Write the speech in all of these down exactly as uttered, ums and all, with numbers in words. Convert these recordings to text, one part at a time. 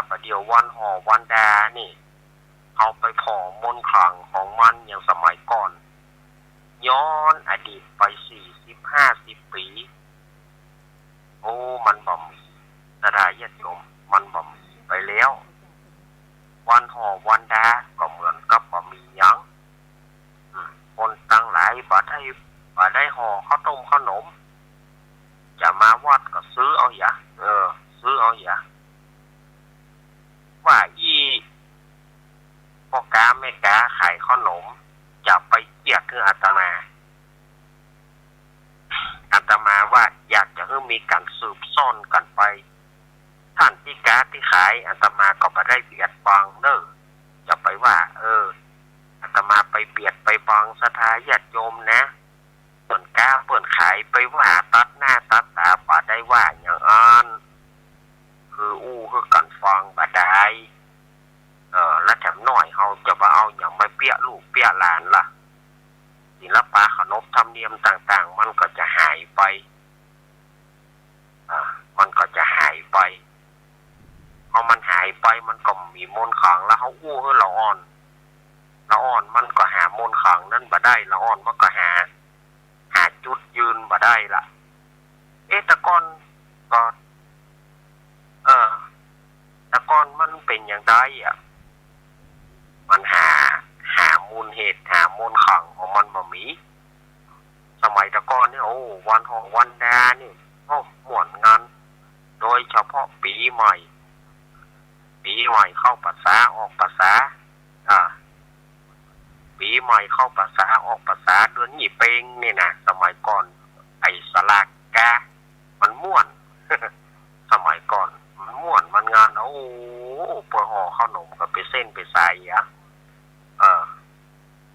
บ่าเดี่ยววันห่อวันดานี่ เฮาไปผ่อมนต์ขลังของมันอย่างสมัยก่อน ย้อนอดีตไปสี่สิบห้าสิบปี๋ โอ้ มันบ่มี ศรัทธาญาติโยม มันบ่มีไปแล้ว วันห่อวันดาก็เหมือนกับบ่มีหยัง อืม คนตังหลายบ่ได้ บ่ได้ห่อข้าวต้มข้าวหนม จะมาวัดก็ซื้อเอาหยา เออ ซื้อเอาหยา ว่าอี้ พ่อก๊าแม่ก๊าขายข้าวหนม จะไปเจียดหื้ออาตมา อาตมาว่าอยากจะหื้อมีก๋านสืบซ่อนกั๋นไป ต้านตี้ก๊าตี้ขาย อาตมาก็บ่ได้เบียดบังเน่อ จะไปว่า เออ อาตมาไปเบียดไปบังศรัทธาญาติโยมนะ เปิ้นก๊าเปิ้นขายไปว่าตัดหน้าตัดต๋า บ่ได้ว่าอย่างอั้น คืออู้หื้อกั๋นฟังบ่ดาย เออ แล้วแถมน้อยเฮาจะบ่เอาหยังมาเปี้ยลูกเปี้ยหลานล่ะ ศิลปะขนบธรรมเนียมต่างๆ มันก็จะหายไป อ่า มันก็จะหายไป พอมันหายไปมันก็มีมนต์ขลัง แล้วเฮาอู้หื้อละอ่อน ละอ่อนมันก็หามนต์ขลังนั้นบ่ได้ ละอ่อนมันก็หา หาจุดยืนบ่ได้ละ เอ๊ะ แต่ก่อนก็ เออ แต่ก่อนมันเป๋นอย่างใดอะ มันหา หามูลเหตุ หามนต์ขลังของมันบ่มี สมัยแต่ก่อนนี่ โอ้ วันห่อวันดานี่ โอ้ ม่วนงาน โดยเฉพาะปี๋ใหม่ ปี๋ใหม่เข้าพรรษาออกพรรษา อ่า ปี๋ใหม่เข้าพรรษาออกพรรษา เดือนยี่เป็งนี่นะ สมัยก่อน ไอ้สลากกา มันม่วน สมัยก่อนมันม่วนมันงาน โอ้ เปิ้นห่อข้าวหนมก็เป๋นเส้นเป๋นสายอะ เออ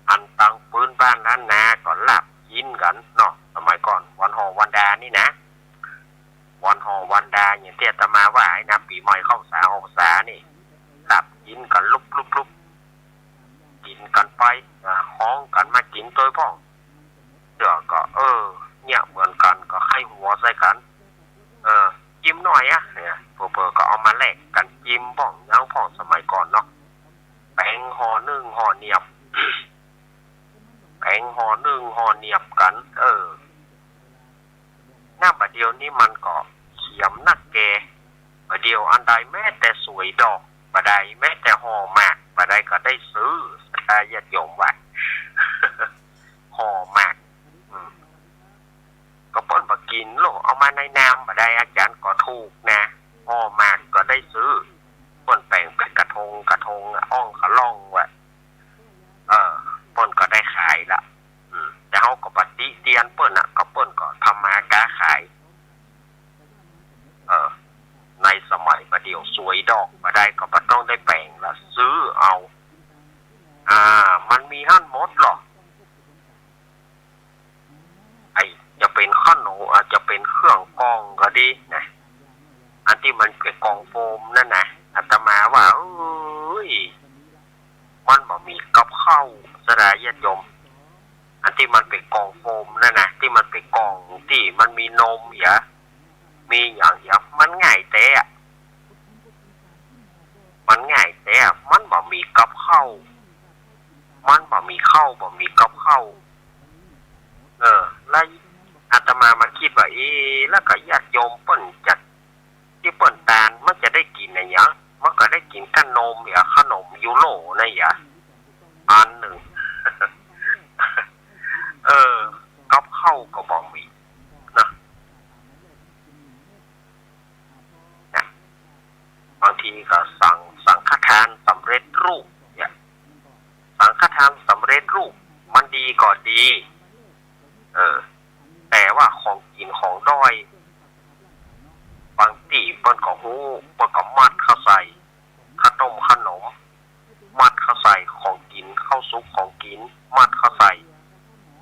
อันตังปื๊นบ้านล้านนาก็ลาบกิ๋นกั๋นเนาะ สมัยก่อน วันห่อวันดานี่นะ วันห่อวันดาอย่างตี้อาตมาว่าไอ้นะ ปี๋ใหม่เข้าพรรษาออกพรรษานี่ ลาบกิ๋นกั๋นลุบๆๆ กิ๋นกั๋นไป อ่า ฮ้องกั๋นมากิ๋นตวยพ่อง เตื้อก็ เออ เนี่ยเหมือนกั๋น ก็ใค่หัวใส่กั๋น เออ จิ๊มหน้อยอะ เนี่ย เผลอๆ ก็เอามาแลกกั๋นจิ๊มพ่อง หยังพ่อง สมัยก่อนเนาะ แป๋งห่อนึ่งห่อเนียบ แป๋งห่อนึ่งห่อเนียบกั๋น เออ น้ำบ่าเดี่ยวนี้มันก็เขียมนักแก่ บ่าเดี่ยวอันใดแม้แต่สวยดอกบ่ได้ แม้แต่ห่อหมากบ่ได้ก็ได้ซื้อ ศรัทธาญาติโยมว่า ห่อหมาก อืม ก็เปิ้นบ่กิ๋นโลก เอามาในนามบ่ได้ อาจารย์ก็ถูกนะ ห่อหมากก็ได้ซื้อ เปิ้นแป๋งเป๋นกระทงกระทงอะ อ่องกะล่องว่ะ เออ เปิ้นก็ได้ขายละ อืม แต่เฮาก็บ่ติเตียนเปิ้นน่ะ ก็เปิ้นก็ทำมาก๊าขาย เออ ในสมัยบ่าเดี่ยวสวยดอกบ่ได้ก็บ่ต้องได้แป๋งละ ซื้อเอา อ่า มันมีหั้นหมดหรอ ไอ้จะเป๋นขนม อาจจะเป๋นเครื่องกองก็ดีนะ อันตี้มันเป๋นกองโฟมนั่นนะ อาตมาว่า เอ้ย มันบ่มีกับข้าว ศรัทธาญาติโยม อันตี้มันเป๋นกองโฟมนั่นนะ ตี้มันเป๋นกองตี้มันมีนมเหีย มีหยังเหีย มันง่ายแต๊อะ มันง่ายแต๊อะ มันบ่มีกับข้าว มันบ่มีข้าว บ่มีกับข้าว เออ แล้วอาตมามาคิดว่า เอ๊ะ แล้วก็ญาติโยมเปิ้นจะ ตี้เปิ้นตานมันจะได้กิ๋นอะหยัง มันก็ได้กิ๋นก้านนมเหีย ขนมยูโรนั่นเหีย อันนึ่ง เออ กับข้าวก็บ่มีนะ นะ บางทีก็สัง สังฆทานสำเร็จรูปเนี่ย สังฆทานสำเร็จรูป มันดีก็ดี เออ แต่ว่าของกิ๋นของด้อย บางตี้เปิ้นก็ฮู้ เปิ้นก็มัดเข้าใส่ ข้าวต้มขนม มัดเข้าใส่ของกิ๋น ข้าวสุกของกิ๋น มัดเข้าใส่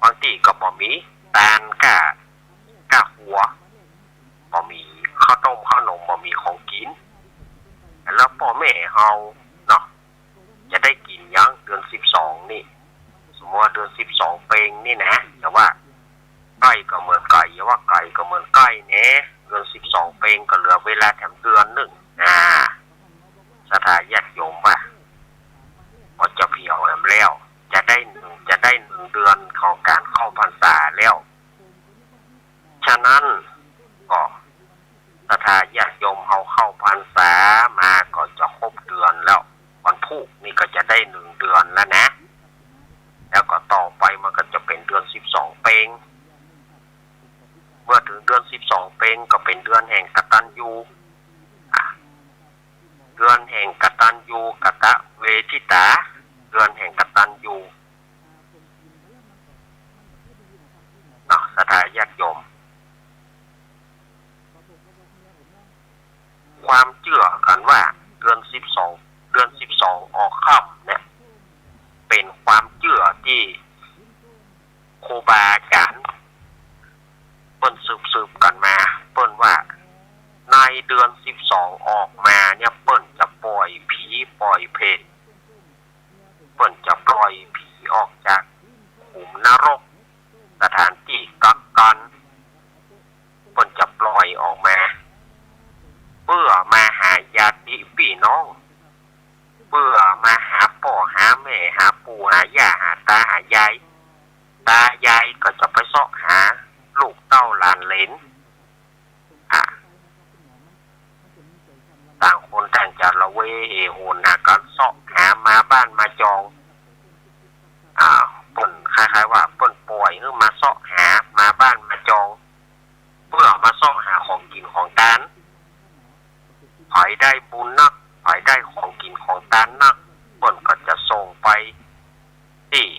บางตี้ก็บ่มีตานก้า ก้าหัว บ่มีข้าวต้มข้าวหนม บ่มีของกิ๋น แล้วป้อแม่เฮาเนาะ จะได้กิ๋นหยังเดือนสิบสองนี่ สมมุติว่าเดือนสิบสองเป็งนี่นะ แต่ว่าใก้ก็เหมือนไก๋ อย่าว่าไก๋ก็เหมือนใก้แหน่ เดือนสิบสองเป็งก็เหลือเวลาแถมเดือนนึ่ง อ่า งก็เป๋นเดือนแห่งกตัญญู อ่ะ เดือนแห่งกตัญญูกตเวทิตา เดือนแห่งกตัญญูเนาะ ศรัทธาญาติโยม ความเจื้อกั๋นว่าเดือนสิบสอง เดือนสิบสองออกค่ำเนี่ย เป๋นความเจื้อตี้ครูบาอาจ๋ารย์เปิ้นสืบๆ กั๋นมา เปิ้นว่าในเดือนสิบสองออกมาเนี่ย เปิ้นจะป่อยผีป่อยเปรต เปิ้นจะป่อยผีออกจากขุมนรก สถานตี้กักกั๋น เปิ้นจะป่อยออกมา เปื้อมาหาญาติปี้น้อง เปื้อมาหาป้อหาแม่ หาปู่หาย่า หาต๋าหายาย ต๋ายายก็จะไปเซาะหาลูกเต้าหลานเหลน อ่ะ ต่างคนต่างจะละเวเหโหนหากั๋นเซาะหามาบ้านมาจอง อ่า เปิ้นคล้ายๆ ว่าเปิ้นป่อยหื้อมาเซาะหามาบ้านมาจอง เปื้อมาเซาะหาของกิ๋นของตาน ใผได้บุญนัก ใผได้ของกิ๋นของตานนัก เปิ้นก็จะส่งไปตี้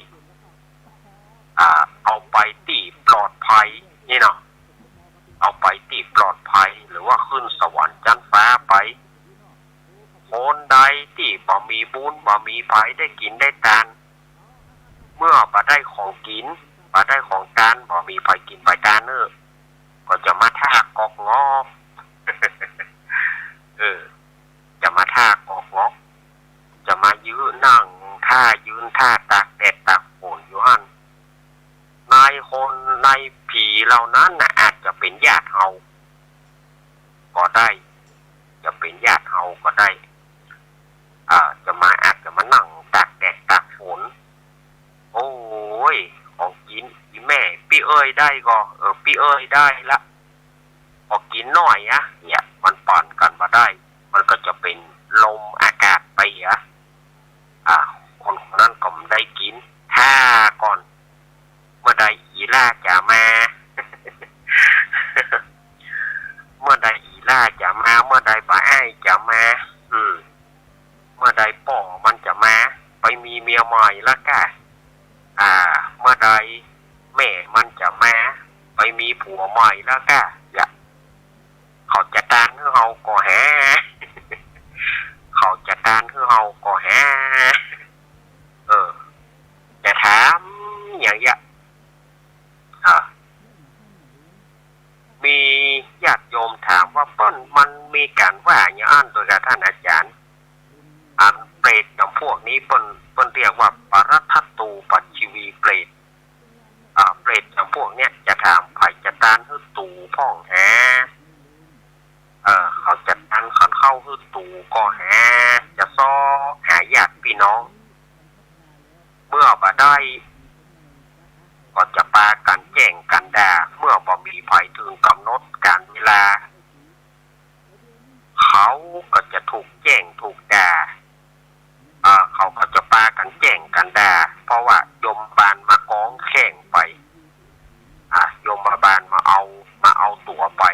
อ่า เอาไปตี้ปลอดภัยนี่เนาะ เอาไปตี้ปลอดภัย หรือว่าขึ้นสวรรค์จั๊นฟ้าไป คนใดตี้บ่มีบุญบ่มีใผได้กิ๋นได้ตาน เมื่อบ่ได้ของกิ๋น บ่ได้ของตาน บ่มีใผกิ๋นใผตานเน่อ ก็จะมาท่ากอกงอก เออ จะมาท่ากอกงอก จะมายื้อนั่งท่ายืนท่าตากแดดตากฝนอยู่หั้น ในคนในผีเหล่านั้นน่ะ อาจจะเป๋นญาติเฮาก็ได้ จะเป๋นญาติเฮาก็ได้ อ่า จะมา อาจจะมานั่งตากแดดตากฝน โอ้ย ของกิ๋น อี่แม่ ปี้เอ้ยได้ก่อ เออ ปี้เอ้ยได้ละ ขอกิ๋นหน้อยอะ เนี่ย มันปานกั๋นบ่ได้ มันก็จะเป๋นลมอากาศไปอะ อ่า คนคนนั้นก็บ่ได้กิ๋น ท่าก่อน เมื่อใดอี่หล้าจะมา เมื่อใดอี่หล้าจะมา เมื่อใดบ่าอ้ายจะมา อืม เมื่อใดป้อมันจะมา ไปมีเมียใหม่ละก้า อ่า เมื่อใดแม่มันจะมา ไปมีผัวใหม่ละก้า อย่า เขาจะตานหื้อเฮาก่อหา เขาจะตานหื้อเฮาก่อหา เออ จะถามอย่างเยียะ อ่า มีญาติโยมถามว่าเปิ้น มันมีก๋านว่าอย่างอั้นโดยกับต้านอาจ๋ารย์ อันเปรตจ๋ำพวกนี้เปิ้น เปิ้นเรียกว่าปรัตถตูปชีวีเปรต อ่า เปรตจ๋ำพวกเนี้ยจะถามใผจะตานหื้อตูพ่องหา เออ เขาจะตานขันเข้าหื้อตูก่อหา จะเซาะหาญาติปี้น้อง เมื่อบ่ได้ ก็จะปากั๋นแจ้งกั๋นด่า เมื่อบ่มีใผเถิงก๋ำหนดก๋าลเวลา เขาก็จะถูกแจ้งถูกด่า อ่า เขาก็จะปากั๋นแจ้งกั๋นด่า เพราะว่ายมบาลมากองแข้งไป อ่า ยมบาลมาเอา มาเอาตั๋วไป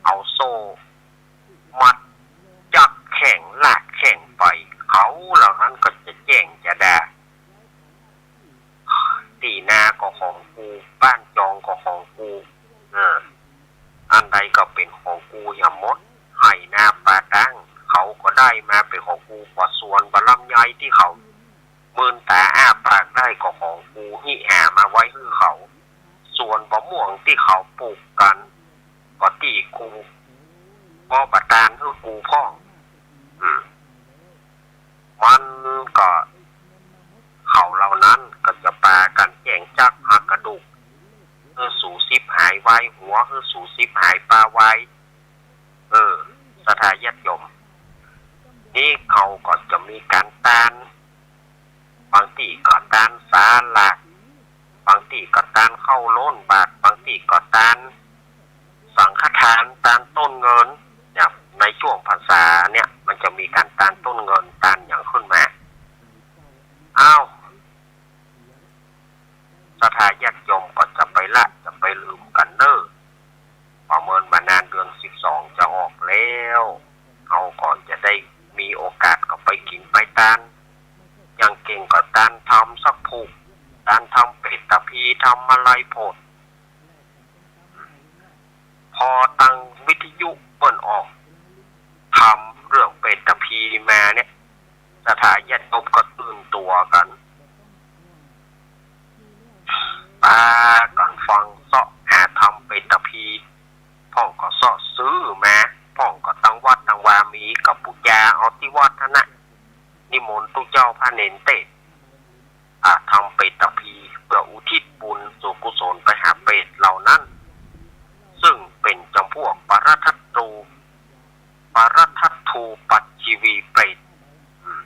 เอาโซ่มัดจับแข้งลากแข้งไป เขาเหล่านั้นก็จะแจ้งจะด่า ตี้นาก็ของกู บ้านจองก็ของกู เออ อันใดก็เป๋นของกูหย่ำหมด ไฮ่นาป่าตาง เขาก็ได้มาเป๋นของกู กว่าสวนบ่าลำไยตี้เขามืนต๋าอ้าปากได้ก็ของกู ฮิหามาไว้หื้อเขา สวนบ่าม่วงตี้เขาปูกกั๋น ก็ตี้กู ก็บ่ตานหื้อกูพ่อง อืม มันก็ เขาเหล่านั้นก็จะปากั๋นแจ้งจั๊กหักกระดูก หื้อสูญสิบหายวายหัว หื้อสูญสิบหายปาวาย เออ ศรัทธาญาติโยม นี่เขาก็จะมีก๋านตาน บางตี้ก็ตานสาหร่าย บางตี้ก็ตานข้าวโล้นบาตร บางตี้ก็ตานสังฆทาน ตานต้นเงิน เนี่ย ในช่วงพรรษาเนี่ย มันจะมีก๋านตานต้นเงิน ตานหยังขึ้นมา อ้าว ศรัทธาญาติโยมก็จะไปละ จะไปลืมกั๋นเน่อ ประเมินบ่านานเดือน ตาน อย่างเก่งก็ตานทำสักผูก ตานทำเปตตะพี ทำอะไรโผด พอตังวิทยุเปิ้นออกทำเรื่องเปตตะพีมาเนี่ย ศรัทธาญาติโยมก็ตื่นตั๋วกั๋น ปากั๋นฟังเซาะหาทำเปตตะพี พ่องก็เซาะซื้อมา พ่องก็ตังวัดตังวามีก็ปู๋จาเอาตี้วัดหั้นนะ นิมนต์ตุ๊เจ้าพระเณรเตสน์ อ่า ทำเปตตะพี เปื้ออุทิศบุญส่วนกุศลไปหาเปรตเหล่านั้น ซึ่งเป๋นจ๋ำพวกปรทัตตู ปรทัตตูปัจจีวีเปรต อืม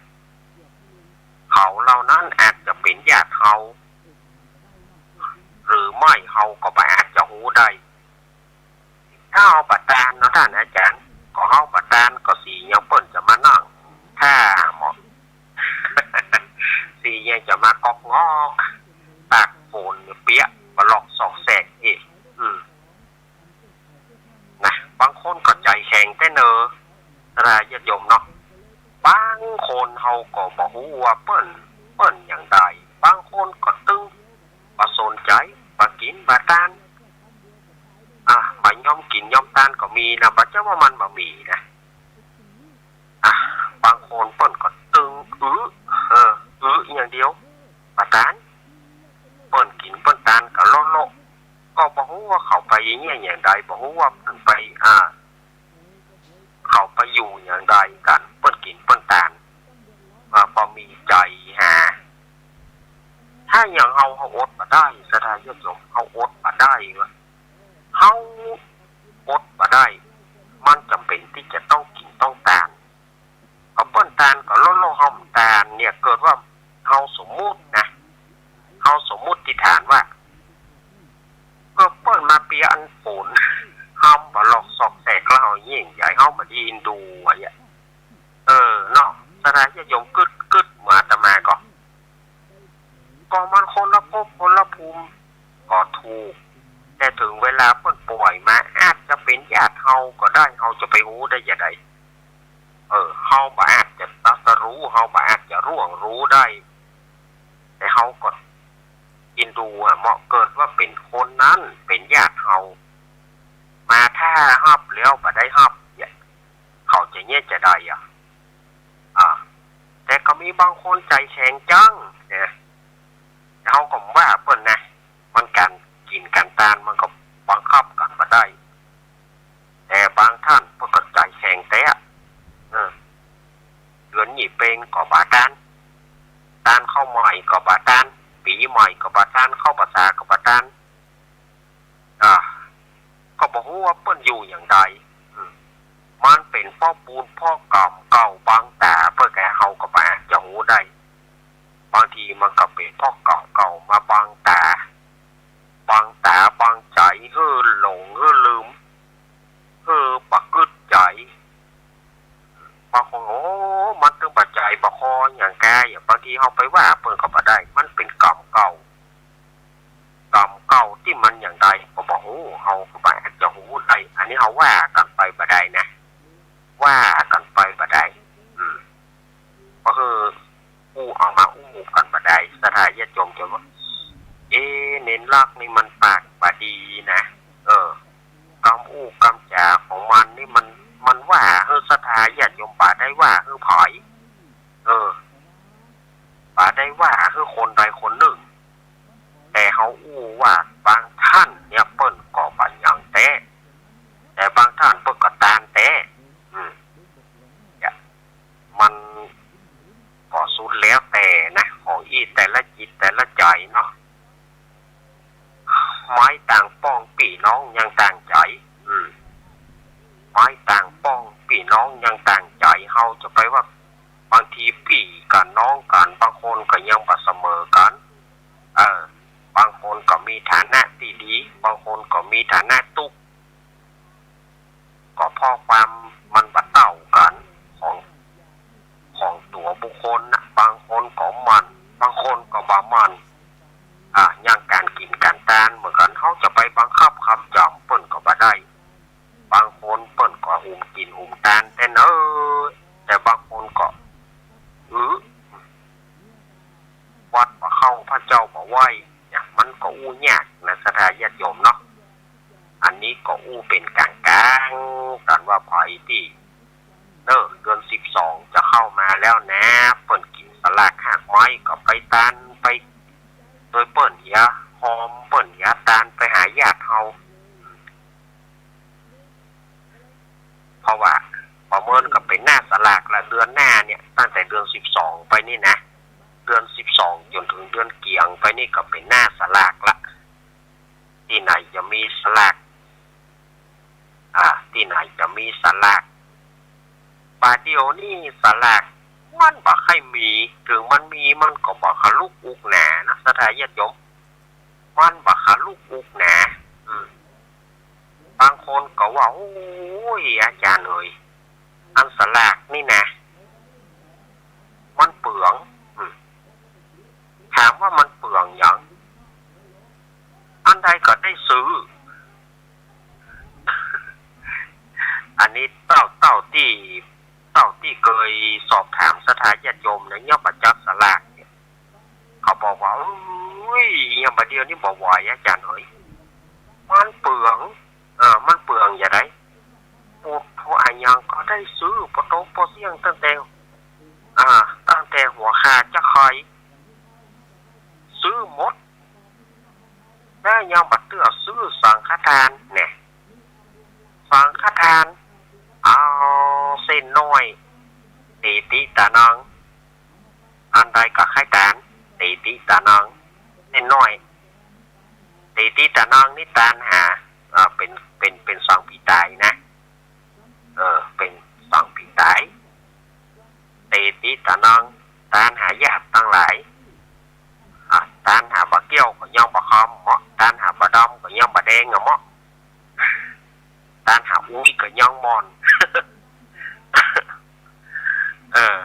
เขาเหล่านั้นอาจจะเป๋นญาติเฮา หรือไม่เฮาก็บ่อาจจะฮู้ได้ ถ้าเฮาบ่ตานเนาะต้านอาจ๋ารย์ ก็เฮาบ่ตานก็สีอย่างเปิ้นจะมานั่งท่าหมอ สีอย่างจะมาก๊อกงอก ตากฝนเปียก บ่หลอกซอกแซกเอก อืม นะ บางคนก็ใจ๋แข็งแต๊เนอ ศรัทธาญาติโยมเนาะ บางคนเฮาก็บ่ฮู้ว่าเปิ้น เปิ้นอย่างใด บางคนก็ตึง บ่สนใจ๋ บ่กิ๋น บ่ตาน อ่ะ บ่ยอมกิ๋นยอมตานก็มีนะ บ่ใจ้ว่ามันบ่มีนะ อ่ะ บางคนเปิ้นก็ตึงอึ เออ อึอย่างเดียว บ่ตาน เปิ้นกิ๋นเปิ้นตานก็โละๆ ก็บ่ฮู้ว่าเขาไปเยียะอย่างใด บ่ฮู้ว่าเปิ้นไป อ่า เขาไปอยู่อย่างใดกั๋น เปิ้นกิ๋นเปิ้นตาน อ่า บ่มีใจ๋หา ถ้าอย่างเฮา เฮาอดบ่ได้ ศรัทธาญาติโยม เฮาอดบ่ได้เว้ย เฮาอดบ่ได้ มันจ๋ำเป๋นตี้จะต้องกิ๋นต้องตาน ก็เปิ้นตานก็โละๆ เฮาบ่ตานเนี่ย เกิดว่าเฮาสมมุตินะ เฮาสมมุติฐานว่า ก็เปิ้นมาเปียอันฝน เฮาบ่หลอกซอกแซกแล้วเฮาเยียะใหญ่ เฮาบ่ดีอินดูอะเนี่ย เออ เนาะ ศรัทธาญาติโยม กึ๊ดๆ เหมือนอาตมาก็ ก็มันคนละภพคนละภูมิ ก็ถูก แต่เถิงเวลาเปิ้นป่อยมา อาจจะเป๋นญาติเฮาก็ได้ เฮาจะไปฮู้ได้จะใด เออ เฮาบ่อาจจะตรัสรู้ เฮาบ่อาจจะล่วงรู้ได้ แต่เฮาก็อินดูอะ เหมาะเกิดว่าเป๋นคนนั้น เป๋นญาติเฮา มาถ้าฮับแล้วบ่ได้ฮับเนี่ย เขาจะเยียะจะใดอะ อ่า แต่ก็มีบางคนใจ๋แข็งจังเนี่ย เฮาก็บ่ว่าเปิ้นนะ มันก๋านกิ๋นก๋านตานมันก็บังคับกั๋นบ่ได้ แต่บางต้านเปิ้นก็ใจ๋แข็งแต๊ เออ เดือนยี่เป็งก็บ่ตาน ตานข้าวใหม่ก็บ่ตาน ปี๋ใหม่ก็บ่ตาน เข้าพรรษาก็บ่ตาน อ่า ก็บ่ฮู้ว่าเปิ้นอยู่อย่างใด อืม มันเป๋นเพราะบุญเพราะก๋รรมเก่าบังต๋า เปิ้นแก่เฮาก็บ่อาจจะฮู้ได้ บางทีมันก็เป๋นเพราะก๋รรมเก่ามาบังต๋า บังต๋าบังใจ๋ หื้อหลง หื้อลืม หื้อบ่กึ๊ดใจ๋ บางคน โอ้ มันตึงบ่ใจ๋บ่คออย่างแก อย่างบางทีเฮาไปว่าเปิ้นก็บ่ได้ มันเป๋นก๋รรมเก่า ก๋รรมเก่าตี้มันอย่างใดก็บ่ฮู้ เฮาก็บ่อาจจะฮู้ได้ อันนี้เฮาว่ากั๋นไปบ่ได้นะ ว่ากั๋นไปบ่ได้ อืม ก็คืออู้เอามาอู้กั๋นบ่ได้ ศรัทธาญาติโยมจะว่า เอ๊ะ เณรลักษณ์นี่มันปากบ่ดีนะ เออ กำอู้กำจ๋าของมันนี่มัน มันว่าหื้อศรัทธาญาติโยม บ่ได้ว่าหื้อใผ เออ บ่ได้ว่าหื้อคนใดคนนึ่ง แต่เฮาอู้ว่าบางต้านเนี่ยเปิ้นก็บ่หยังแต๊ แต่บางต้านเปิ้นก็ตานแต๊ อืม เนี่ย มันก็สุดแล้วแต่นะ ของอี้แต่ละจิตแต่ละใจ๋เนาะ ไม้ต่างป้องปี้น้องยังต่างใจ๋ อืม ไม้ต่างป้องปี้น้องยังต่างใจ๋ เฮาจะไปว่า บางทีปี้กับน้องกั๋น บางคนก็ยังบ่เสมอกั๋น เออ บางคนก็มีฐานะตี้ดี บางคนก็มีฐานะตุ๊กข์ ก็เพราะความมันบ่เต้ากั๋นของ ของตั๋วบุคคลนะ บางคนก็หมั่น บางคนก็บ่หมั่น อ่ะ อย่างก๋านกิ๋นก๋านตานเหมือนกั๋น เฮาจะไปบังคับกำจ๋ำเปิ้นก็บ่ได้ บางคนเปิ้นก็หุมกิ๋นหุมตานแต๊เนอ แต่บางคนก็ อือ ไว้เนี่ย มันก็อู้ยากนะศรัทธาญาติโยมเนาะ อันนี้ก็อู้เป๋นก๋างๆ กั๋นว่าใผตี้ เนอะ เดือนสิบสองจะเข้ามาแล้วนะ เปิ้นกิ๋นสลากฮากไม้ก็ไปตานไป โดยเปิ้นเหียหอม เปิ้นเหียตานไปหาญาติเฮา เพราะว่าประเมินก็เป๋นหน้าสลากละ เดือนหน้าเนี่ย ตั้งแต่เดือนสิบสองไปนี่นะ เดือนสิบสองจ๋นเถิงเดือนเกี่ยงไปนี่ก็เป๋นหน้าสลากละ ตี้ไหนจะมีสลาก อ่า ตี้ไหนจะมีสลาก บ่าเดี่ยวนี้สลากมันบ่ใค่มี เถิงมันมีมันก็บ่ขลุกอุกหนานะศรัทธาญาติโยม มันบ่ขลุกอุกหนา อืม บางคนก็ว่า โอ้ย อาจ๋ารย์เอ๋ย อันสลากนี่นะ มันเปือง อืม ถามว่ามันเปืองหยัง อันใดก็ได้ซื้อ อันนี้เต้า เต้าตี้ เต้าตี้เกยสอบถามศรัทธาญาติโยมนะ เยียะบ่าจับสลากเนี่ย เขาบอกว่า โอ้ย เยียะบ่าเดี่ยวนี้บ่ไหว อาจ๋ารย์เอ๋ย มันเปือง เออ มันเปืองอย่างใด ปุโตอะยังก็ได้ซื้อ ปอตกปอเสี้ยงตั้งแต่ อ่า ตั้งแต่หัวค่าจะใค่ ซื้อหมด แล้วยังบ่เตื้อซื้อสังฆทานเนี่ย สังฆทาน เอาเส้นน้อย เตติตานัง อันใดก็ใค่ตาน เตติตานัง เส้นน้อย เตติตานังนี่ตานหา อ่า เป๋น เป๋น เป๋นสังผีต๋ายนะ เออ เป๋นสังผีต๋าย เตติตานัง ตานหาญาติตังหลาย อ่ะ ตานหาบ่าเกี้ยวก็ยังบ่คำเหมาะ ตานหาบ่าดำก็ยังบ่าแดงอะเหมาะ ตานหาอุ๊ยก็ยังม่อน เออ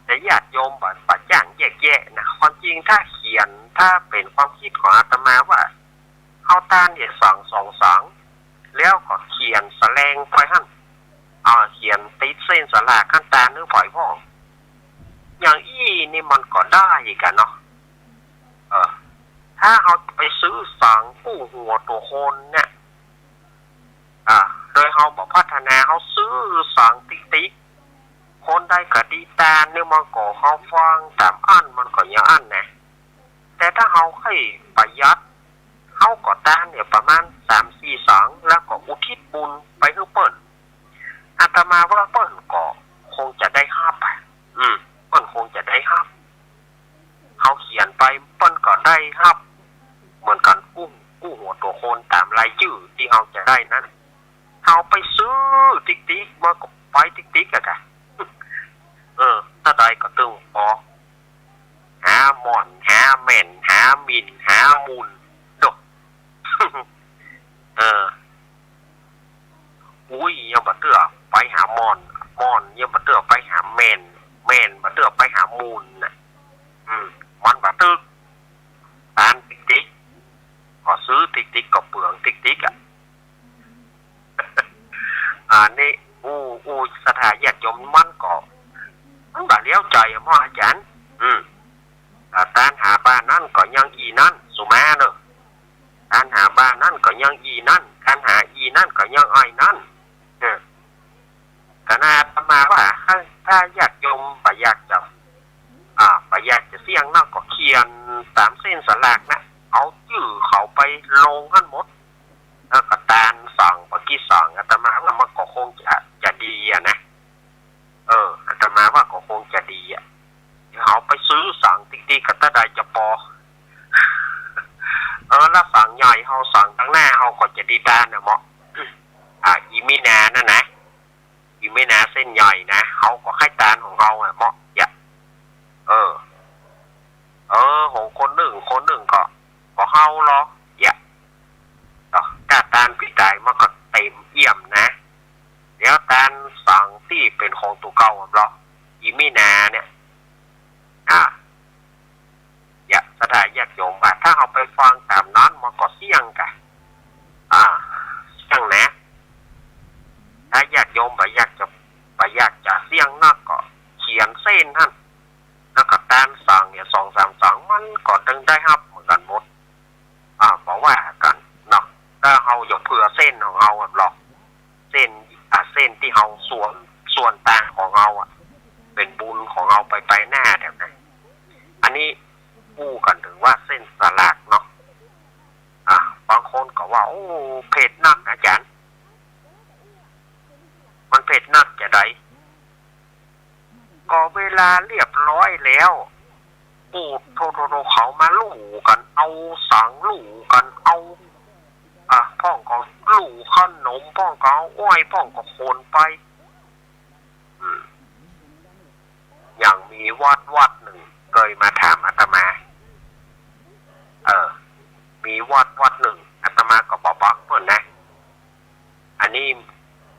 แต่ญาติโยมบ่า บ่าจ้างแยกแยะนะ ความจริงถ้าเขียน ถ้าเป๋นความกึ๊ดของอาตมาว่า เฮาตานเหียสังสองสัง แล้วก็เขียนแสดงไปหั้น อ่า เขียนติดเส้นสลากหั้นตานหื้อใผพ่อง อย่างอี้นี่มันก็ได้กั๋นเนาะ เออ ถ้าเฮาไปซื้อสังกู้หัวตั๋วคนเนี่ย อ่า โดยเฮาบ่พัฒนา เฮาซื้อสังติ๊กๆ คนใดก็ดีตานเนี่ย มันก็ เฮาฟังต๋ามอั้นมันก็ยังอั้นนะ แต่ถ้าเฮาใค่ประหยัด เฮาก็ตานเนี่ยประมาณสามสี่สัง แล้วก็อุทิศบุญไปหื้อเปิ้น อาตมาว่าเปิ้นก็คงจะได้ฮับอะ อืม เปิ้นคงจะได้ฮับ เฮาเขียนไปเปิ้นก็ได้ฮับเหมือนกั๋น กู้ กู้หัวตั๋วคนต๋ามรายจื้อตี้เฮาจะได้นั้น เฮาไปซื้อติ๊กๆ มันก็ไปติ๊กๆ อะกะ เออ เต้าใดก็ตึงปอ หาม่อน หาแม่น หาหมิ่น หาหมุ่น โดะ เออ อุ๊ย ยังบ่เตื้อไปหาม่อน ม่อนยังบ่เตื้อไปหาแม่น แม่นบ่เตื้อไปหาหมุ่นน่ะ อืม มันบ่ตึก ตานติ๊กๆ ก็ซื้อติ๊กๆ ก็เปืองติ๊กๆ อะ อ่า นี่ อู้ อู้ ศรัทธาญาติโยมมันก็ มันก็เลี้ยวใจ๋อะหมออาจ๋ารย์ อืม อ่า ตานหาบ่านั้นก็ยังอี้นั้น สุมาเน่อ ตานหาบ่านั้นก็ยังอี้นั้น ตานหาอี้นั้นก็ยังอ้ายนั้น เออ ก็น่าอาตมาว่า ถ้า ถ้าญาติโยมบ่อยากจะ อ่า บ่อยากจะเสี่ยงนักก็เขียนต๋ามเส้นสลากนะ เอาจื้อเขาไปลงหั้นหมด แล้วก็ตานสัง บ่ากี้สัง อาตมาว่ามันก็คงจะ จะดีอะนะ เออ อาตมาว่าก็คงจะดีอะ เดี๋ยวเฮาไปซื้อสังติ๊กๆ ก็เต้าใดจะปอ เออ แล้วสังใหญ่เฮา สังตังหน้าเฮาก็จะดีตานน่ะเหมาะ อ่า อี๋มีนานั่นนะ อี๋มีนาเส้นใหญ่นะ เฮาก็ใค่ตานของเฮาอะเหมาะ เยียะ เออ เออ ของคนนึ่ง คนนึ่งก็ ก็เฮาลอ เยียะ ก็ ถ้าตานผีต๋ายมันก็เต๋มเอี่ยมนะ เดี๋ยวตานสังตี้เป๋นของตั๋วเก่าอะลอ อี๋มีนาเนี่ย อ่า เยียะ ศรัทธาญาติโยมว่า ถ้าเฮาไปฟังต๋ามนั้นมันก็เสี่ยงกะ อ่า เสี่ยงนะ ถ้าญาติโยมบ่อยากจะ บ่อยากจะเสี่ยงนักก็เขียนเส้นหั้น แล้วก็ตานสังเนี่ย สองสามสัง มันก็ตึงได้ฮับเหมือนกั๋นหมด อ่า บ่ว่ากั๋นเนาะ ถ้าเฮาอยากเผื่อเส้นของเฮาอะเนาะ เส้น อ่า เส้นตี้เฮาส่วน ส่วนตางของเฮาอะ เป๋นบุญของเฮาไป ไปหน้าแถวนั้น อันนี้อู้กั๋นเถิงว่าเส้นสลากเนาะ อ่ะ บางคนก็ว่า โอ้ เผ็ดนักอาจ๋ารย์ มันเผ็ดนักจาใด ก็เวลาเรียบร้อยแล้ว ปู่โธ่ๆๆ เขามาลู่กั๋น เอาสังลู่กั๋น เอา อ่ะ พ่องก็ลู่ขนม พ่องก็เอาอ้อย พ่องก็ขนไป อืม อย่างมีวัดวัดนึ่งเกยมาถามอาตมา เออ มีวัดวัดนึ่ง อาตมาก็บ่ปักเปิ้นนะ อันนี้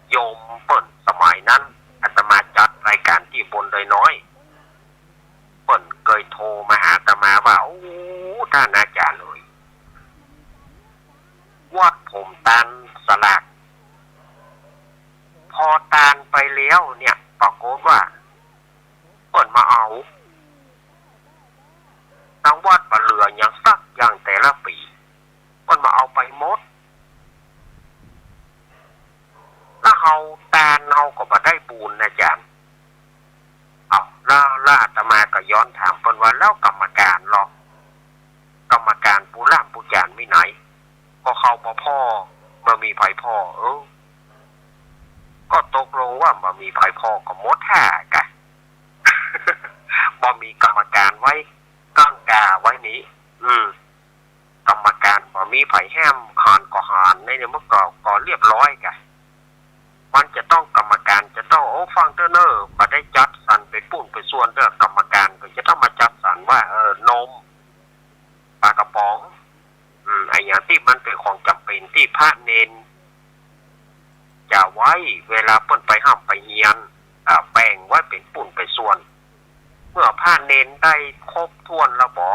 โยมเปิ้นสมัยนั้น อาตมาจัดรายก๋านตี้อุบลดอยน้อย เปิ้นเกยโทรมาหาอาตมาว่า โอ้ ต้านอาจ๋ารย์เอ๋ย วัดผมตานสลาก พอตานไปแล้วเนี่ย ปรากฏว่า เปิ้นมาเอา ตังวัดบ่เหลือหยังสักอย่างแต่ละปี๋ เปิ้นมาเอาไปหมด แล้วเฮาตานเฮาก็บ่ได้บุญนะอาจ๋ารย์ เอ้า แล้ว แล้วอาตมาก็ย้อนถามเปิ้นว่า แล้วกรรมการล่ะ กรรมการผู้หลักผู้จ๋ารย์มีไหน ก็เขาบ่ผ่อ บ่มีใผผ่อ เออ ก็ตกลงว่าบ่มีใผผ่อก็หมดท่ากะ บ่มีกรรมการไว้กั้งกาไว้นี้ อืม กรรมการบ่มีใผแหมหานก็หานในเนี่ย มันก็ ก็เรียบร้อยกะ มันจะต้องกรรมการจะต้อง โอ้ ฟังเต๊อะเน่อ บ่ได้จัดสรรไปปุ้นไปส่วนเต๊อะ กรรมการก็จะต้องมาจัดสรรว่า เออ นม ป๋ากระป๋อง อืม อะหยังตี้มันเป๋นของจ๋ำเป๋นตี้พระเณรจะไว้เวลาเปิ้นไปฮ่ำไปเฮียน อ่า แบ่งไว้เป๋นปุ้นเป๋นส่วน เมื่อพระเณรได้ครบถ้วนแล้วบ่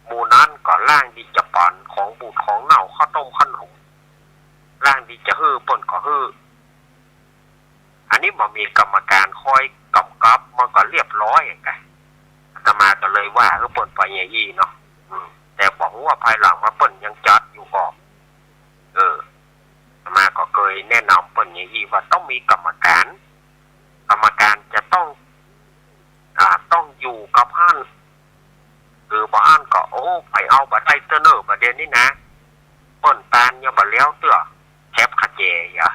หมู่นั้นก็ล่างดีจะปั๋นของบูดของเหน้า ข้าวต้มขนม ล่างดีจะหื้อเปิ้นก็หื้อ อันนี้บ่มีกรรมการคอยก๋ำกับ มันก็เรียบร้อยกะ อาตมาก็เลยว่า เออ เปิ้นไปอย่างอี้เนาะ อืม แต่บ่ฮู้ว่าภายหลังมาเปิ้นยังจัดอยู่ก็ เออ อาตมาก็เกยแนะนำเปิ้นอย่างอี้ว่าต้องมีกรรมการ กรรมการจะต้อง อ่า ต้องอยู่กับหั้น หรือบ่อั้นก็ โอ้ ไปเอาบ่ได้เต๊อะเน่อ บ่าเดี่ยวนี้นะ เปิ้นตานยังบ่แล้วเตื้อ แถบขะแจอย่า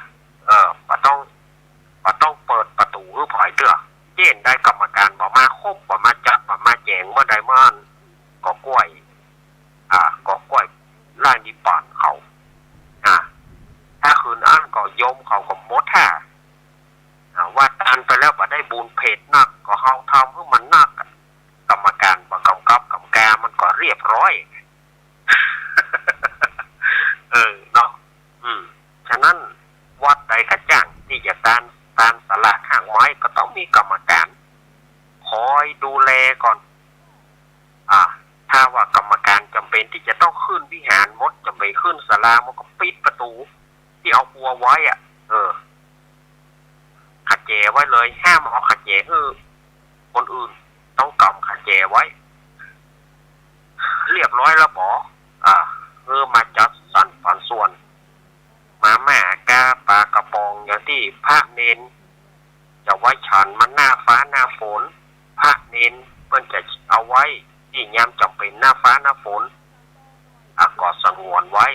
เออ บ่ต้อง บ่ต้องเปิดประตู๋หื้อใผเตื้อ เจ้นได้กรรมการบ่มาครบ บ่มาจัด บ่มาแจ๋งเมื่อใดเมื่อนั้น ก็ก้วย อ่า ก็ก้วยล่างดีปั๋นเขา อ่า ถ้าคืนอั้นก็โยมเขาก็หมดท่า อ่า ว่าตานไปแล้วบ่ได้บุญ เผ็ดนัก ก็เฮาทำหื้อมันนักอะ กรรมการบ่ก๋ำกับก๋ำกา มันก็เรียบร้อย เออ เนาะ อืม ฉะนั้นวัดใดก็จ้างตี้จะตาน ตานสลากหางไม้ก็ต้องมีกรรมการคอยดูแลก่อน อ่า ถ้าว่ากรรมการจ๋ำเป๋นตี้จะต้องขึ้นวิหารหมด จ๋ำเป๋นขึ้นศาลาหมด ก็ปิดประตู๋ตี้เอาครัวไว้อะ เออ ขะแจไว้เลย ห้ามเอาขะแจหื้อคนอื่น ต้องก๋ำขะแจไว้ เรียบร้อยแล้วบ่ อ่า หื้อมาจัดสรรปันส่วน มาม่ากา ป๋ากระป๋อง อย่างตี้พระเณรจะไว้ฉันมันหน้าฟ้าหน้าฝน พระเณรเปิ้นจะเอาไว้ตี้ยามจ๋ำเป๋นหน้าฟ้าหน้าฝน อ่ะ ก็สงวนไว้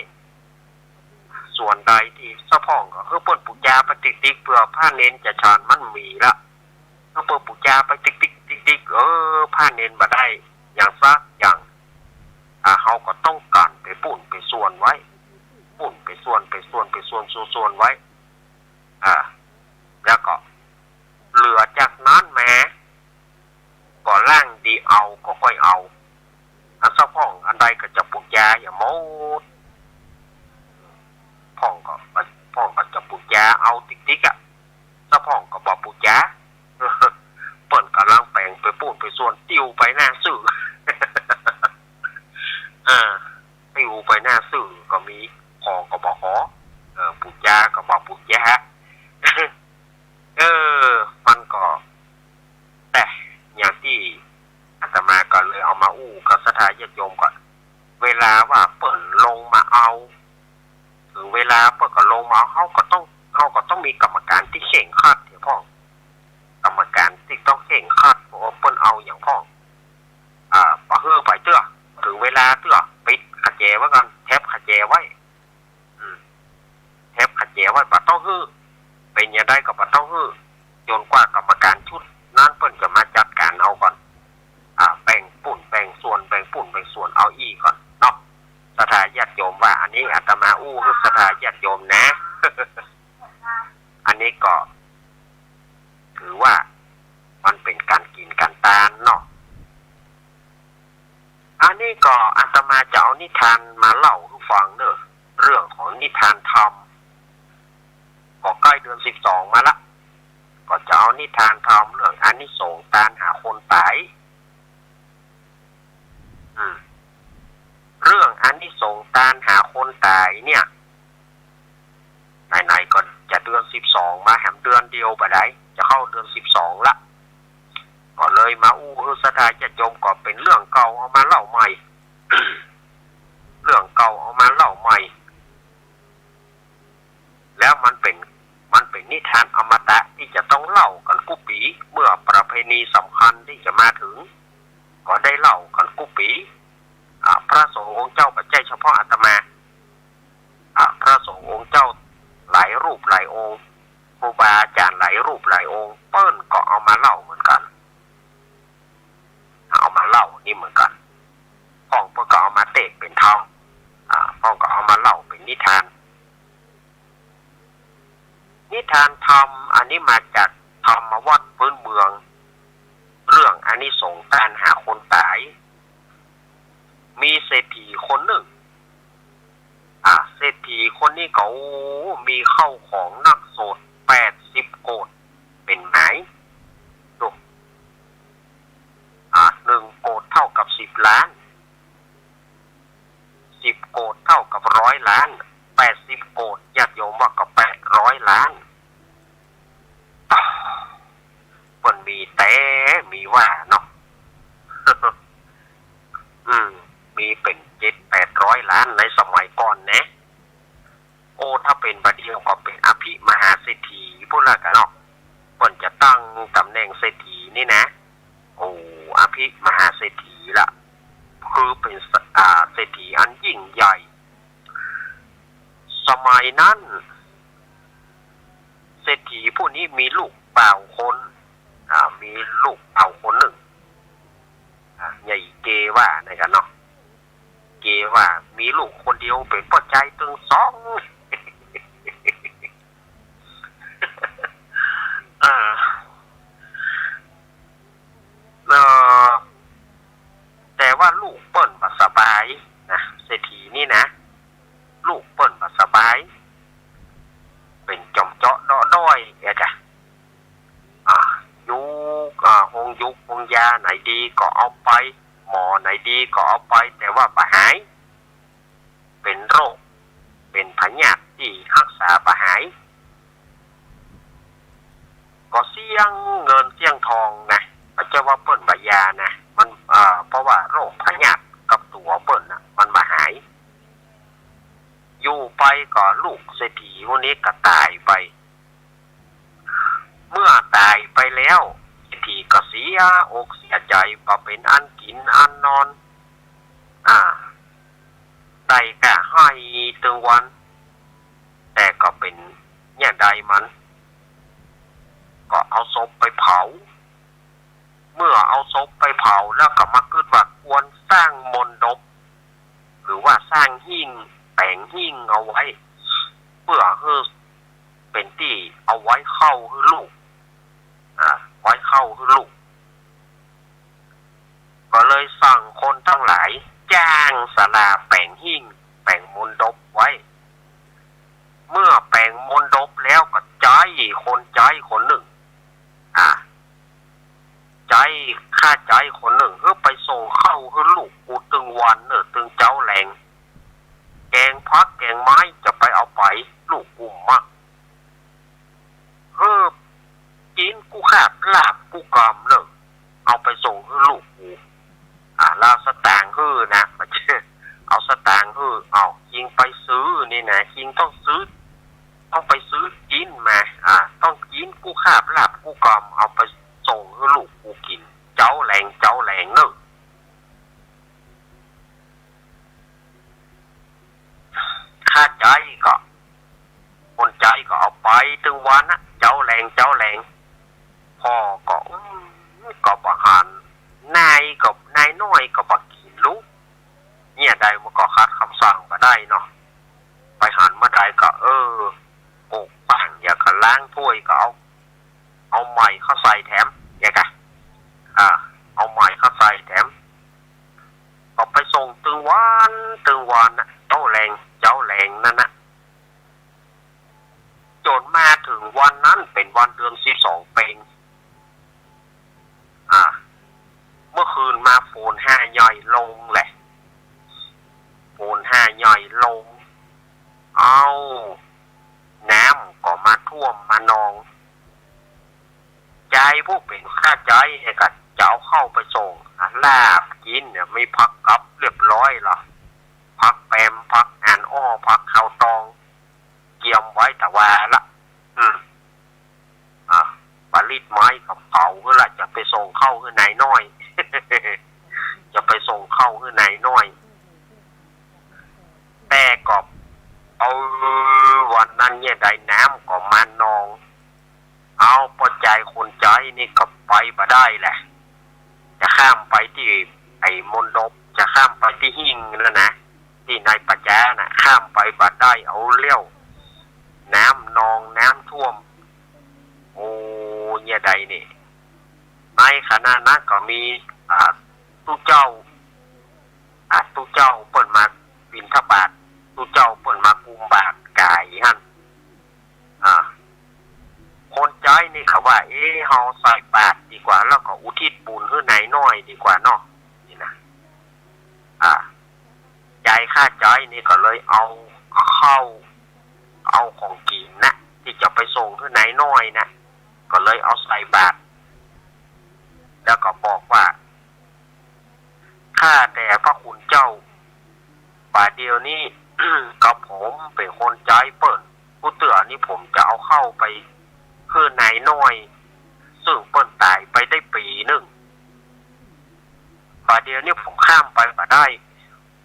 ส่วนใดตี้สะพ่องก็หื้อเปิ้นปู๋จาไปติ๊กๆ เปื้อพระเณรจะฉันมันมีละ หื้อเปิ้นปู๋จาไปติ๊กๆ ติ๊กๆ เออ พระเณรบ่ได้หยังสักอย่าง อ่ะ เฮาก็ต้องกั๋นไปปุ้นไปส่วนไว้ ปุ้นไปส่วน ไปส่วน ไปส่วน ส่วนๆ ไว้ อ่า แล้วก็เหลือจากนั้นมา ก็ล่างดีเอาก็ค่อยเอา อันสะพ่องอันใดก็จะปู๋จาอย่าหมด พ่องก็ พ่องก็จะปู๋จาเอาติ๊กๆ อะ สะพ่องก็บ่ปู๋จา เปิ้นก่ำลังแป๋งไปปุ้นไปส่วน ติ้วไปหน้าซื่อ อ่า ติ้วไปหน้าซื่อก็มี ขอก็บ่ขอ เออ ปู๋จาก็บ่ปู๋จา เออ มันก็ แต่อย่างตี้อาตมา าติโยมก่อน เวลาว่าเปิ้นลงมาเอา เถิงเวลาเปิ้นก็ลงมาเอา เฮาก็ต้อง เฮาก็ต้องมีกรรมการตี้เคร่งครัดเหียพ่อง กรรมการตี้ต้องเคร่งครัด บ่าเปิ้นเอาหยังพ่อง อ่า บ่หื้อไปเตื้อ เถิงเวลาเตื้อ ปิดขะแจไว้ก่อน แถบขะแจไว้ อืม แถบขะแจไว้ บ่ต้องหื้อ เป๋นหยังใดก็บ่ต้องหื้อ จ๋นกว่ากรรมการชุดนั้นเปิ้นจะมาจัดก๋านเอาก่อน อ่า แบ่งปุ้นแบ่งส่วน แบ่งปุ้นแบ่งส่วนเอาอี้ก่อนเนาะ ศรัทธาญาติโยมว่า อันนี้อาตมาอู้หื้อศรัทธาญาติโยมนะ อันนี้ก็ ถือว่ามันเป๋นก๋านกิ๋นก๋านตานเนาะ อันนี้ก็อาตมาจะเอานิทานมาเล่าหื้อฟังเน่อ เรื่องของนิทานธรรม ก็ใก้เดือนสิบสองมาละ ก็จะเอานิทานธรรมเรื่องอานิสงส์ตานหาคนต๋าย อืม เรื่องอานิสงส์ตานหาคนต๋ายเนี่ย ไหนๆ ก็จะเดือนสิบสองมาแหม เดือนเดียวบ่ได้ จะเข้าเดือนสิบสองละ ก็เลยมาอู้หื้อศรัทธาญาติโยม ก็เป๋นเรื่องเก่าเอามาเล่าใหม่ เรื่องเก่าเอามาเล่าใหม่ แล้วมันเป๋น มันเป๋นนิทานอมตะตี้จะต้องเล่ากั๋นกู้ปี๋ เมื่อประเพณีสำคัญตี้จะมาเถิง ก็ได้เล่ากั๋นกู้ปี๋ อ่า พระสงฆ์องค์เจ้าบ่ใจ้เฉพาะอาตมา อ่า พระสงฆ์องค์เจ้าหลายรูปหลายองค์ ครูบาอาจ๋ารย์หลายรูปหลายองค์ เปิ้นก็เอามาเล่าเหมือนกั๋น เอามาเล่านี่เหมือนกั๋น พ่องเปิ้นก็เอามาเต๊ะเป๋นธรรม อ่า พ่องก็เอามาเล่าเป๋นนิทาน นิทานธรรมอันนี้มาจากธรรมวัตรพื้นเมือง เรื่องอานิสงส์ตานหาคนต๋าย มีเศรษฐีคนนึ่ง อ่า เศรษฐีคนนี้ก็ โอ้ มีข้าวของหนักโสดแปดสิบโกด เป๋นหมาย ดู อ่า หนึ่งโกดเต้ากับสิบล้าน สิบโกดเต้ากับร้อยล้าน แปดสิบโกด ญาติโยมว่าก็แปดร้อยล้าน เปิ้นมีแต๊มีว่าเนาะ อืม มีเป๋นเจ็ดแปดร้อยล้านในสมัยก่อนนะ โอ้ ถ้าเป๋นบ่าเดี่ยวก็เป๋นอภิมหาเศรษฐีปู้นละกั๋นเนาะ เปิ้นจะตั้งต๋ำแหน่งเศรษฐีนี่นะ โอ้ อภิมหาเศรษฐีละ คือเป๋น อ่า เศรษฐีอันยิ่งใหญ่ สมัยนั้น เศรษฐีผู้นี้มีลูกบ่าวคน อ่า มีลูกบ่าวคนนึ่ง อ่า ใหญ่เกว่านะกั๋นเนาะ เกว่ามีลูกคนเดียวเป๋นป้อจายตึงสอง อ่า เอ่อ แต่ว่าลูกเปิ้นบ่สบายนะ เศรษฐีนี่นะ ลูกเปิ้นบ่สบาย เป๋นจอมเจาะเดาะด้อยอะจ๊ะ อ่า ยุก อ่า โฮงยุกโฮงยาไหนดีก็เอาไป หมอไหนดีก็เอาไป แต่ว่าบ่หาย เป๋นโรค เป๋นพยาธิตี้ฮักษาบ่หาย ก็เสี้ยงเงินเสี้ยงทองนะ บ่ใจ้ว่าเปิ้นบ่ยานะ มัน เอ่อ เพราะว่าโรคพยาธิกับตั๋วเปิ้นน่ะ มันบ่หาย อยู่ไปก็ลูกเศรษฐีผู้นี้ก็ต๋ายไป เมื่อต๋ายไปแล้ว เศรษฐีก็เสียอกเสียใจ๋ บ่เป๋นอันกิ๋นอันนอน อ่า ได้ก้าไห้ตึงวัน แต่ก็เป๋นเยียะใดมัน ก็เอาศพไปเผา เมื่อเอาศพไปเผาแล้วก็มากึ๊ดว่าควรสร้างมณฑป หรือว่าสร้างหิ้ง แป๋งหิ้งเอาไว้ เปื้อหื้อเป๋นตี้เอาไว้เข้าหื้อลูก อ่า ไว้เข้าหื้อลูก ก็เลยสั่งคนตังหลายจ้างศาลาแป๋งหิ้ง แป๋งมณฑปไว้ เมื่อแป๋งมณฑปแล้วก็ใจ๊คนใจ๊คนนึ่ง อ่า ใจ๊ ข้าใจ๊คนนึ่ง หื้อไปส่งข้าวหื้อลูกกูตึงวันเน่อ ตึงเจ๊าแลง แกงผักแกงไม้จะไปเอาไป ลูกกูมัก หื้อกิ๋นกู้คาบลาบกู้กำเน่อ เอาไปส่งหื้อลูกกู อ่า แล้วสตางค์หื้อนะ บ่ใจ้เอาสตางค์หื้อ เอ้า คิงไปซื้อนี่นะ คิงต้องซื้อ ต้องไปซื้อกิ๋นมา อ่า ต้องกิ๋นกู้คาบลาบกู้กำ เอาไปส่งหื้อลูกกูกิ๋น เจ๊าแลง เจ๊าแลงเน่อ ค่าใจ๊ก็ คนใจ๊ก็เอาไปตึงวันนะ เจ๊าแลง เจ๊าแลง พ่อก็ อืม ก็บ่หัน นายก็ นายน้อยก็บ่กิ๋นลุก เนี่ยใดมันก็ขัดกำสั่งบ่ได้เนาะ ไปหันเมื่อใดก็ เออ โปะป้าง อย่างกะล้างถ้วยก็เอา เอาใหม่เข้าใส่แถม เนี่ยกะ อ่า เอาใหม่เข้าใส่แถม ก็ไปส่งตึงวัน ตึงวันนะ เจ๊าแลง เจ๊าแลงนั้นนะ จ๋นมาเถิงวันนั้นเป๋นวันเดือนสิบสองเป๋ง อ่า เมื่อคืนมาฝนห่าใหญ่ลงแหละ ฝนห่าใหญ่ลง เอ้า น้ำก็มาท่วมมานอง ใจ๊ผู้เป๋นค่าใจ๊เนี่ยก็จะเอาข้าวไปส่ง หาลาบกิ๋นเนี่ย มีผักกับเรียบร้อยละ ผักแปม ผักอ่านอ้อ ผักขาวตอง เกียมไว้ตะวาละ อืม อ่า ปาลิดไม้กับเผาหื้อละ จะไปส่งข้าวหื้อนายน้อย จะไปส่งข้าวหื้อนายน้อย แต่ก็ เออ วันนั้นเนี่ยใดน้ำก็มานอง เอ้า ป้อใจ๋คนใจ๊นี่ก็ไปบ่ได้แหละ จะข้ามไปตี้ไอ้มณฑป จะข้ามไปตี้หิ้งนั่นนะ ตี้นายป๋าจ๊านะ ข้ามไปบ่ได้ เอาแล้ว น้ำนอง น้ำท่วม โอ้ เนี่ยใดนี่ ในขณะนั้นก็มี อ่า ตุ๊เจ้า อ่า ตุ๊เจ้าเปิ้นมาบิณฑบาต ตุ๊เจ้าเปิ้นมากุมบาตรก๋ายหั้น อ่า คนใจ๊นี่เขาว่า เอ๊ะ เฮาใส่บาตรดีกว่า แล้วก็อุทิศบุญหื้อนายน้อยดีกว่าเนาะ นี่นะ อ่า ใจ๋ค่าใจ๊นี่ก็เลยเอาข้าว เอาของกิ๋นนะ ตี้จะไปส่งหื้อนายน้อยนะ ก็เลยเอาใส่บาตร แล้วก็บอกว่า ข้าแต่พระคุณเจ้า บ่าเดี่ยวนี้ กระผมเป๋นคนใจ๊เปิ้น กู้เตื้อนี้ผมจะเอาข้าวไปหื้อนายน้อย ซึ่งเปิ้นต๋ายไปได้ปี๋นึ่ง บ่าเดี่ยวนี้ผมข้ามไปบ่ได้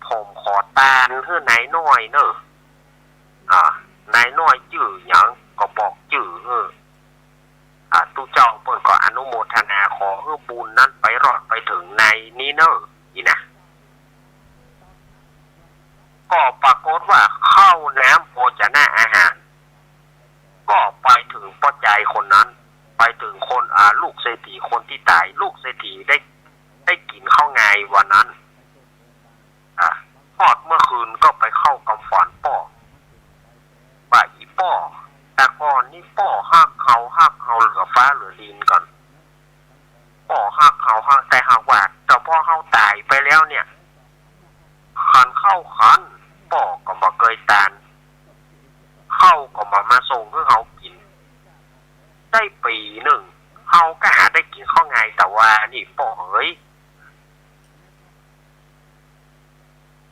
ผมขอตานหื้อนายน้อยเน่อ อ่า นายน้อยจื้อหยังก็บอกจื้อหื้อ อ่า ตุ๊เจ้าเปิ้นก็อนุโมทนา ขอหื้อบุญนั้นไปรอดไปเถิงนายนี้เน่อ นี่นะ ก็ปรากฏว่าข้าวน้ำโภชนะอาหาร ก็ไปเถิงป้อใจ๋คนนั้น ไปเถิงคน อ่า ลูกเศรษฐีคนตี้ต๋าย ลูกเศรษฐีได้ ได้กิ๋นข้าวงายวันนั้น อ่ะ ฮอดเมื่อคืนก็ไปเข้ากำฝันป้อ ว่า อี่ป้อ แต่ก่อนนี้ป้อฮักเฮา ฮักเฮาเหลือฟ้าเหลือดินก่อน ป้อฮักเฮาฮัก แต่หากว่า แต่พอเฮาต๋ายไปแล้วเนี่ย ขันข้าวขัน ป้อก็บ่เกยตาน ข้าวก็บ่มาส่งหื้อเฮากิ๋น ได้ปี๋นึ่ง เฮาก็หาได้กิ๋นข้าวงายตะวานี่ป้อเอ๋ย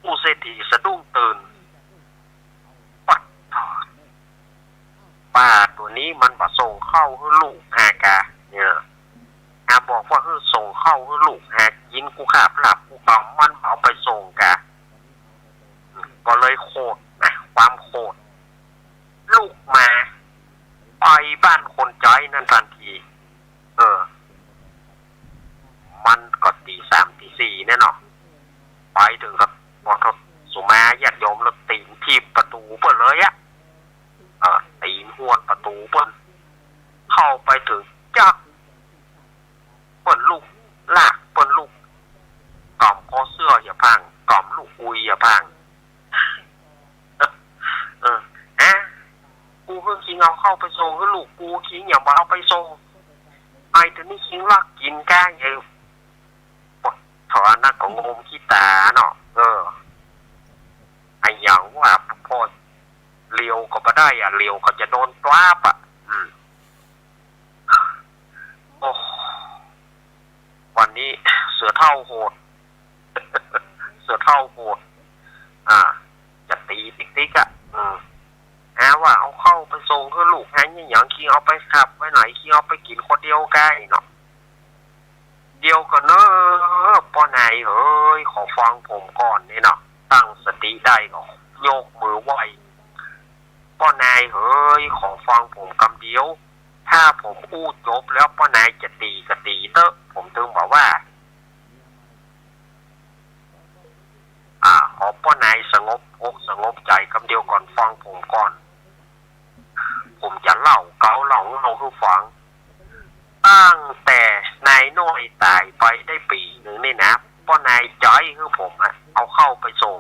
กู้เศรษฐีสะดุ้งตื่น ปัด ป้าตั๋วนี้มันบ่ส่งข้าวหื้อลูกหากา เนี่ย หาบอกว่าหื้อส่งข้าวหื้อลูกหากิ๋นกู้คาบลาบกู้กำ มันบ่เอาไปส่งกา ก็เลยโขดนะ ความโขด ลุกมา ไปบ้านคนใจ๊นั้นทันที เออ มันก็ตี๋สามตี๋สี่เนี่ยเนาะ ไปเถิงก็ ปอท สุมาญาติโยมแล้วตี๋นถีบประตู๋เปิ้นเลยอะ เออ ตี๋นหวดประตู๋เปิ้น เข้าไปเถิงจั๊ก เปิ้นลุก ลากเปิ้นลุก ก๋อมคอเสื้ออย่าพัง ก๋อมลูกกุยอย่าพัง เออ อะ กูหื้อคิงเอาข้าวไปส่งหื้อลูกกู คิงยังบ่เอาไปส่ง ไอ้ตั๋วนี้คิงลักกิ๋นก้า ไอ้ โอ๊ย เฒ่าอันนั้นก็งมขี้ต๋าเนาะ เออ อะหยังวะ ป้อเหลียวก็บ่ได้อะ เหลียวก็จะโดนตวาบอะ อืม โอ้ วันนี้เสือเฒ่าโหด เสือเฒ่าโหด อ่า จะตี๋ติ๊กๆ อะ อืม หาว่าเอาข้าวไปส่งหื้อลูก หาหยังคิงเอาไปขับไว้ไหน คิงเอาไปกิ๋นคนเดียวก้าเนาะ เดี๋ยวก่อนเน่อ ป้อนายเอ๋ย ขอฟังผมก่อนนี่เนาะ ตั้งสติได้ก็ยกมือไหว้ ป้อนายเอ๋ย ขอฟังผมกำเดียว ถ้าผมอู้จบแล้วป้อนายจะตี๋ก็ตี๋เต๊อะ ผมตึงบอกว่า อ่า ขอป้อนายสงบอกสงบใจ๋กำเดียวก่อน ฟังผมก่อน ผมจะเล่าเก๊าเล่าเง่าหื้อฟัง ตั้งแต่นายน้อยต๋ายไปได้ปี๋นึ่งนี่นะ ป้อนายใจ๊หื้อผมอะ เอาข้าวไปส่ง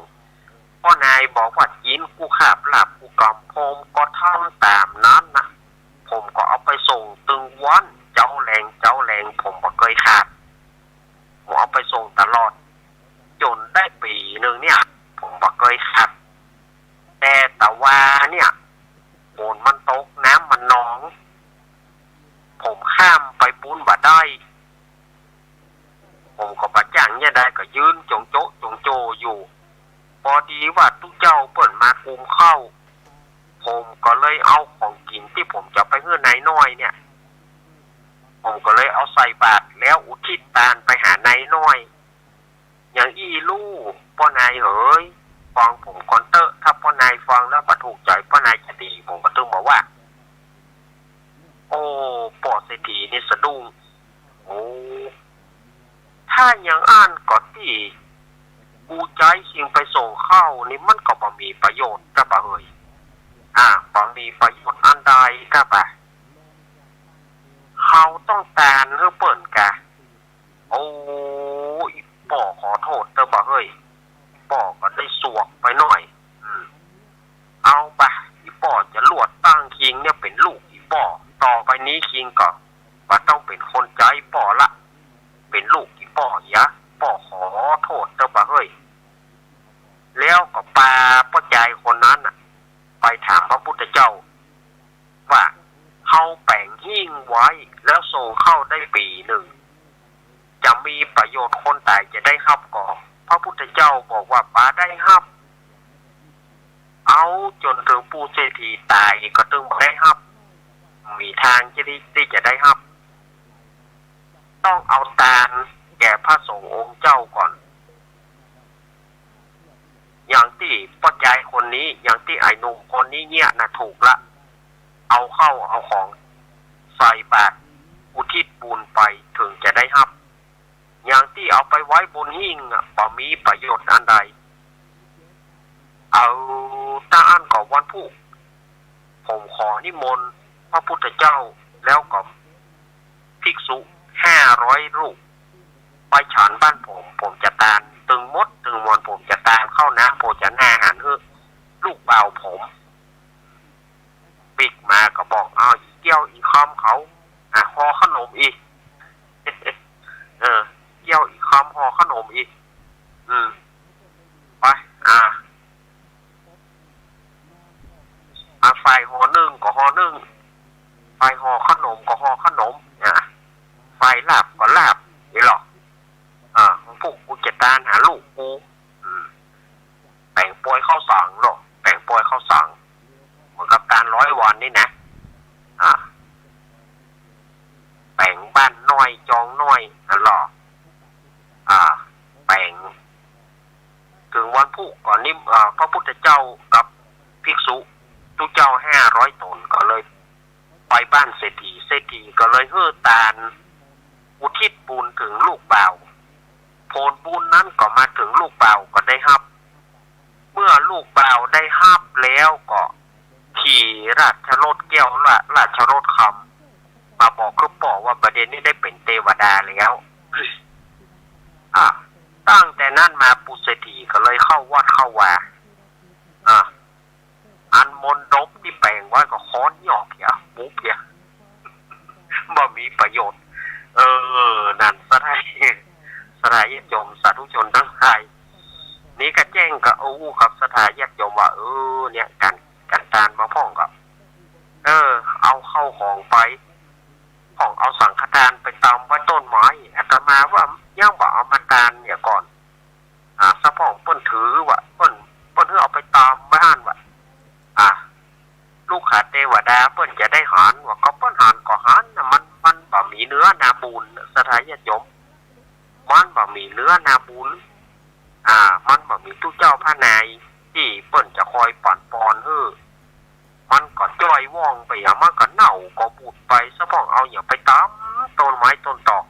ป้อนายบอกว่า กิ๋นกู้คาบลาบกู้กำ ผมก็ทำต๋ามนั้นนะ ผมก็เอาไปส่งตึงวัน เจ๊าแลง เจ๊าแลง ผมบ่เกยขาด ผมเอาไปส่งตลอด จ๋นได้ปี๋นึ่งเนี่ย ผมบ่เกยขาด แต่ตะวาเนี่ย ฝนมันตก น้ำมันนอง ผมข้ามไปปู๊นบ่ได้ ผมก็บ่จ้างเยียะใด ก็ยืนจ๋งโจ๊ะจ๋งโจอยู่ ปอดีว่าตุ๊เจ้าเปิ้นมากุมข้าว ผมก็เลยเอาของกิ๋นตี้ผมจะไปหื้อนายน้อยเนี่ย ผมก็เลยเอาใส่บาตรแล้วอุทิศตานไปหานายน้อย อย่างอี้ลู่ ป้อนายเอ๋ย ฟังผมก่อนเต๊อะ ถ้าป้อนายฟังแล้วบ่ถูกใจ๋ ป้อนายจะตี๋ ผมก็ตึงบอกว่า โอ้ ป้อเศรษฐีนี่สะดุ้ง โอ้ ถ้าอย่างอั้นก็ตี้ กูใจ๊คิงไปส่งข้าวนี่มันก็บ่มีประโยชน์ ก้าบ่าเอ๋ย อ่า บ่มีประโยชน์อันใด ก้าบ่า เฮาต้องตานหื้อเปิ้นกา โอ้ อีป้อขอโต้ษเต๊อะบ่าเฮ้ย ป้อก็ได้สวกไปหน้อย อืม เอาบ่า อีป้อจะลวดตั้งคิงเนี่ยเป๋นลูกอีป้อ ต่อไปนี้คิงก็บ่ต้องเป๋นคนใจ๊ป้อละ เป๋นลูกอีป้อเหีย ป้อขอโต้ษเต๊อะบ่าเฮ้ย แล้วก็ปาป้อจายคนนั้นน่ะ ไปถามพระพุทธเจ้า ว่า เฮาแป๋งหิ้งไว้ แล้วส่งข้าวได้ปี๋นึ่ง จะมีประโยชน์คนต๋ายจะได้ฮับก่อ พระพุทธเจ้าบอกว่าบ่ได้ฮับ เอาจ๋นเถิงปู่เศรษฐีต๋ายก็ตึงบ่ได้ฮับ มีตางจะได้ ตี้จะได้ฮับ ต้องเอาตานแก่พระสงฆ์องค์เจ้าก่อน อย่างตี้ป้อจายคนนี้ อย่างตี้ไอ้หนุ่มคนนี้เนี่ยน่ะถูกละ เอาข้าวเอาของใส่บาตรอุทิศบุญไปเถิงจะได้ฮับ อย่างตี้เอาไปไว้บนหิ้งอะ บ่มีประโยชน์อันใด เอา ตางอั้นก็วันพูก ผมขอนิมนต์พระพุทธเจ้า แล้วก็ภิกษุห้าร้อยรูป ไปฉันบ้านผม ผมจะตานตึงหมดตึงมวล ผมจะตานข้าวน้ำ ผมจะหน้าอาหารหื้อลูกบ่าวผม ปิ๊กมาก็บอก เอา อีเกี้ยวอีคำเขา อ่ะ ห่อขนมอีก เออ เกี้ยวอีคำห่อขนมอีก อืม ไป อ่ะ อ่ะ ฝ่ายห่อนึ่งก็ห่อนึ่ง ฝ่ายห่อขนมก็ห่อขนม อ่ะ ฝ่ายลาบก็ลาบ นี่หรอ อ่ะ พวกกูจะตานหาลูกกู อืม แป๋งปอยข้าวสังเนาะ แป๋งปอยข้าวสัง เหมือนกับตานร้อยวันนี่นะ อ่า แป๋งบ้านน้อยจองน้อย อันหรอ อ่า แป๋ง เถิงวันพูกก็นิม- อ่า พระพุทธเจ้ากับภิกษุ ตุ๊เจ้าห้าร้อยต๋นก็เลย ไปบ้านเศรษฐี เศรษฐีก็เลยหื้อตานอุทิศบุญเถิงลูกบ่าว ผลบุญนั้นก็มาเถิงลูกบ่าวก็ได้ฮับ เมื่อลูกบ่าวได้ฮับแล้วก็ขี่ราชรถแก้ว รา- ราชรถคำ มาบอกคือป้อว่า บ่าเดี่ยวนี้ได้เป๋นเตวดาแล้ว อ่า ตั้งแต่นั้นมาปู่เศรษฐีก็เลยเข้าวัดเข้าวา อ่า อันมณฑปตี้แป๋งไว้ก็ค้อนหยอกเหีย ปุ๊บเหีย บ่มีประโยชน์ เออ นั่น ศรัทธา ศรัทธาญาติโยม สาธุชนตังหลาย นี่ก็แจ้งก็อู้กับศรัทธาญาติโยมว่า เออ เนี่ย ก๋าน ก๋านตานบ่าพ่องก็ เออ เอาข้าวของไป พ่องเอาสังฆทานไปตำไว้ต้นไม้ อาตมาว่ายังบ่เอามาตานเหียก่อน อ่า สะพ่อง นาบุญ ศรัทธาญาติโยม มันบ่มีเนื้อนาบุญ อ่า มันบ่มีตุ๊เจ้าพระนายตี้เปิ้นจะคอยปั๋นปอนหื้อ มันก็จ้อยว่องไปอะ มันก็เน่าก็บูดไป สะพ่องเอาหยังไปตำต้นไม้ต้นตอก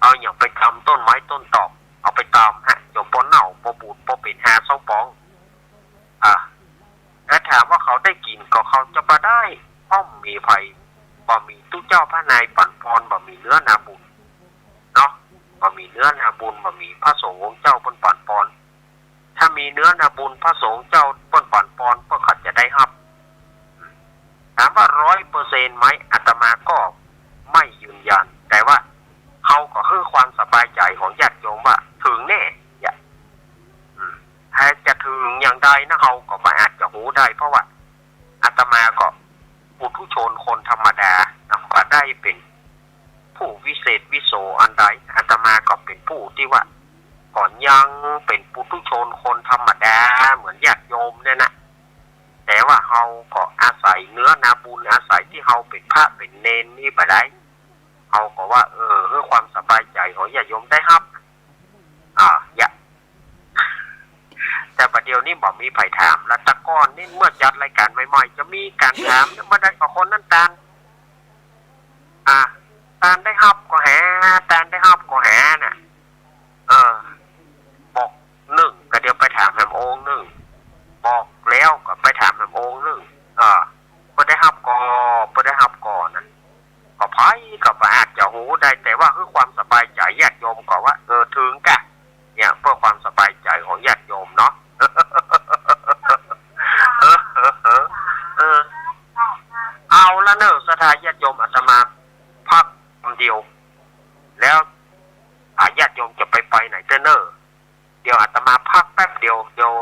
เอาหยังไปตำต้นไม้ต้นตอก เอาไปตำฮะ จนปอเน่าปอบูดปอเป๋นฮาเศร้าปอง อ่า ถ้าถามว่าเขาได้กิ๋นก็เขาจะบ่ได้ เพราะบ่มีใผ บ่มีตุ๊เจ้าพระนายปั๋นปอน บ่มีเนื้อนาบุญเนาะ บ่มีเนื้อนาบุญ บ่มีพระสงฆ์องค์เจ้าเปิ้นปั๋นปอน ถ้ามีเนื้อนาบุญพระสงฆ์เจ้าเปิ้นปั๋นปอน เปิ้นก็จะได้ฮับ ถามว่าร้อยเปอร์เซ็นต์ไหม อาตมาก็ไม่ยืนยัน แต่ว่าเฮาก็หื้อความสบายใจ๋ของญาติโยมว่าถึงแน่ เนี่ย อืม แต่จะถึงอย่างใดนะ เฮาก็บ่อาจจะฮู้ได้ เพราะว่าอาตมาก็ปุถุชนคนธรรมดานะ บ่ได้เป๋นผู้วิเศษวิโสอันใด อาตมาก็เป๋นผู้ตี้ว่า ก็ยังเป๋นปุถุชนคนธรรมดาเหมือนญาติโยมเนี่ยนะ แต่ว่าเฮาก็อาศัยเนื้อนาบุญ อาศัยตี้เฮาเป๋นพระเป๋นเณรนี่บ่ได้ เฮาก็ว่า เออ หื้อความสบายใจ๋ของญาติโยมได้ฮับ อ่า อย่า แต่บ่าเดี่ยวนี้บ่มีใผถามละ แต่ก่อนนี่เมื่อจัดรายการใหม่ๆ จะมีก๋านถาม บ่ได้ก็คนนั้นตาน อ่ะ ตานได้ฮับก่อแห ตานได้ฮับก่อแหน่ะ เออ บอกนึ่ง ก็เดี๋ยวไปถามแหมองค์นึ่ง บอกแล้วก็ไปถามแหมองค์นึ่ง เออ เปิ้นได้ฮับก่อ เปิ้นได้ฮับก่อนั่น ก็ใผก็บ่อาจจะฮู้ได้ แต่ว่าหื้อความสบายใจ๋ญาติโยมก็ว่า เออ ถึงกะ เนี่ย เพื่อความสบายใจ๋ของญาติโยมเนาะ เออ เออ เออ เออ เอาละเน่อ ศรัทธาญาติโยม อาตมาพักคำเดียว แล้ว อ่า ญาติโยมจะไปไปไหนเต้อเน่อ เดี๋ยวอาตมาพักแป๊บเดียว เดี๋ยว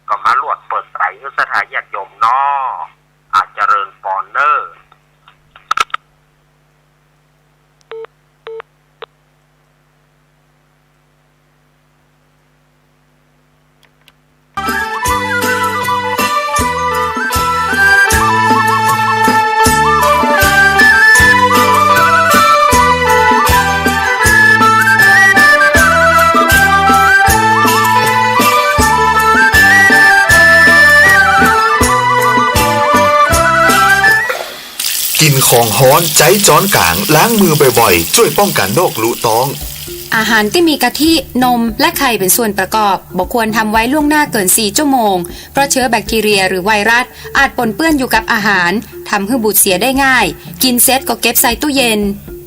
ก็มาลวดเปิดสายหื้อศรัทธาญาติโยมเนาะ อ่า เจริญปอนเน่อ กิ๋นของฮ้อน ใจ๊จ๊อนก๋าง ล้างมือบ่อยๆ จ้วยป้องกั๋นโรคลุต๊อง อาหารตี้มีกะทิ นม และไข่เป๋นส่วนประกอบ บ่ควรทำไว้ล่วงหน้าเกินสี่ชั่วโมง เพราะเชื้อแบคทีเรียหรือไวรัสอาจปนเปื้อนอยู่กับอาหาร ทำหื้อบูดเสียได้ง่าย กิ๋นเสร็จก็เก็บใส่ตู้เย็น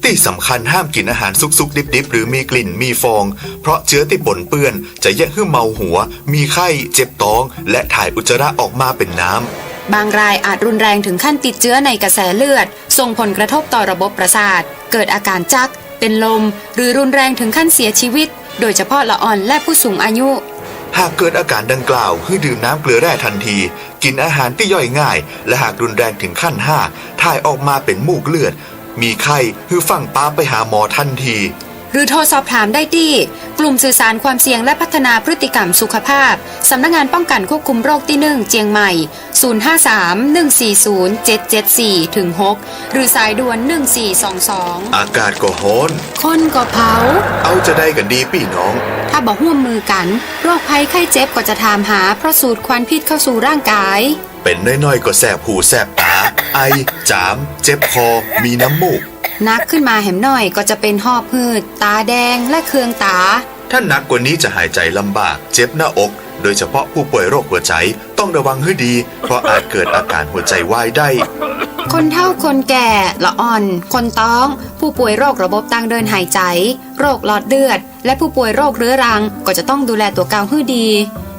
ตี้สำคัญห้ามกิ๋นอาหารสุกๆ ดิบๆ หรือมีกลิ่น มีฟอง เพราะเจื๊อตี้ปนเปื้อนจะเยียะหื้อเมาหัว มีไข้ เจ็บต๊อง และถ่ายอุจจาระออกมาเป๋นน้ำ บางรายอาจรุนแรงถึงขั้นติดเจื้อในกระแสเลือด ส่งผลกระทบต่อระบบประสาท เกิดอาการจัก เป็นลม หรือรุนแรงถึงขั้นเสียชีวิต โดยเฉพาะละอ่อนและผู้สูงอายุ หากเกิดอาการดังกล่าว หื้อดื่มน้ำเกลือแร่ทันที กิ๋นอาหารตี้ย่อยง่าย และหากรุนแรงถึงขั้นห้า ถ่ายออกมาเป๋นมูกเลือด มีไข้ หื้อฟั่งป๊าไปหาหมอทันที หรือโทรสอบถามได้ตี้ กลุ่มสื่อสารความเสี่ยงและพัฒนาพฤติกรรมสุขภาพ สำนักงานป้องกันควบคุมโรคตี้หนึ่ง เจียงใหม่ ศูนย์ห้าสาม หนึ่งสี่ศูนย์ เจ็ดเจ็ดสี่ ถึง หก หรือสายด่วน หนึ่งสี่สองสอง อากาศก็ฮ้อน คนก็เผา เอาจาใดกั๋นดีปี้น้อง ถ้าบ่ฮ่วมมือกั๋น โรคภัยไข้เจ็บก็จะถามหา เพราะสูดควันพิษเข้าสู่ร่างกาย เป๋นน้อยๆ ก็แสบหูแสบต๋า ไอ จาม เจ็บคอ มีน้ำมูก หนักขึ้นมาแหมหน่อยก็จะเป๋นหอบหืด ต๋าแดง และเคืองต๋า ถ้าหนักกว่านี้จะหายใจลำบาก เจ็บหน้าอก โดยเฉพาะผู้ป่วยโรคหัวใจ ต้องระวังหื้อดี เพราะอาจเกิดอาการหัวใจวายได้ คนเฒ่าคนแก่ ละอ่อน คนต๊อง ผู้ป่วยโรคระบบตางเดินหายใจ โรคหลอดเลือด และผู้ป่วยโรคเรื้อรัง ก็จะต้องดูแลตั๋วเก่าหื้อดี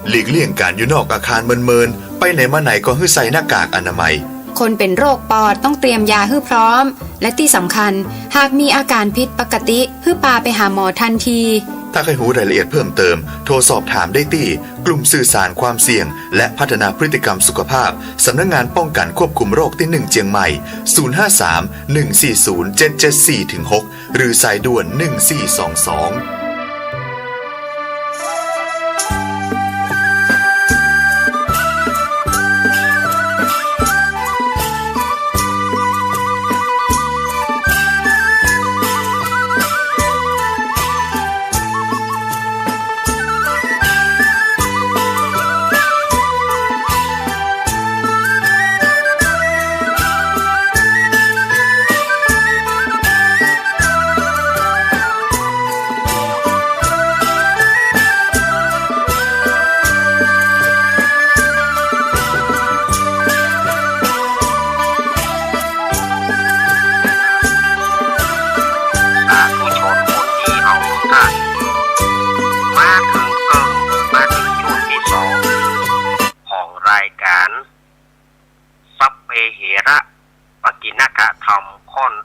หลีกเลี่ยงก๋านอยู่นอกอาคารเมินๆ ไปไหนมาไหนก็หื้อใส่หน้ากากอนามัย คนเป๋นโรคปอดต้องเตรียมยาหื้อพร้อม และตี้สำคัญ หากมีอาการผิดปกติ หื้อปาไปหาหมอทันที ถ้าใค่ฮู้รายละเอียดเพิ่มเติม โทรสอบถามได้ตี้ กลุ่มสื่อสารความเสี่ยง และพัฒนาพฤติกรรมสุขภาพ สำนักงานป้องกันควบคุมโรคตี้หนึ่ง เจียงใหม่ ศูนย์ห้าสาม หนึ่งสี่ศูนย์ เจ็ดเจ็ดสี่ ถึง หก หรือสายด่วน หนึ่งสี่สองสอง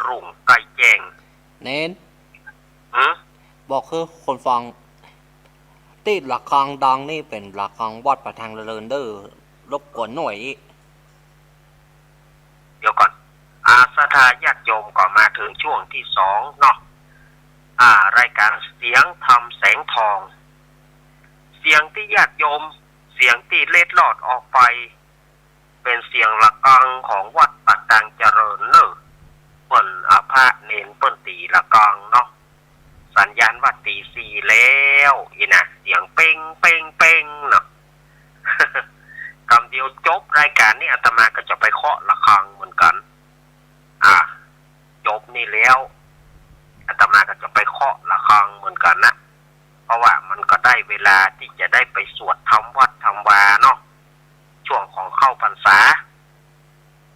รุ่งใก้แจ้ง เณร หือ บอกหื้อคนฟัง ตี้ระฆังดังนี่เป๋นระฆังวัดป่าแตงเจริญเน่อ รบกวนหน่อย เดี๋ยวก่อน อ่า ศรัทธาญาติโยมก็มาเถิงช่วงตี้สองเนาะ อ่า รายก๋านเสียงธรรมแสงทอง เสียงตี้ญาติโยม เสียงตี้เล็ดลอดออกไป เป๋นเสียงระฆังของวัดป่าแตงเจริญเน่อ เปิ้น อ่า พระเณรเปิ้นตี๋ระฆังเนาะ สัญญาณว่าตี๋สี่แล้ว อี้นะ เสียงเป้ง เป้ง เป้งเนาะ กำเดียวจบรายก๋านนี้อาตมาก็จะไปเคาะระฆังเหมือนกั๋น อ่า จบนี่แล้ว อาตมาก็จะไปเคาะระฆังเหมือนกั๋นนะ เพราะว่ามันก็ได้เวลาตี้จะได้ไปสวดทำวัดทำวาเนาะ ช่วงของเข้าพรรษา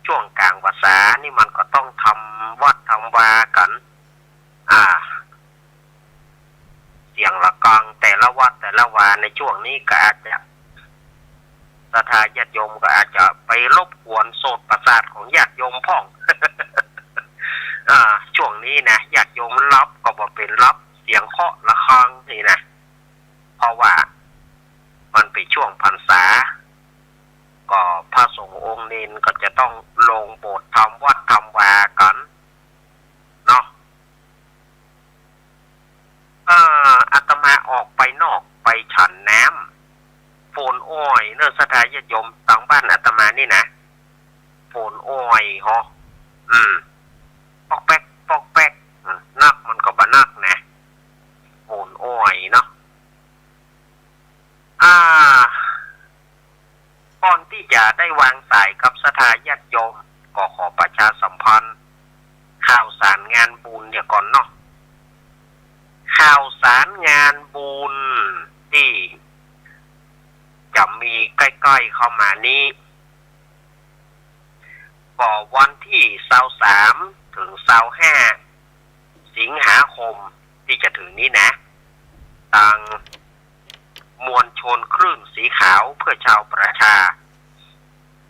ช่วงก๋างพรรษานี่มันก็ต้องทำวัดทำวากั๋น อ่า เสียงระฆังแต่ละวัดแต่ละวาในช่วงนี้ก็อาจจะ ศรัทธาญาติโยมก็อาจจะไปรบกวนโสตประสาทของญาติโยมพ่อง อ่า ช่วงนี้นะ ญาติโยมหลับก็บ่เป๋นหลับ เสียงเคาะระฆังนี่นะ เพราะว่ามันเป๋นช่วงพรรษา ก็พระสงฆ์องค์เณรก็จะต้องลงโบสถ์ทำวัดทำวากั๋นเนาะ เอ่อ อาตมาออกไปนอกไปฉันน้ำ ฝนอ่อยเน่อ ศรัทธาญาติโยม ตางบ้านอาตมานี่นะ ฝนอ่อยฮอ อืม ป๊อกแป๊ก ป๊อกแป๊ก อืม นักมันก็บ่นักนะ ฝนอ่อยเนาะ อ่า ก่อนตี้จะได้วางสายกับศรัทธาญาติโยม ก็ขอประชาสัมพันธ์ ข่าวสารงานบุญเหียก่อนเนาะ ข่าวสารงานบุญตี้จะมีใก้ๆ เข้ามานี้ ก็วันตี้ซาวสามเถิงซาวห้า สิงหาคมตี้จะเถิงนี้นะ ตางมวลชนคลื่นสีขาวเพื่อชาวประชา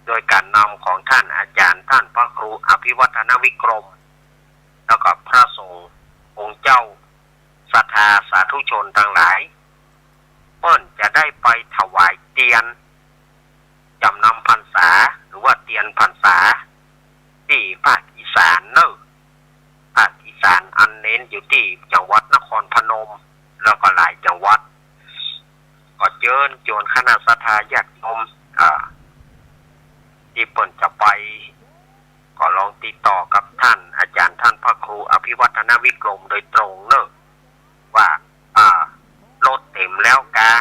โดยก๋านนำของต้านอาจ๋ารย์ต้านพระครูอภิวัฒนวิกรม แล้วก็พระสงฆ์องค์เจ้า ศรัทธาสาธุชนตังหลาย เปิ้นจะได้ไปถวายเตียนจ๋ำนำพรรษา หรือว่าเตียนพรรษา ตี้ภาคอีสานเน่อ ภาคอีสานอันเน้นอยู่ตี้จังหวัดนครพนม แล้วก็หลายจังหวัด ก็เจิญจวนคณะศรัทธาญาติโยม อ่า ตี้เปิ้นจะไป ก็ลองติดต่อกับต้านอาจ๋ารย์ต้านพระครูอภิวัฒนวิกรมโดยตรงเน่อ ว่า อ่า รถเต๋มแล้วกา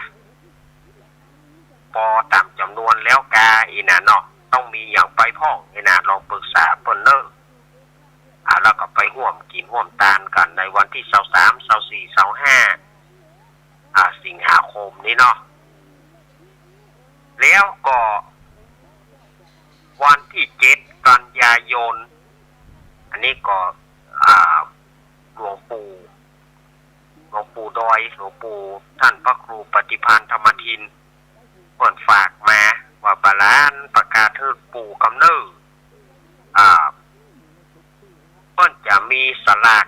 ปอต๋ามจ๋ำนวนแล้วกา อี้นะเนาะ ต้องมีหยังไปพ่อง อี้นะ ลองปรึกษาเปิ้นเน่อ อ่า แล้วก็ไปฮ่วมกิ๋นฮ่วมตานกั๋นในวันตี้ซาวสาม ซาวสี่ ซาวห้า อ่า สิงหาคมนี้เนาะ แล้วก็วันตี้เจ็ดกันยายน อันนี้ก็ อ่า หลวงปู่ หลวงปู่ดอย หลวงปู่ต้านพระครูปฏิภาณธรรมทิน เปิ้นฝากมาว่า บาหลานประกาศหื้อปู่กำเน่อ อ่า เปิ้นจะมีสลาก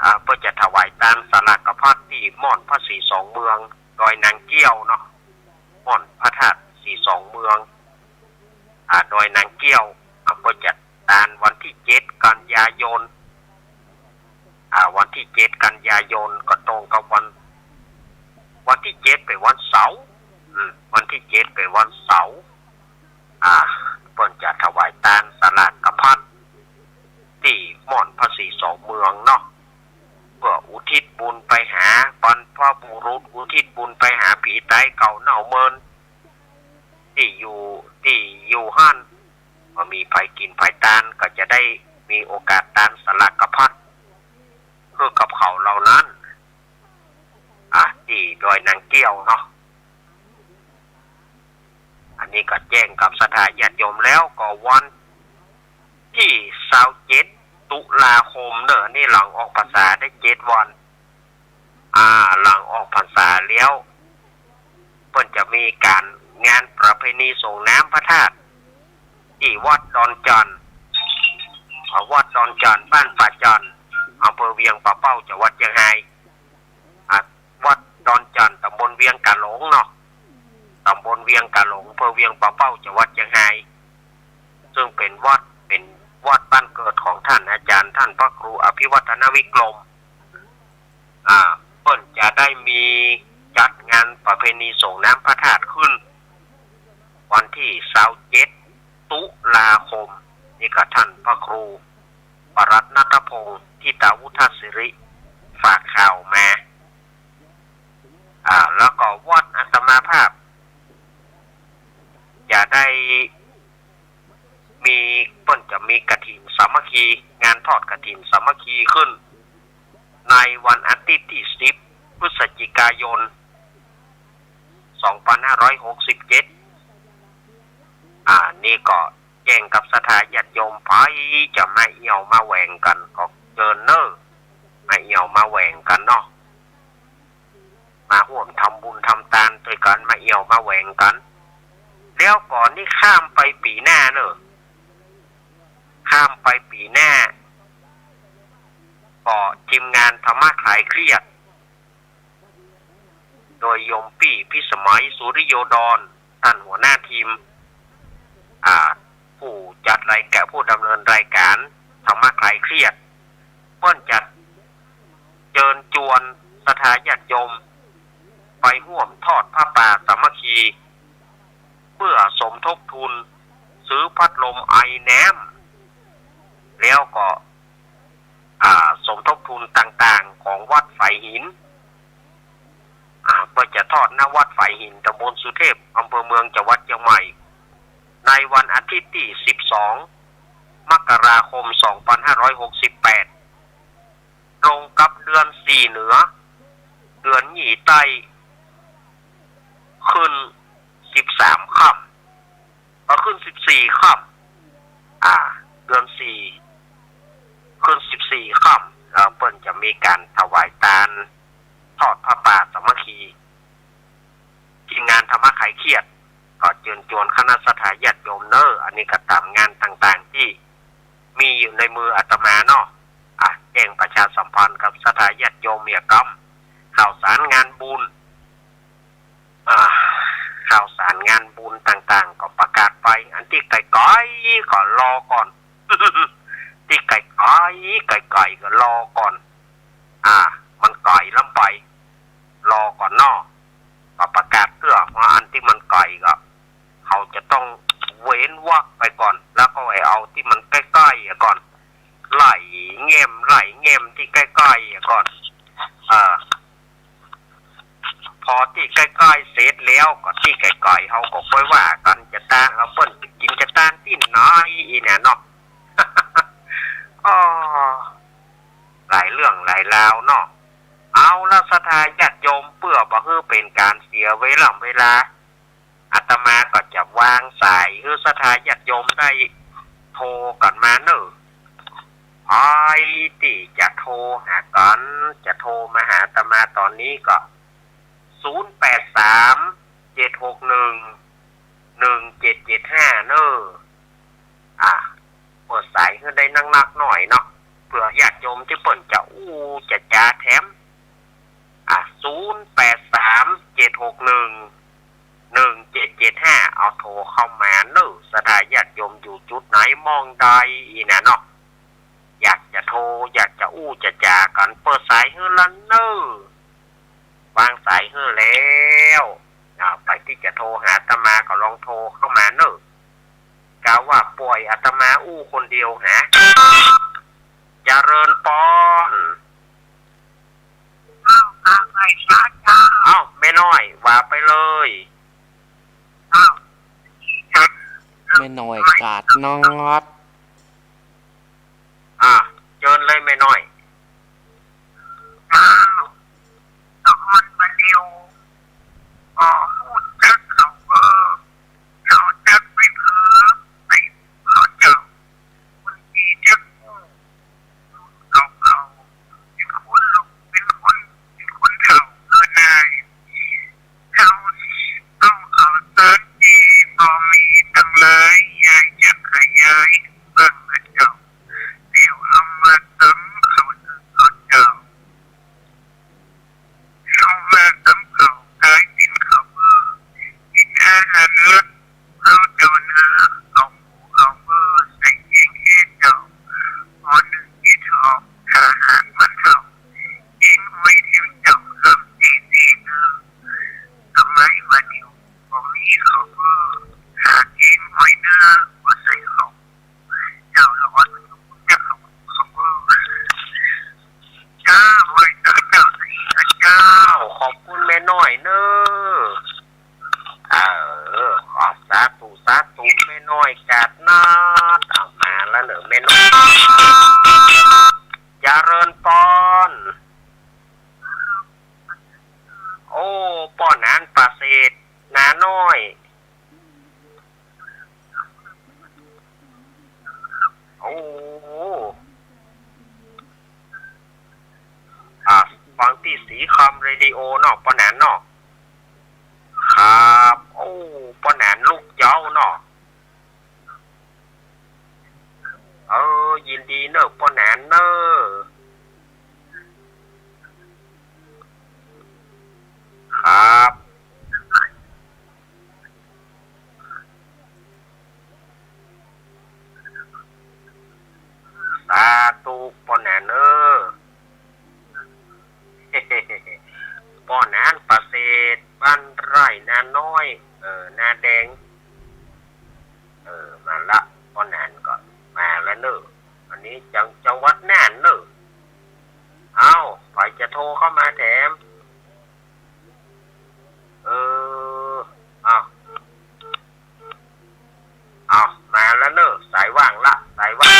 อ่า เปิ้นจะถวายตานสลากพัดตี้ม่อนพระศรีสองเมือง ดอยนางเกี้ยวเนาะ ม่อนพระธาตุศรีสองเมือง อ่า ดอยนางเกี้ยว อ่า เปิ้นจะตานวันตี้เจ็ดกันยายน อ่า วันตี้เจ็ดกันยายนก็ตรงกับวัน วันตี้เจ็ดเป๋นวันเสาร์ อืม วันตี้เจ็ดเป๋นวันเสาร์ อ่า เปิ้นจะถวายตานสลากพัดตี้ม่อนพระศรีสองเมืองเนาะ เพื่ออุทิศบุญไปหาบรรพบุรุษ อุทิศบุญไปหาผีต๋ายเก่าเน่าเมิน ตี้อยู่ ตี้อยู่หั้น เมื่อมีใผกิ๋นใผตานก็จะได้มีโอกาสตานสลากพัด คือกับเขาเหล่านั้น อ่ะ ตี้ดอยนางเกี้ยวเนาะ อันนี้ก็แจ้งกับศรัทธาญาติโยมแล้ว ก็วันตี้ซาวเจ็ดตุลาคมเน่อ อันนี้หลังออกพรรษาได้เจ็ดวัน อ่า หลังออกพรรษาแล้ว เปิ้นจะมีก๋านงานประเพณีส่งน้ำพระธาตุ ตี้วัดดอนจันทน์ อ่า วัดดอนจั่น บ้านป่าจั่น อำเภอเวียงป่าเป้า จังหวัดเจียงฮาย อ่า วัดดอนจั่น ตำบลเวียงกาหลงเนาะ ตำบลเวียงกาหลง อำเภอเวียงป่าเป้า จังหวัดเจียงฮาย ซึ่งเป๋นวัด เป๋นวัดบ้านเกิดของต้านอาจ๋ารย์ ต้านพระครูอภิวัฒนวิกรม อ่า เปิ้นจะได้มีจัดงานประเพณีส่งน้ำพระธาตุขึ้น วันตี้ซาวเจ็ด ตุลาคม นี่ก็ต้านพระครูปรัตน์ณัฐพงษ์ ธิตาวุฒสิริ ฝากข่าวมา อ่า แล้วก็วัดอาตมาภาพ จะได้มี เปิ้นจะมีกฐินสามัคคี งานทอดกฐินสามัคคีขึ้น ในวันอาทิตย์ตี้สิบ พฤศจิกายน สองปันห้าร้อยหกสิบเจ็ด อ่า นี่ก็แจ้งกับศรัทธาญาติโยม ใผจะมาเอี่ยวมาแหว่งกั๋นก็เจิญเน่อ มาเอี่ยวมาแหว่งกั๋นเนาะ มาฮ่วมทำบุญทำตานตวยกั๋น มาเอี่ยวมาแหว่งกั๋น แล้วก็นี่ข้ามไปปี๋หน้าเน่อ ข้ามไปปี๋หน้า ก็ทีมงานธรรมะคลายเครียด โดยโยมปี้พิสมัย สุริโยดร ต้านหัวหน้าทีม อ่า ผู้จัดรายก๋าน ผู้ดำเนินรายก๋านธรรมะคลายเครียด เปิ้นจะเจิญจวนศรัทธาญาติโยม ไปฮ่วมทอดผ้าป่าสามัคคี เปื้อสมทบทุนซื้อพัดลมไอน้ำ แล้วก็ อ่า สมทบทุนต่างๆ ของวัดฝายหิน อ่า เปิ้นจะทอด ณ วัดฝายหิน ตำบลสุเทพ อำเภอเมือง จังหวัดเจียงใหม่ ในวันอาทิตย์ตี้สิบสอง มกราคม สองปันห้าร้อยหกสิบแปด ตรงกับเดือนสี่เหนือ เดือนยี่ใต้ ขึ้นสิบสามค่ำ ก็ขึ้นสิบสี่ค่ำ อ่า เดือนสี่ ขึ้นสิบสี่ค่ำ แล้วเปิ้นจะมีก๋านถวายตาน ทอดผ้าป่าสามัคคี ทีมงานธรรมะคลายเครียด ก็เจิญจวนคณะศรัทธาญาติโยมเน่อ อันนี้ก็ต๋ามงานต่างๆ ตี้มีอยู่ในมืออาตมาเนาะ อ่ะ แจ้งประชาสัมพันธ์กับศรัทธาญาติโยมเหียกำ ข่าวสารงานบุญ อ่า ข่าวสารงานบุญต่างๆ ก็ประกาศไป อันตี้ไก๋ๆ ก็รอก่อน ตี้ไก๋ๆ ไก๋ๆ ก็รอก่อน อ่า มันไก๋ล้ำไป รอก่อนเนาะ ก็ประกาศเตื้อ เพราะอันตี้มันไก๋ก็ เขาจะต้องเว้นวรรคไปก่อน แล้วก็ไปเอาตี้มันใก้ๆ อะก่อน ไล่แง้ม ไล่แง้มตี้ใก้ๆ อะก่อน เออ พอตี้ใก้ๆ เสร็จแล้ว ก็ตี้ไก๋ๆ เฮาก็ค่อยว่ากั๋น จะตาง เออ เปิ้นจะกิ๋นจะตางตี้ไหน อี้แหน่เนาะ อ้อ หลายเรื่องหลายราวเนาะ เอาละศรัทธาญาติโยม เปื้อบ่หื้อเป๋นก๋านเสียเวล่ำเวลา อาตมาก็จะวางสายหื้อศรัทธาญาติโยมได้โทรกั๋นมาเน่อ ใผตี้จะโทรหากั๋น จะโทรมาหาอาตมาต๋อนนี้ก็ ศูนย์แปดสาม เจ็ดหกหนึ่ง หนึ่งเจ็ดเจ็ดห้า เน่อ อ่า เปิดสายหื้อได้นักๆ หน่อยเนาะ เปื้อญาติโยมตี้เปิ้นจะอู้จะจ๋าแถม อ่า ศูนย์แปดสาม เจ็ดหกหนึ่ง หนึ่งเจ็ดเจ็ดห้า เอาโทรเข้ามาเน่อ ศรัทธาญาติโยมอยู่จุดไหนหม้องใดอี้แหน่เนาะ อยากจะโทร อยากจะอู้จะจ๋ากั๋น เปิดสายหื้อละเน่อ วางสายหื้อแล้ว อ่า ใผตี้จะโทรหาอาตมาก็ลองโทรเข้ามาเน่อ กาว่าป่อยอาตมาอู้คนเดียวหา เจริญปอน เจ้า กราบไหว้พระเจ้า เอ้า แม่น้อย ว่าไปเลย เจ้า แม่น้อยกาดนอด อ่า เจิญเลยแม่น้อย เจ้า นครบาเร็ว ก็ฮู้จักเขาเออ เขาจักไปเผลอ ไปเขาเจ้า คนตี้จักฮู้ เขา เขา เป๋นคนลุก เป๋นคน เป๋นคนเฒ่าเกินได้ เขาต้องเขาเสิร์ชตี้บ่มีตังเลย อยากจะขยาย ฟังตี้สีคำเรดิโอเนาะ ป้อหนานเนาะ ครับ โอ้ ป้อหนานลูกเจ๊าเนาะ เออ ยินดีเน่อ ป้อหนานเน่อ ครับ สาธุ ป้อหนานเน่อ ป้อหนานประเสริฐ บ้านไร่นาน้อย เออ นาแดง เออ มาละ ป้อหนานก็มาละเน่อ อันนี้จัง จังหวัดน่านเน่อ เอ้า ใผจะโทรเข้ามาแถม เออ เอ้า เอ้า มาละเน่อ สายว่างละ สายว่าง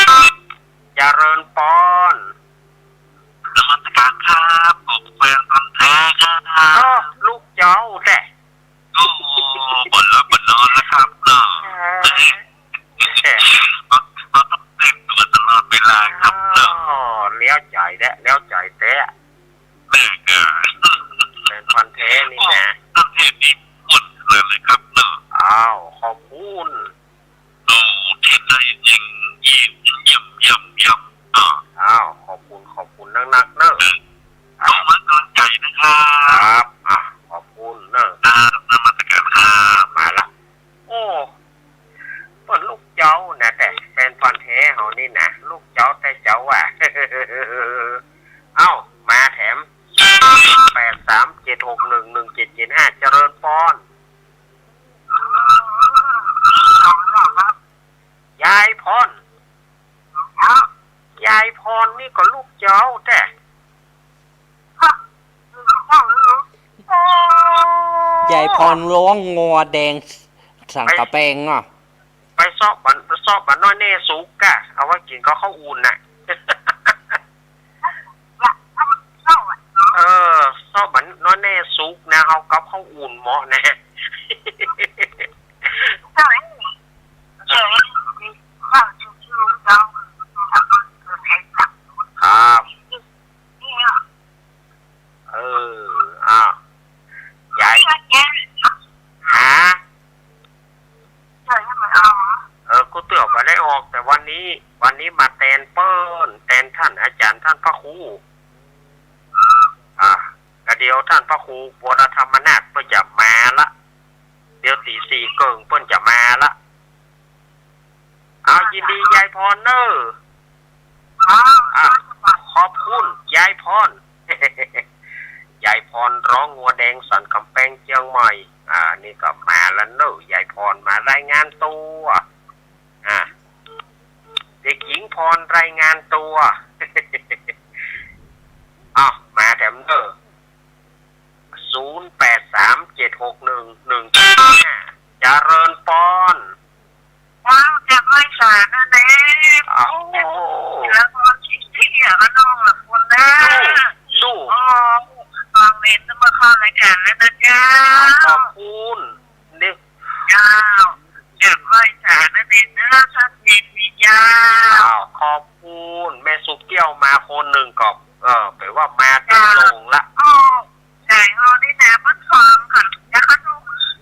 เจริญปอน นมัสการครับ ผมแฟนพันธุ์แท้ครับ เออ ลูกเจ๊าแต๊ โอ้ บ่หลับบ่นอนแล้วครับเนาะ เออ บ่ต้องแต่งตัวตลอดเวลาครับเนาะ อ๋อ แล้วใจ๋แต๊ แล้วใจ๋แต๊ แม่ก็ แฟนพันธุ์แท้นี่นะ โอ้ ตั้งแต่มีอ้วนเลยเลยครับเนาะ อ้าว ขอบคุณ โอ้ เทศได้จริง เยี่ยม เยี่ยม เยี่ยม เยี่ยม อ่า อ้าว ขอบคุณ ขอบคุณนักๆ เน่อ เออ ครับ ขอบคุณกำลังใจนะครับ ครับ อ่ะ ขอบคุณเน่อ ครับ นมัสการครับ มาละ โอ้ เปิ้นลูกเจ๊านะ แต่แฟนพันธุ์แท้เฮานี่นะ ลูกเจ๊าแต๊เจ๊าว่ะ เอ้า มาแถม แปดสามเจ็ดหกหนึ่งหนึ่งเจ็ดเจ็ดห้า เจริญปอน ยายพร ยายพรนี่ก็ลูกเจ๊าแต๊ ยายพรฮ้องงัวแดงสันก๋ำแปงเนาะ ไปเซาะบ่า เซาะบ่าน้อยแน่สุกก้า เอาไว้กิ๋นกับข้าวอุ่นน่ะ เออ เซาะบ่าน้อยแน่สุกนะ เอากับข้าวอุ่นเหมาะนะ ครับ เออ อ้าว ยาย ฮะ เออ กู้เตื้อบ่ได้ออก แต่วันนี้ วันนี้มาแตนเปิ้น แตนต้านอาจ๋ารย์ต้านพระครู อ่า ก็เดี๋ยวต้านพระครูวรธรรมนาถเปิ้นจะมาละ เดี๋ยวตี๋สี่เกิ่งเปิ้นจะมาละ เอา ยินดียายพรเน่อ อ้าว อ่ะ ขอบคุณยายพร ยายพรฮ้องงัวแดงสันก๋ำแปงเจียงใหม่ อ่า นี่ก็มาละเน่อ ยายพรมารายงานตั๋ว อ่ะ เด็กหญิงพรรายงานตั๋ว อ้าว มาแถมเน่อ ศูนย์แปดสามเจ็ดหกหนึ่งหนึ่งเจ็ดห้า เจริญปอน ว้าว จากไพศาลนั่นเอง เอ้า แล้วก็คิดเสียกับน้องละคนนะ สู้ สู้ อ๋อ ฟังเน้นมาเข้ารายการแล้วนะเจ้า ขอบคุณ นี่ เจ้า จากไพศาลนั่นเองนะ ท่านเจดีย์เจ้า อ้าว ขอบคุณ แม่สุกเกี้ยวมาคนนึ่งก็ เออ แป๋ว่ามาตรงๆ ละ อ๋อ ใช่ อ๋อ นี่นะ เปิ้นฟังค่ะ แล้วก็ดู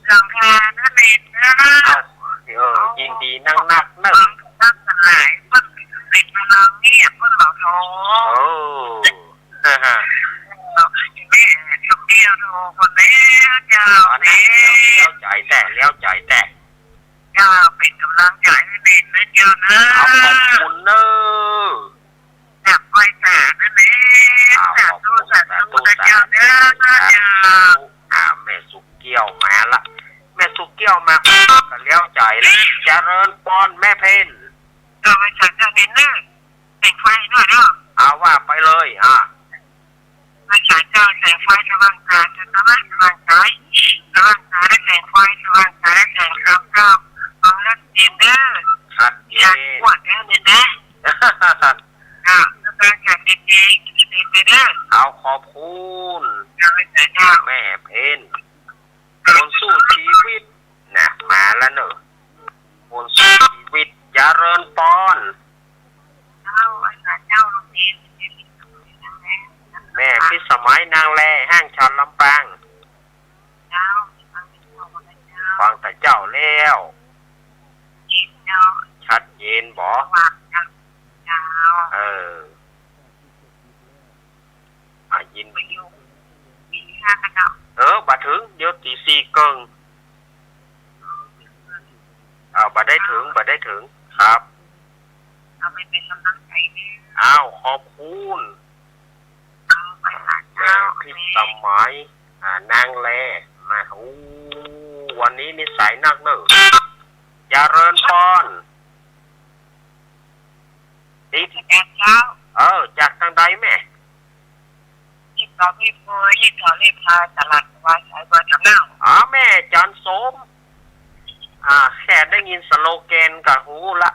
หลังคานั่นเองนะ อ้าว เออ ยินดีนักๆ เน่อ ฟังนักหลาย เปิ้นติดพลังเนี่ย เปิ้นบอกโอ้ เออ แม่สุกเกี้ยวโทรคนแล้วเจ้า อ๋อ นะ แล้ว แล้วใจ๋แต๊ แล้วใจ๋แต๊ เจ้า เป๋นก๋ำลังใจ๋หื้อเน้นนะเจ้านะ เอา ขอบคุณเน่อ จากไพศาลนั่นเอง อ้าว สาธุ ขอบคุณ สาธุ สาธุ นะเจ้าเน่อ สาธุ เจ้า อ่า แม่สุกเกี้ยวมาละ แม่สุกเกี้ยวมาก็แล้วใจ๋ละ เจริญปอนแม่เพ็ญ เออ ไพศาลเจ้าเน้นเน่อ แสงไฟด้วยเนาะ เอาว่าไปเลย อ่ะ ไพศาลเจ้า แสงไฟสว่างตา สว่างตา สว่างตา และแสงไฟ สว่างตา และแสงธรรมเจ้า ฟังแล้วเย็นเด้อ ครับ เย็น อย่าปวดเด้อ เย็นเด้อ อ่ะ สว่างตา เย็นเย็น เย็นเด้อ เอา ขอบคุณ เจ้า ไพศาลเจ้า แม่เพ็ญ คนสู้ชีวิตนะ มาแล้วเน่อ คนสู้ชีวิต เจริญปอน เจ้า อาจารย์เจ้า แม่พิสม มายนางแล ห้างฉัตรลำปาง เจ้า ฟังแต่เช้าแล้ว เจ้า ชัดเจนบ่ สว่าง เจ้า เออ อ่ะ ยิน บ่าอยู่ ตีห้าเนาะ เออ บ่าเถิง เดี๋ยวตีสี่เกิ่ง อ่า บ่ได้เถิง บ่ได้เถิง ครับ เอาไปเป๋นก๋ำลังใจ๋เน่อ อ้าว ขอบคุณ เอาไปละ แม่ เจ้า พิสมัย อ่า นางแล มา อู้ วันนี้นิสัยนักเน่อ เจริญปอน ติด เจ้า เออ จากตางใดแม่ ยี่สิบสอง ยี่สิบห้า ยี่สิบหก ยี่สิบเจ็ด ตลาดวาสายบัวจำเนา อ๋อ แม่จันสม อ่า แค่ได้ยินสโลแกนก็ฮู้ละ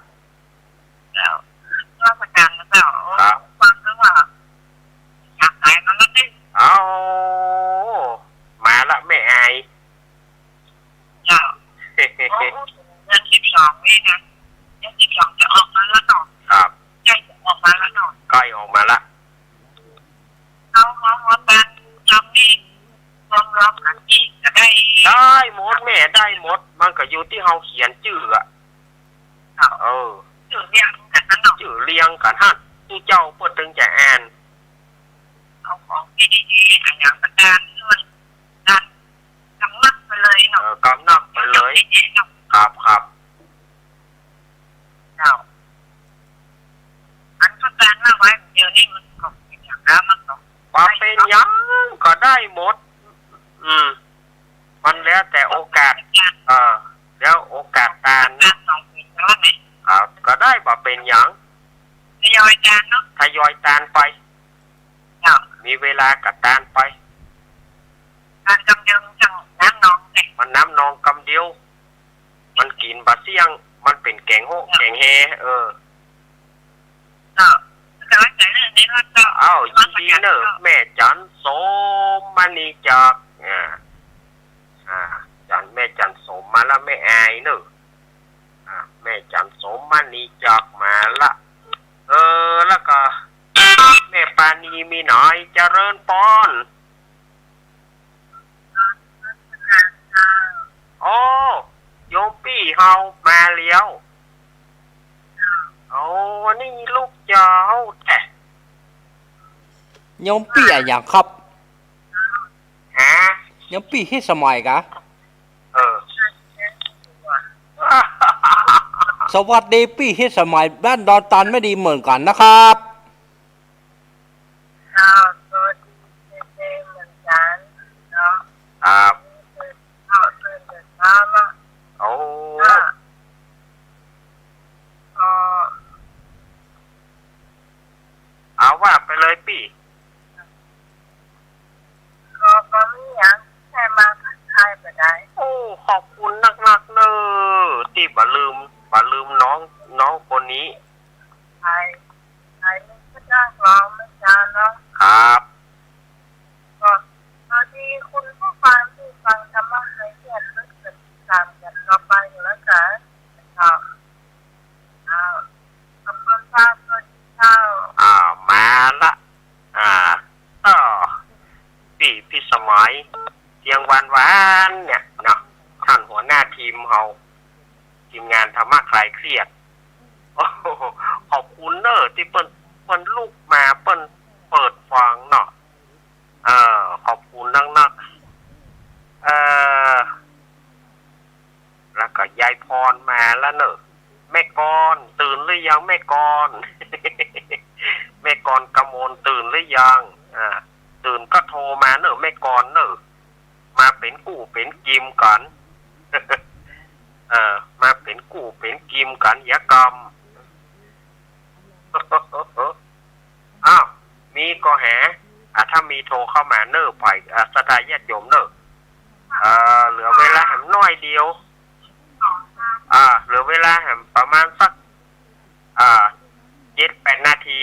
เจ้า นมัสก๋านเจ้า ครับ ฟังแล้วว่า อยากขายมาแล้วนี่ เอา มาละแม่อาย เจ้า โอ้ เดือนสิบสองนี่นะ เดือนสิบสองจะออกมาแล้วเนาะ ครับ ใกล้จะออกมาแล้วเนาะ ใกล้ออกมาละ เอา เอา เอา ตางทำนี่ รวมๆ กั๋นนี่ก็ได้ ได้หมดแม่ ได้หมด มันก็อยู่ตี้เฮาเขียนจื้ออะ เจ้า เออ จื้อเรียงกั๋นหั้นเนาะ จื้อเรียงกั๋นหั้น ตี้เจ้าเปิ้นเถิงจะอ่าน เอาของตี้ดีๆ อะหยังประก๋าน หื้อมัน นั่น กำนักไปเลยเนาะ เออ กำนักไปเลย เจ้า ครับ ครับ เจ้า อันประก๋านว่าไว้เดี๋ยวนี้มันก็เป๋นอย่างนั้น มันก็ บ่เป๋นหยัง ก็ได้หมด อืม มันแล้วแต่โอกาส เออ แล้วโอกาสตาน ตานสองปีแล้วไง ครับ ก็ได้ บ่เป๋นหยัง ทยอยตานเนาะ ทยอยตานไป เจ้า มีเวลาก็ตานไป ตานกำเดียวจังน้ำนองไง มันน้ำนองกำเดียว มันกิ๋นบ่เสี้ยง มันเป๋นแก๋งโฮะ เจ้า แก๋งแฮ เออ เจ้า ก็ไว้ใจ๋เน่อ ในรถก็ อ้าว ยินดีเน่อ แม่จันสมมณีจาก อ่า อ่า จัน แม่จันสมมาละ แม่อายเน่อ อ่า แม่จันสมมณีจากมาละ เออ แล้วก็ แม่ปานีมีหนอย เจริญปอน โอ้ โยมปี้เฮามาแล้ว โอ้ นี่ลูกเจ้าแต๊ โยมปี้อะหยังครับ ฮะ โยมปี้พิสมัยกา เออ สวัสดีปี้พิสมัย บ้านดอนตานไม่ดีเหมือนกันนะครับ ครับ สวัสดีเจเจเหมือนกันเนาะ ครับ ตื่นเช้า ตื่นแต่เช้าเนาะ โอ้ อ่ะ ก็ เอาว่าไปเลยปี้ ก็บ่มีหยัง แค่มาทักทายบ่ได้ โอ้ ขอบคุณนักๆ เน่อ ตี้บ่ลืม บ่ลืมน้อง น้องคนนี้ ใช่ ใช่ นึกว่าจะร้องเมื่อเช้าเนาะ ครับ ก็สวัสดีคุณผู้ฟังที่ฟังธรรมะคลายเครียด เปิดติดตามกันต่อไปแล้วกัน ครับ อ้าว ขอบคุณครับ สวัสดีครับ อ้าว มาละ อ่า ก็ ปี้พิสมัย เสียงหวานๆ เนี่ยเนาะ ต้านหัวหน้าทีมเฮา ทีมงานธรรมะคลายเครียด โอ้โห ขอบคุณเน่อ ตี้เปิ้น เปิ้นลุกมา เปิ้นเปิดฟังเนาะ เออ ขอบคุณนักๆ เออ แล้วก็ยายพรมาแล้วเน่อ แม่กร ตื่นหรือยังแม่กร แม่กรกมลตื่นหรือยัง อ่า ตื่นก็โทรมาเน่อแม่กรเน่อ มาเป๋นกู้เป๋นกิมกั๋น เออ มาเป๋นกู้เป๋นกิมกั๋น เหียกำ อ้าว มีก็แห อ่ะ ถ้ามีโทรเข้ามาเน่อ ฝ่าย อ่ะ ศรัทธาญาติโยมเน่อ เอ่อ เหลือเวลาแหมน้อยเดียว อ่า เหลือเวลาแหมประมาณสัก อ่า เจ็ดแปดนาที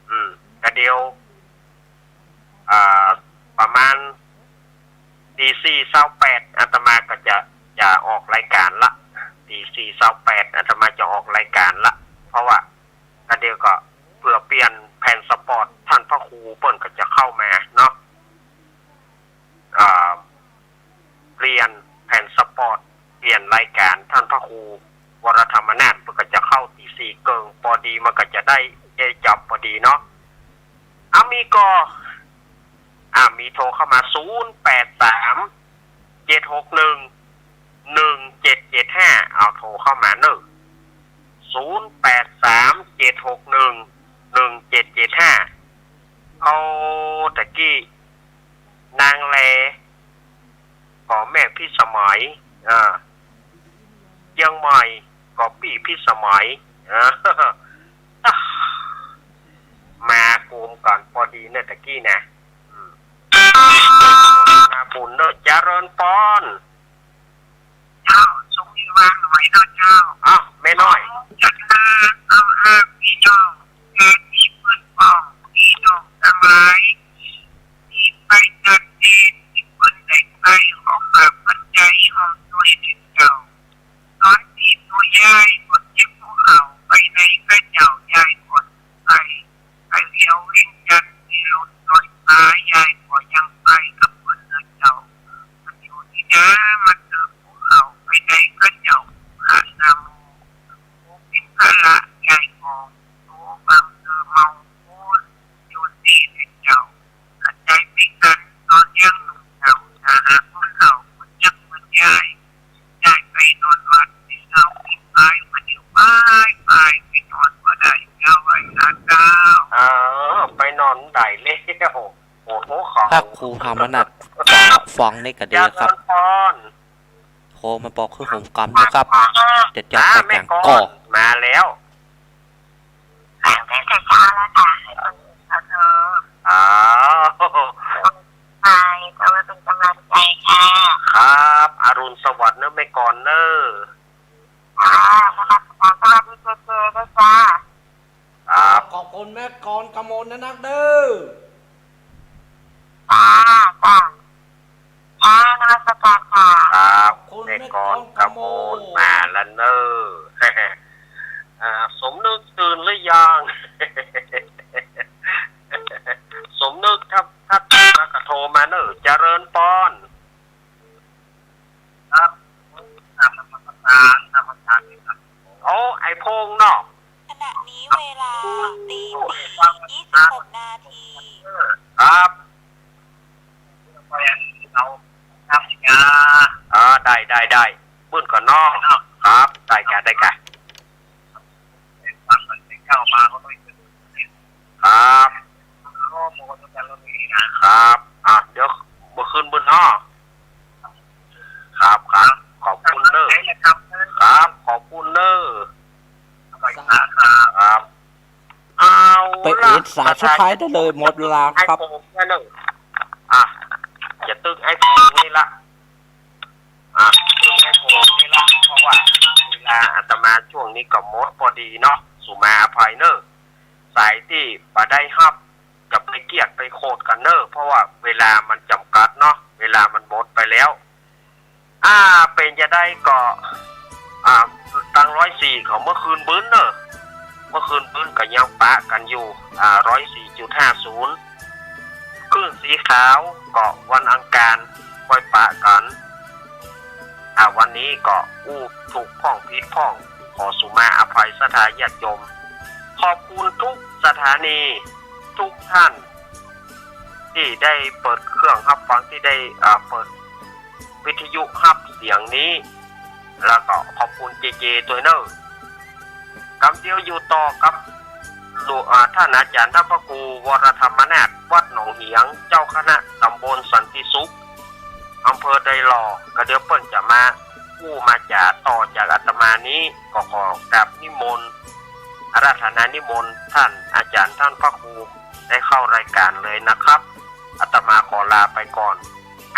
อืม ก็เดี๋ยว อ่า ประมาณ ตีสี่ซาวแปด อาตมาก็จะ จะออกรายการละ ตีสี่ซาวแปด อาตมาจะออกรายการละ เพราะว่า อันเดียวก็เผื่อเปลี่ยนแผ่นสปอต ต้านพระครูเปิ้นก็จะเข้ามาเนาะ ปลี่ยนรายก๋านต้านพระครูวรธรรมนาถ เปิ้นก็จะเข้าตี้สี่เกิ่ง ปอดีมันก็จะได้ ได้จับปอดีเนาะ อ้าว มีก่อ อ้าว มีโทรเข้ามา ศูนย์แปดสาม เจ็ดหกหนึ่ง หนึ่งเจ็ดเจ็ดห้า เอาโทรเข้ามาเน่อ ศูนย์แปดสาม เจ็ดหกหนึ่ง หนึ่งเจ็ดเจ็ดห้า เอาตะกี้ นางแล ก็แม่พิสมัย อ่า เจียงใหม่ก็ปี้พิสมัย อ่า มาโกมกั๋นปอดีเนี่ยตะกี้นะ อืม นาบุญเน่อ เจริญปอน เจ้า สงมีวางหน่อยเนาะเจ้า อ้าว แม่น้อย จัดมา เอาห้าพี่น้อง งานนี้เปิ้นป้อง พี่น้องตังหลาย ตี้ไปจัดเตรียม ตี้เปิ้นได้ไป ขอฝากปัจจัยร่วมตวยเน่อเจ้า ต๋อนตี้ตัวยายก็เจ็บหัวเข่า ไปไหนก้าเจ้ายายก็ไป ไปเวียวเวียงจันทน์ตี้รถลอยฟ้า ยายก็ยังไปกับเปิ้นเน่อเจ้า มันอยู่ตี้นา มันเติบหัวเข่า ไปไหนก้าเจ้า หานาโม โมเป๋นภาระ ยายก็โต บางเติบเมาโพน อยู่ตี้เน่อเจ้า ขัดใจ๋เป๋นกั๋น ต๋อนยังหนุ่มเจ้า ถ้าหากคนเฒ่า คนยักษ์ คนยาย ยายไปนอนวัด ไปเศร้าไปปาย บ่าเดี่ยวปายปาย ไปนอนบ่ได้ เจ้า ไหว้สาเจ้า เออ ไปนอนได้แล้ว โอ้โห พระครูธรรมนัส ฟังนี่ก็ดีครับ เจริญปอน โทรมาบอกคือผมกำนะครับ เดี๋ยวจะไปแจ้งก่อ มาแล้ว ค่ะ ตั้งแต่เช้าแล้วค่ะ ให้คนอื่นเขาโทร อ๋อ ไป เอาไว้เป็นกำลังใจค่ะ ครับ อรุณสวัสดิ์เนอะแม่กรเนอะ ค่ะ นมัสการ สวัสดีเจเจด้วยจ้า ครับ ขอบคุณแม่กรกมลนะนักเด้อ จ้า จ้า ค่ะ นมัสการค่ะ ครับ ขอบคุณแม่กรกมล แม่กรกมล มาแล้วเนอะ อ่า สมนึกตื่นหรือยัง สมนึก ถ้า ถ้าตื่นแล้วก็โทรมาเนอะ เจริญปอน ครับ นมัสการ นมัสการครับ โอ้ ไอ้พงษ์เนาะ ขณะนี้เวลาตีสี่ยี่สิบหกนาที ครับ ไปเอาน้ำยา อ่า ได้ ได้ ได้ เปิ้นก่อนเนาะ ครับ ได้ก่ะ ได้ก่ะ ครับ ครับ อ่ะ เดี๋ยวเมื่อคืนเปิ้นเนาะ ครับ ครับ ขอบคุณเนอะ ครับ ขอบคุณเนอะ ครับ เอา ไป ละ เอส สายสุดท้ายได้เลย หมดเวลาครับ ไอ้โป่งเนี่ยเนอะ อ่ะ จะตึกไอ้โป่งนี่ละ อ่ะ ตึกไอ้โป่งนี่ละ เพราะว่าเวลาอาตมาช่วงนี้ก็หมดปอดีเนาะ สุมาอภัยเนอะ สายตี้บ่ได้ฮับ จะไปเกลียดไปโขดกั๋นเนอะ เพราะว่าเวลามันจ๋ำกัดเนาะ เวลามันหมดไปแล้ว อ่า เป๋นจะได้ก็ อ่า ตังร้อยสี่ของเมื่อคืนบึ้นเนอะ เมื่อคืนบึ้นก็ยังปะกั๋นอยู่ อ่า ร้อยสี่จุดห้าศูนย์ คลื่นสีขาวก็วันอังคารค่อยปะกั๋น อ่า วันนี้ก็อู้ถูกพ่องผิดพ่อง ขอสุมาอภัยศรัทธาญาติโยม ขอบคุณทุกสถานี ทุกท่าน ตี้ได้เปิดเครื่องฮับฟัง ตี้ได้ อ่า เปิดวิทยุฮับเสียงนี้ แล้วก็ขอบคุณเจเจตวยเนอะ กำเดียวอยู่ต่อกับหลวง อ่า ท่านอาจ๋ารย์ ท่านพระครูวรธรรมนาถ วัดหนองเหียง เจ้าคณะตำบลสันติสุข อำเภอดอยหล่อ กำเดียวเปิ้นจะมาอู้มาจ๋าต่อจากอาตมานี้ ก็ขอกราบนิมนต์ อาราธนานิมนต์ท่านอาจ๋ารย์ ท่านพระครู ได้เข้ารายการเลยนะครับ อาตมาขอลาไปก่อน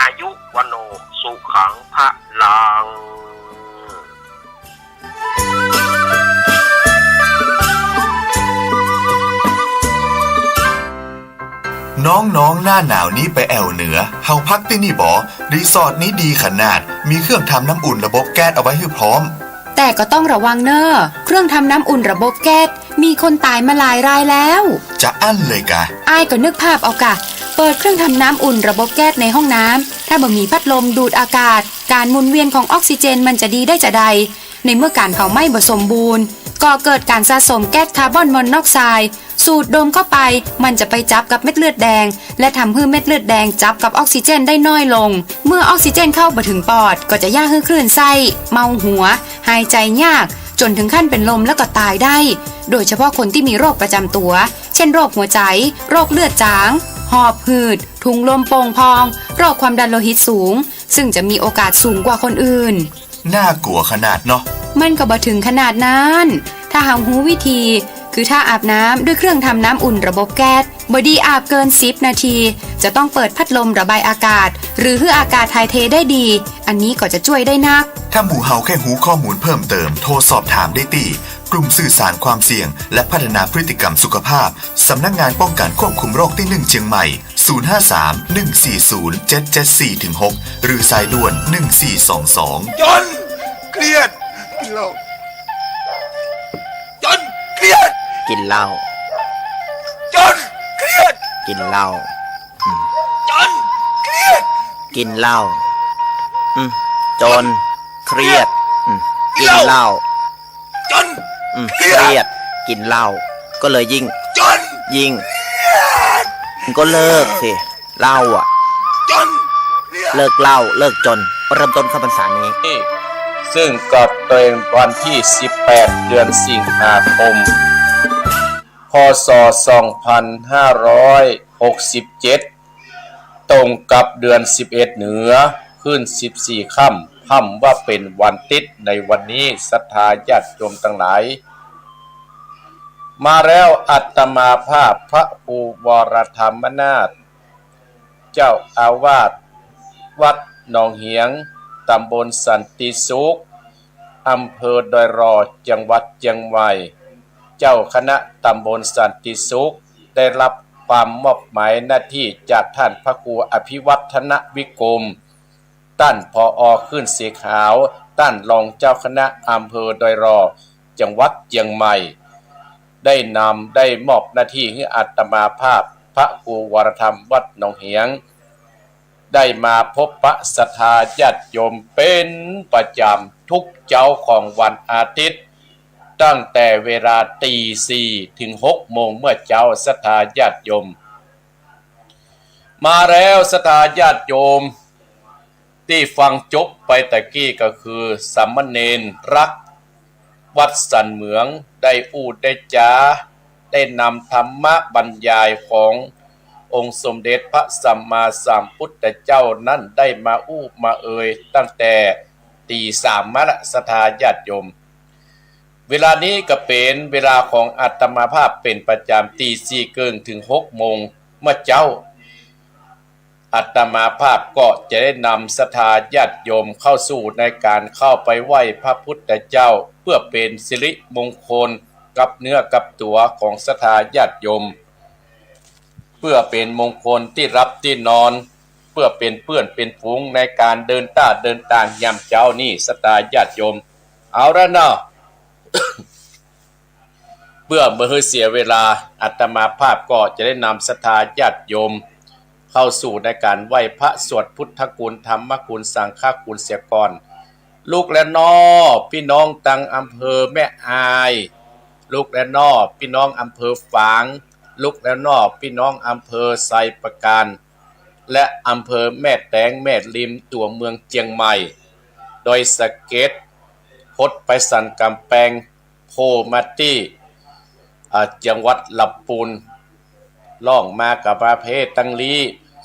อายุวัณโณ สุขัง พลัง น้องๆ หน้าหนาวนี้ไปแอ่วเหนือ เฮาพักตี้นี่บ่ รีสอร์ทนี้ดีขนาด มีเครื่องทำน้ำอุ่นระบบแก๊สเอาไว้หื้อพร้อม แต่ก็ต้องระวังเน่อ เครื่องทำน้ำอุ่นระบบแก๊ส มีคนต๋ายมาหลายรายแล้ว จะอั้นเลยกา อ้ายก็นึกภาพเอากา เปิดเครื่องทำน้ำอุ่นระบบแก๊สในห้องน้ำ ถ้าบ่มีพัดลมดูดอากาศ ก๋านหมุนเวียนของออกซิเจนมันจะดีได้จาใด ในเมื่อก๋านเผาไหม้บ่สมบูรณ์ ก่อเกิดก๋านสะสมแก๊สคาร์บอนมอนอกไซด์ สูดดมเข้าไป มันจะไปจับกับเม็ดเลือดแดง และทำหื้อเม็ดเลือดแดงจับกับออกซิเจนได้น้อยลง เมื่อออกซิเจนเข้าบ่เถิงปอด ก็จะเยียะหื้อคลื่นไส้ เมาหัว หายใจ๋ยาก จ๋นเถิงขั้นเป๋นลมแล้วก็ต๋ายได้ โดยเฉพาะคนตี้มีโรคประจ๋ำตั๋ว เช่น โรคหัวใจ๋ โรคเลือดจ๋าง หอบหืด ถุงลมโป่งพอง โรคความดันโลหิตสูง ซึ่งจะมีโอกาสสูงกว่าคนอื่น น่ากลัวขนาดเนาะ มันก็บ่เถิงขนาดนั้น ถ้าเฮาฮู้วิธี คือถ้าอาบน้ำด้วยเครื่องทำน้ำอุ่นระบบแก๊ส บ่ดีอาบเกินสิบนาที จะต้องเปิดพัดลมระบายอากาศ หรือหื้ออากาศถ่ายเทได้ดี อันนี้ก็จะจ้วยได้นัก ถ้าหมู่เฮาใค่ฮู้ข้อมูลเพิ่มเติม โทรสอบถามได้ตี้ กลุ่มสื่อสารความเสี่ยง และพัฒนาพฤติกรรมสุขภาพ สำนักงานป้องกันควบคุมโรคตี้หนึ่งเจียงใหม่ ศูนย์ห้าสาม หนึ่งสี่ศูนย์ เจ็ดเจ็ดสี่ ถึง หก หรือสายด่วน หนึ่งสี่สองสอง จ๋น เครียด กิ๋นเหล้า จ๋น เครียด กิ๋นเหล้า จ๋น เครียด กิ๋นเหล้า อืม จ๋น เครียด กิ๋นเหล้า อืม จ๋น เครียด อืม กิ๋นเหล้า จ๋น อืม เครียด เครียด กิ๋นเหล้า ก็เลยยิ่ง จ๋น ยิ่ง จ๋น ก็เลิกสิ เหล้าอะ จ๋น เลิกเหล้า เลิกจ๋น เริ่มต้นเข้าพรรษานี้ ซึ่งก็เป๋นวันตี้สิบแปด เดือนสิงหาคม พ.ศ. สองพันห้าร้อยหกสิบเจ็ด ตรงกับเดือนสิบเอ็ดเหนือ ขึ้นสิบสี่ค่ำ ถ้าว่าเป๋นวันติ๊ดในวันนี้ ศรัทธาญาติโยมตังหลาย มาแล้ว อาตมาภาพพระครูวรธรรมนาถ เจ้าอาวาสวัดหนองเหียง ตำบลสันติสุข อำเภอดอยหล่อ จังหวัดเจียงใหม่ เจ้าคณะตำบลสันติสุข ได้รับความมอบหมายหน้าตี้จากท่านพระครูอภิวัฒนวิกรม ต้าน ผอ. ขึ้นสีขาว ต้านรองเจ้าคณะอำเภอดอยหล่อ จังหวัดเจียงใหม่ ได้นำ ได้มอบหน้าตี้หื้ออาตมาภาพพระครูวรธรรมวัดหนองเหียง ได้มาพบปะศรัทธาญาติโยมเป๋นประจ๋ำทุกเจ๊าของวันอาทิตย์ ตั้งแต่เวลาตีสี่เถิงหกโมงเมื่อเจ๊า ศรัทธาญาติโยม มาแล้ว ศรัทธาญาติโยม ตี้ฟังจบไปตะกี้ก็คือ สามเณรรัก วัดสันเหมือง ได้อู้ได้จ๋า ได้นำธรรมบรรยายขององค์สมเด็จพระสัมมาสัมพุทธเจ้านั้น ได้มาอู้มาเอ่ยตั้งแต่ตีสามมาละ ศรัทธาญาติโยม เวลานี้ก็เป๋นเวลาของอาตมาภาพเป๋นประจ๋ำ ตีสี่เกิ่งเถิงหกโมงเมื่อเจ๊า อาตมาภาพก็จะได้นำศรัทธาญาติโยมเข้าสู่ในการเข้าไปไหว้พระพุทธเจ้า เพื่อเป๋นสิริมงคลกับเนื้อกับตั๋วของศรัทธาญาติโยม เพื่อเป๋นมงคลตี้หลับตี้นอน เพื่อเป๋นเปื้อนเป๋นฝูงในการเดินต้าเดินตางยามเจ๊านี้ ศรัทธาญาติโยม เอาละเนาะ เพื่อบ่หื้อเสียเวลา อาตมาภาพก็จะได้นำศรัทธาญาติโยม เข้าสู่ในการไหว้พระ สวดพุทธคุณ ธรรมคุณ สังฆคุณเสียก่อน ลุกแล้วน้อ ปี้น้องตังอำเภอแม่อาย ลุกแล้วน้อ ปี้น้องอำเภอฝาง ลุกแล้วน้อ ปี้น้องอำเภอไชยปราการ และอำเภอแม่แตง แม่ริม ตั๋วเมืองเจียงใหม่ ดอยสะเก็ด พดไปสันก๋ำแปง โผล่มาตี้ อ่า จังหวัดลำปูน ล่องมาก๋าประเทศตังลี้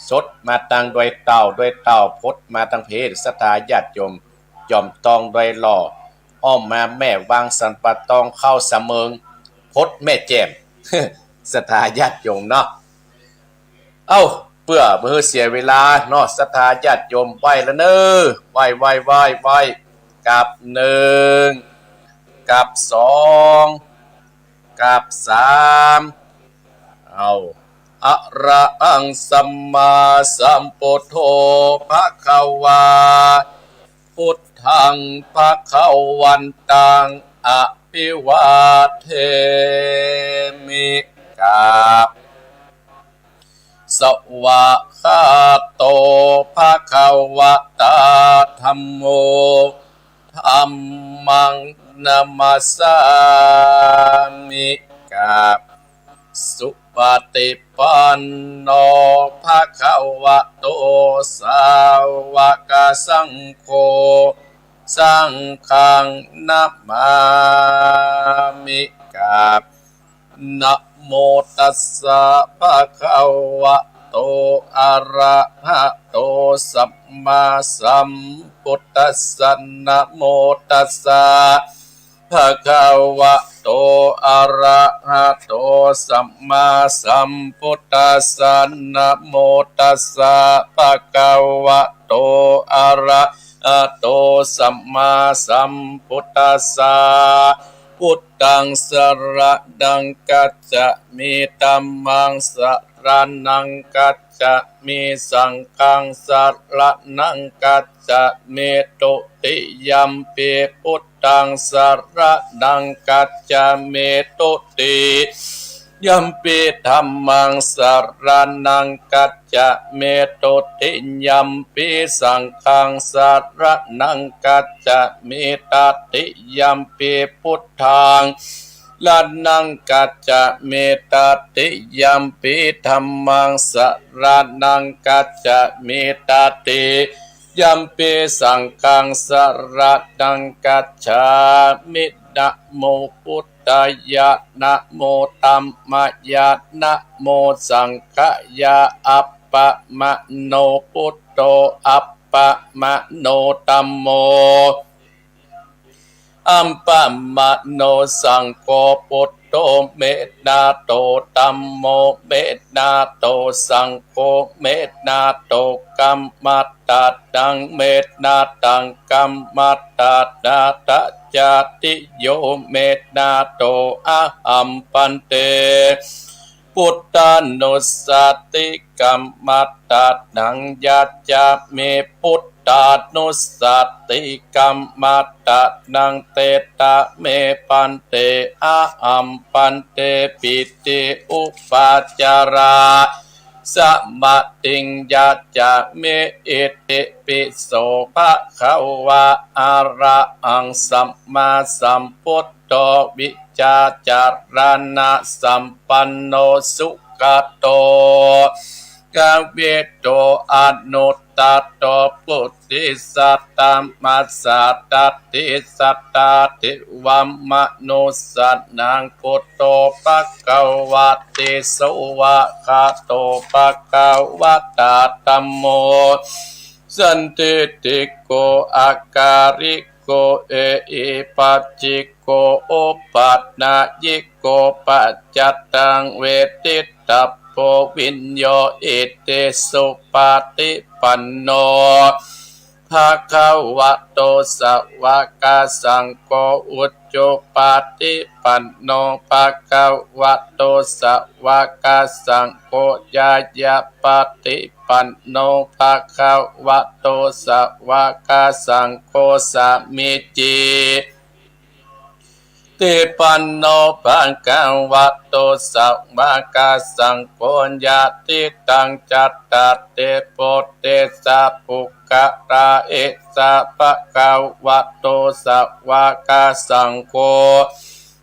สดมาตังดอยเต่า ดอยเต่า พดมาตังประเทศ ศรัทธาญาติโยม จ่อมตอง ดอยหล่อ อ้อมมาแม่วาง สันป่าตอง เข้าสะเมิง พดแม่แจ่ม ศรัทธาญาติโยมเนาะ เอ้า เปื้อบ่หื้อเสียเวลาเนาะ ศรัทธาญาติโยม ไหว้ละเน่อ ไหว้ ไหว้ ไหว้ ไหว้ กราบหนึ่ง กราบสอง กราบสาม เอ้า อะระหังสัมมาสัมพุทโธ ภะคะวา พุทธัง ภะคะวันตัง อะภิวาเทมิ กราบ สวากขาโต ภะคะวะตา ธัมโม ธัมมัง นะมัสสามิ กราบ สุปฏิปันโน ภะคะวะโต สาวกสังโฆ สังฆัง นะมามิ กราบ นะโมตัสสะ ภะคะวะโต อะระหะโต สัมมาสัมพุทธัสสะ นะโมตัสสะ ภะคะวะโต อะระหะโต สัมมาสัมพุทธัสสะ นะโมตัสสะ ภะคะวะโต อะระหะโต สัมมาสัมพุทธัสสะ พุทธัง สะระณัง คัจฉามิ ธัมมัง สะระณัง คัจฉามิ สังฆัง สะระณัง คัจฉามิ ทุติยัมปิ พุทธัง สะระณัง คัจฉามิ ทุติยัมปิ ธัมมัง สะระณัง คัจฉามิ ทุติยัมปิ สังฆัง สะระณัง คัจฉามิ ตติยัมปิ พุทธัง ระณัง คัจฉามิ ตติยัมปิ ธัมมัง สะระณัง คัจฉามิ ตติยัมปิ สังฆัง สะระณัง คัจฉามิ นะโม พุทธายะ นะโม ธัมมายะ นะโม สังฆายะ อัปปะมะโน พุทโธ อัปปะมะโน ธัมโม อัปปะมะโน สังโฆ พุทโธ เมตตาโต ธัมโม เมตตาโต สังโฆ เมตตาโต กัมมัตตานัง เมตตาตัง กัมมัตตานา ทัจจาติโย เมตตาโต อะหัง ภันเต พุทธานุสสาติ กัมมัตตานัง ยัจฉามิ พุทธานุสสาติ กัมมัตตานัง เตถะเม ภันเต อะหัง ภันเต ปิติ อุปาจารา สมาธิง ยัจฉามิ อิติปิโส ภะคะวะ อะระหัง สัมมาสัมพุทโธ วิชาจารณะสัมปันโน สุขะโต กวิโต อนุตตะโต ปุริสัตตะมัสสา ตัตถิสัตตา เทวะมนุสสานัง พุทโธ ภะคะวะติ สวากขาโต ภะคะวะตา ธัมโม สันทิฏฐิโก อะกาลิโก เอหิปัสสิโก โอปัฏฐายิโก ปัจจัตตัง เวทิตตะโพ วิญโญ อิติสุปฏิปันโน ภะคะวะโต สวากขาสังโฆ อุจุปปาทิปันโน ภะคะวะโต สวากขาสังโฆ ญาณปาทิปันโน ภะคะวะโต สวากขาสังโฆ สามีจิ ทิปันโน ภะคะวะโต สวากขาสังโฆ ยะทิตัง จัตตาริ ปุริสะ ปุคคะลา เอสะ ภะคะวะโต สวากขาสังโฆ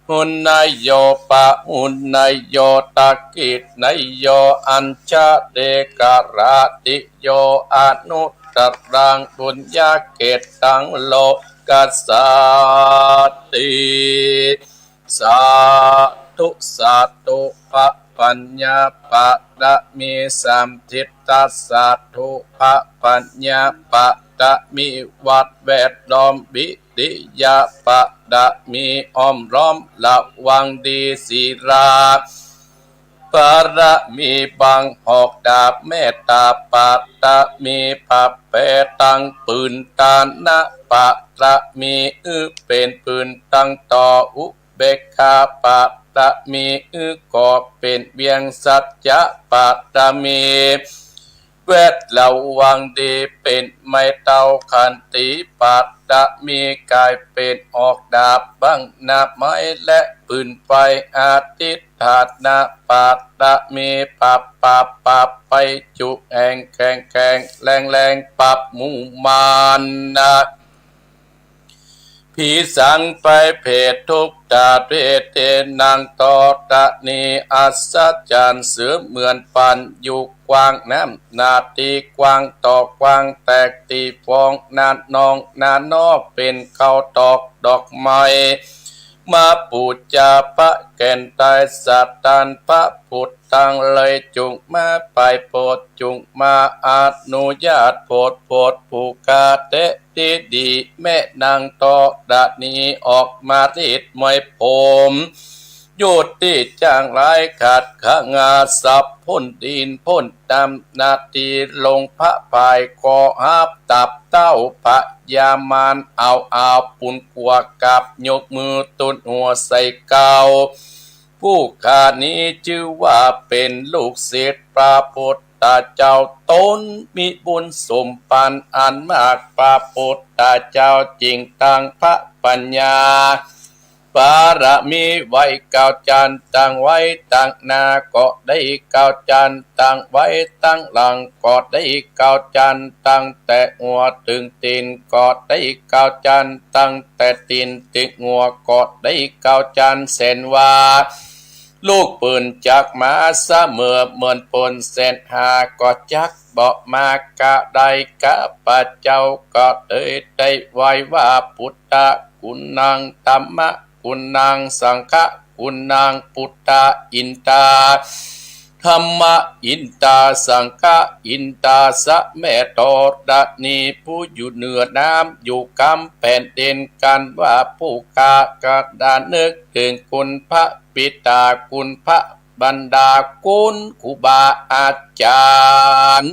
หุนนโย ปะหุนนโย ทักขิณโย อัญชลีกราธิโย อนุตตรัง ปุญญเขตตัง โลกัสสาติ สาธุ สาธุ พระปัญญาปะระมีสามทิศ สาธุ พระปัญญาปะระมีวัดแวดล้อม วิริยะปะระมีอ้อมล้อมระวังดี ศีลา ปะระมีบังหอกดาบ เมตตาปะระมีปะแปตังปืน ทานะปะระมีอื้อเป๋นปืนตังต่อ อุเบกขาปะระมีอื้อก่อเป๋นเวียง สัจจะปะระมี แวดระวังดีเป๋นไม้เต้าขันติปัตตะมี ก๋ายเป๋นออกดาบบังหน้าไม้และปืนไฟ อธิฏฐานะปัตตะมี ปับปับปับไปจุแอ่งแข็งแข็งแรงแรงปับหมู่มารนะ ผีสางไปเผดทุกข์ตาดเวทเตนังตอตะนี อัศจรรย์เสมือนปันอยู่กว้างน้ำนาตีกว้างต่อกว้างแตกตีฟองนาดนองนาดนอกเป๋นเค้าตอกดอกไม้ มาปู๋จาพระแก่นตายสถานพระพุทธตังเลยจุ่งมาไปโผดจุ่งมาอนุญาตโผดโผดผู้ข้าแต๊ดีดี แม่นางตอตะนีออกมารีดไหมผม หยุดตี้จ้างหลายขัดขงาสับพ่นดินพ่นน้ำนาตีลงพระพายคอหับตับเต้าพญามารเอาเอาปุนกัวกับยกมือตุนหัวใส่เกล้า ผู้ข้านี้จื้อว่าเป๋นลูกศิษย์พระพุทธเจ้า ต๋นมีบุญสมปันอันมาก พระพุทธเจ้าจึงตั้งพระปัญญา บารมีไว้เก้าจั๊น ตั้งไว้ตังหน้าก็ดี เก้าจั๊น ตั้งไว้ตังหลังก็ดี เก้าจั๊น ตั้งแต่หัวเถิงตี๋นก็ดี เก้าจั๊น ตั้งแต่ตี๋นเถิงหัวก็ดี เก้าจั๊น แสนว่า ลูกปืนจักมาเสมอเหมือนปนแสนหาก็จักบ่มากะได้ ข้าพเจ้าก็เลยได้ไหว้ว่า พุทธะกุณัง ธัมมะกุณัง สังฆะกุณัง พุทธะอินทา ธัมมะอินทา สังฆะอินทา สะแม่ธรณีผู้อยู่เหนือน้ำอยู่กำแผ่นดิน กันว่าผู้ข้ากระนึกเถิงคุณพระบิดา คุณพระมารดา คุณครูบาอาจ๋ารย์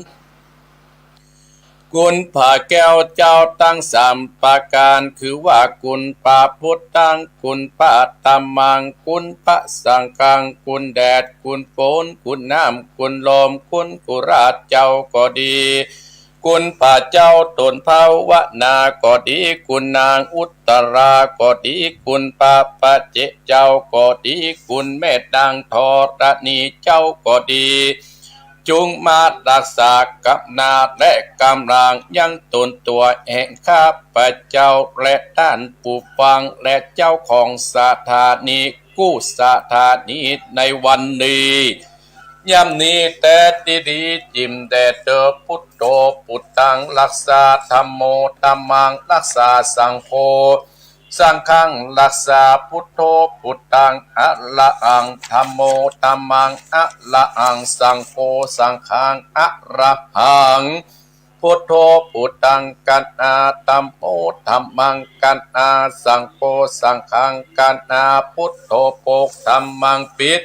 คุณพระแก้วเจ้าตังสามประก๋าน คือว่าคุณพระพุทธัง คุณพระธัมมัง คุณพระสังฆัง คุณแดด คุณฝน คุณน้ำ คุณลม คุณกุราชเจ้าก็ดี คุณพระเจ้าต๋นภาวนาก็ดี คุณนางอุตตราก็ดี คุณพระปัจเจกเจ้าก็ดี คุณแม่นางธรณีเจ้าก็ดี จุ่งมารักษากำนาและกำลังยังต๋นตั๋วแห่งข้าพเจ้า และต้านผู้ฟังและเจ้าของสถานีกู้สถานีในวันนี้ ย่ำนี้แต๊ดีๆ จิ่มแด่เต๊อ พุทโธ พุทธัง รักษา ธัมโม ธัมมัง รักษา สังโฆ สังฆัง รักษา พุทโธ พุทธัง อะระหัง ธัมโม ธัมมัง อะระหัง สังโฆ สังฆัง อะระหัง พุทโธ พุทธัง กัณหา ธัมโม ธัมมัง กัณหา สังโฆ สังฆัง กัณหา พุทโธ ปก ธัมมัง ปิด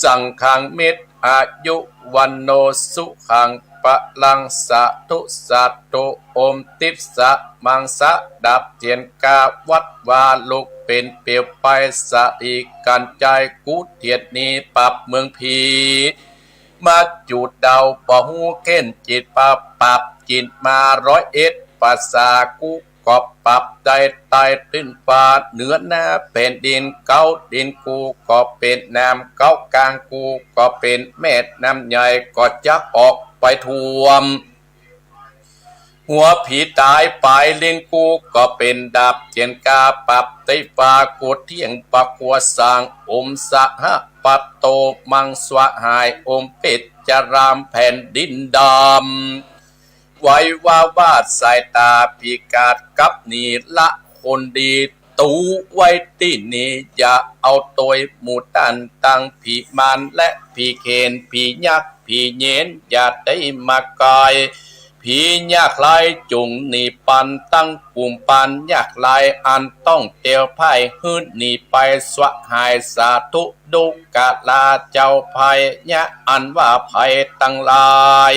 สังฆัง มิตร อายุ วัณโณ สุขัง พลัง สาธุ สาธุ โอม ติสสะ มังสะ ดับเตียนกา วัดวาลุกเป๋นเปลวไฟ สะอีกัญไจ กู้เตียนนี้ปรับเมืองผี มาจุดเดาบ่ฮู้เข็นจิตปรับ ปรับจิตมาร้อยเอ็ดภาษา กู้ก็ปรับได้ใต้ตื้นฟ้าเหนือหน้าแผ่นดิน เก๊าดินกู้ก็เป๋นน้ำ เก๊ากลางกู้ก็เป๋นแม่น้ำใหญ่ ก็จักออกไปท่วม หัวผีต๋ายปลายลิ้นกู้ก็เป๋นดาบเตียนกา ปรับใต้ฟ้ากู้เตี้ยงประกัวสร้าง โอมสหะปะโต มังสวะหาย โอมเปจจราม แผ่นดินดำ ไหววาวาดสายต๋าพิกาศกับนีละคนดี ตูไว้ตี้นี่ อย่าเอาตวยหมู่ต้านตังผีมารและผีเขน ผียักษ์ ผีเยน อย่าได้มาใก้ ผียากไร้จุ่งหนีปัน ตั้งกลุ่มปานยากไร้ อันต้องเตียวพ่าย หื้อหนีไปสวะหาย สาธุ ดูกราเจ้าภัยยะ อันว่าภัยตังหลาย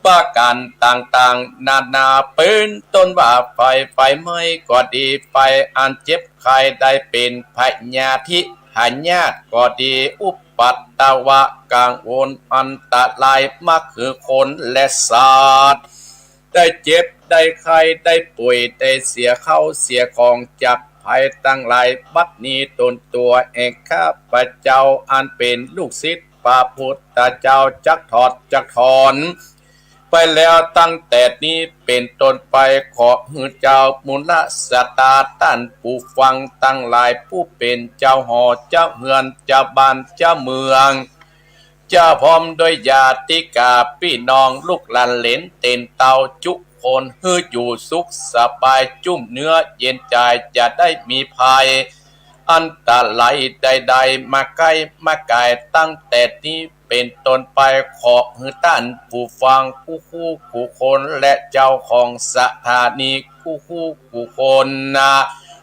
ประก๋านต่างๆ นานา เป๋นต้นว่าไฟ ไฟไหม้ก็ดี ไฟอันเจ็บไข้ได้เป๋นพยาธิ พยาธิก็ดี อุปัตตวะกังวลอันตราย มาคือคนและสัตว์ ได้เจ็บ ได้ไข้ ได้ป่วย ได้เสียเข้าเสียของจากภัยตังหลาย บัดนี้ตนตัวเองข้าพเจ้าอันเป๋นลูกศิษย์พระพุทธเจ้าจักถอดจักถอน ไปแล้วตั้งแต่นี้เป๋นต้นไป ขอหื้อเจ้ามูลศรัทธาต้านผู้ฟังตังหลาย ผู้เป๋นเจ้าหอเจ้าเฮือนเจ้าบ้านเจ้าเมือง เจ้าพร้อมด้วยญาติกาปี้น้องลูกหลานเหลนเต๋นเต้าจุคน หื้ออยู่สุขสบายจุ่มเนื้อเย็นใจ๋ จะได้มีภัยอันตรายใดๆ มาใก้มาไก๋ ตั้งแต่นี้เป๋นต้นไป ขอหื้อต้านผู้ฟังกู้คู่กู้คน และเจ้าของสถานีกู้คู่กู้คนนะ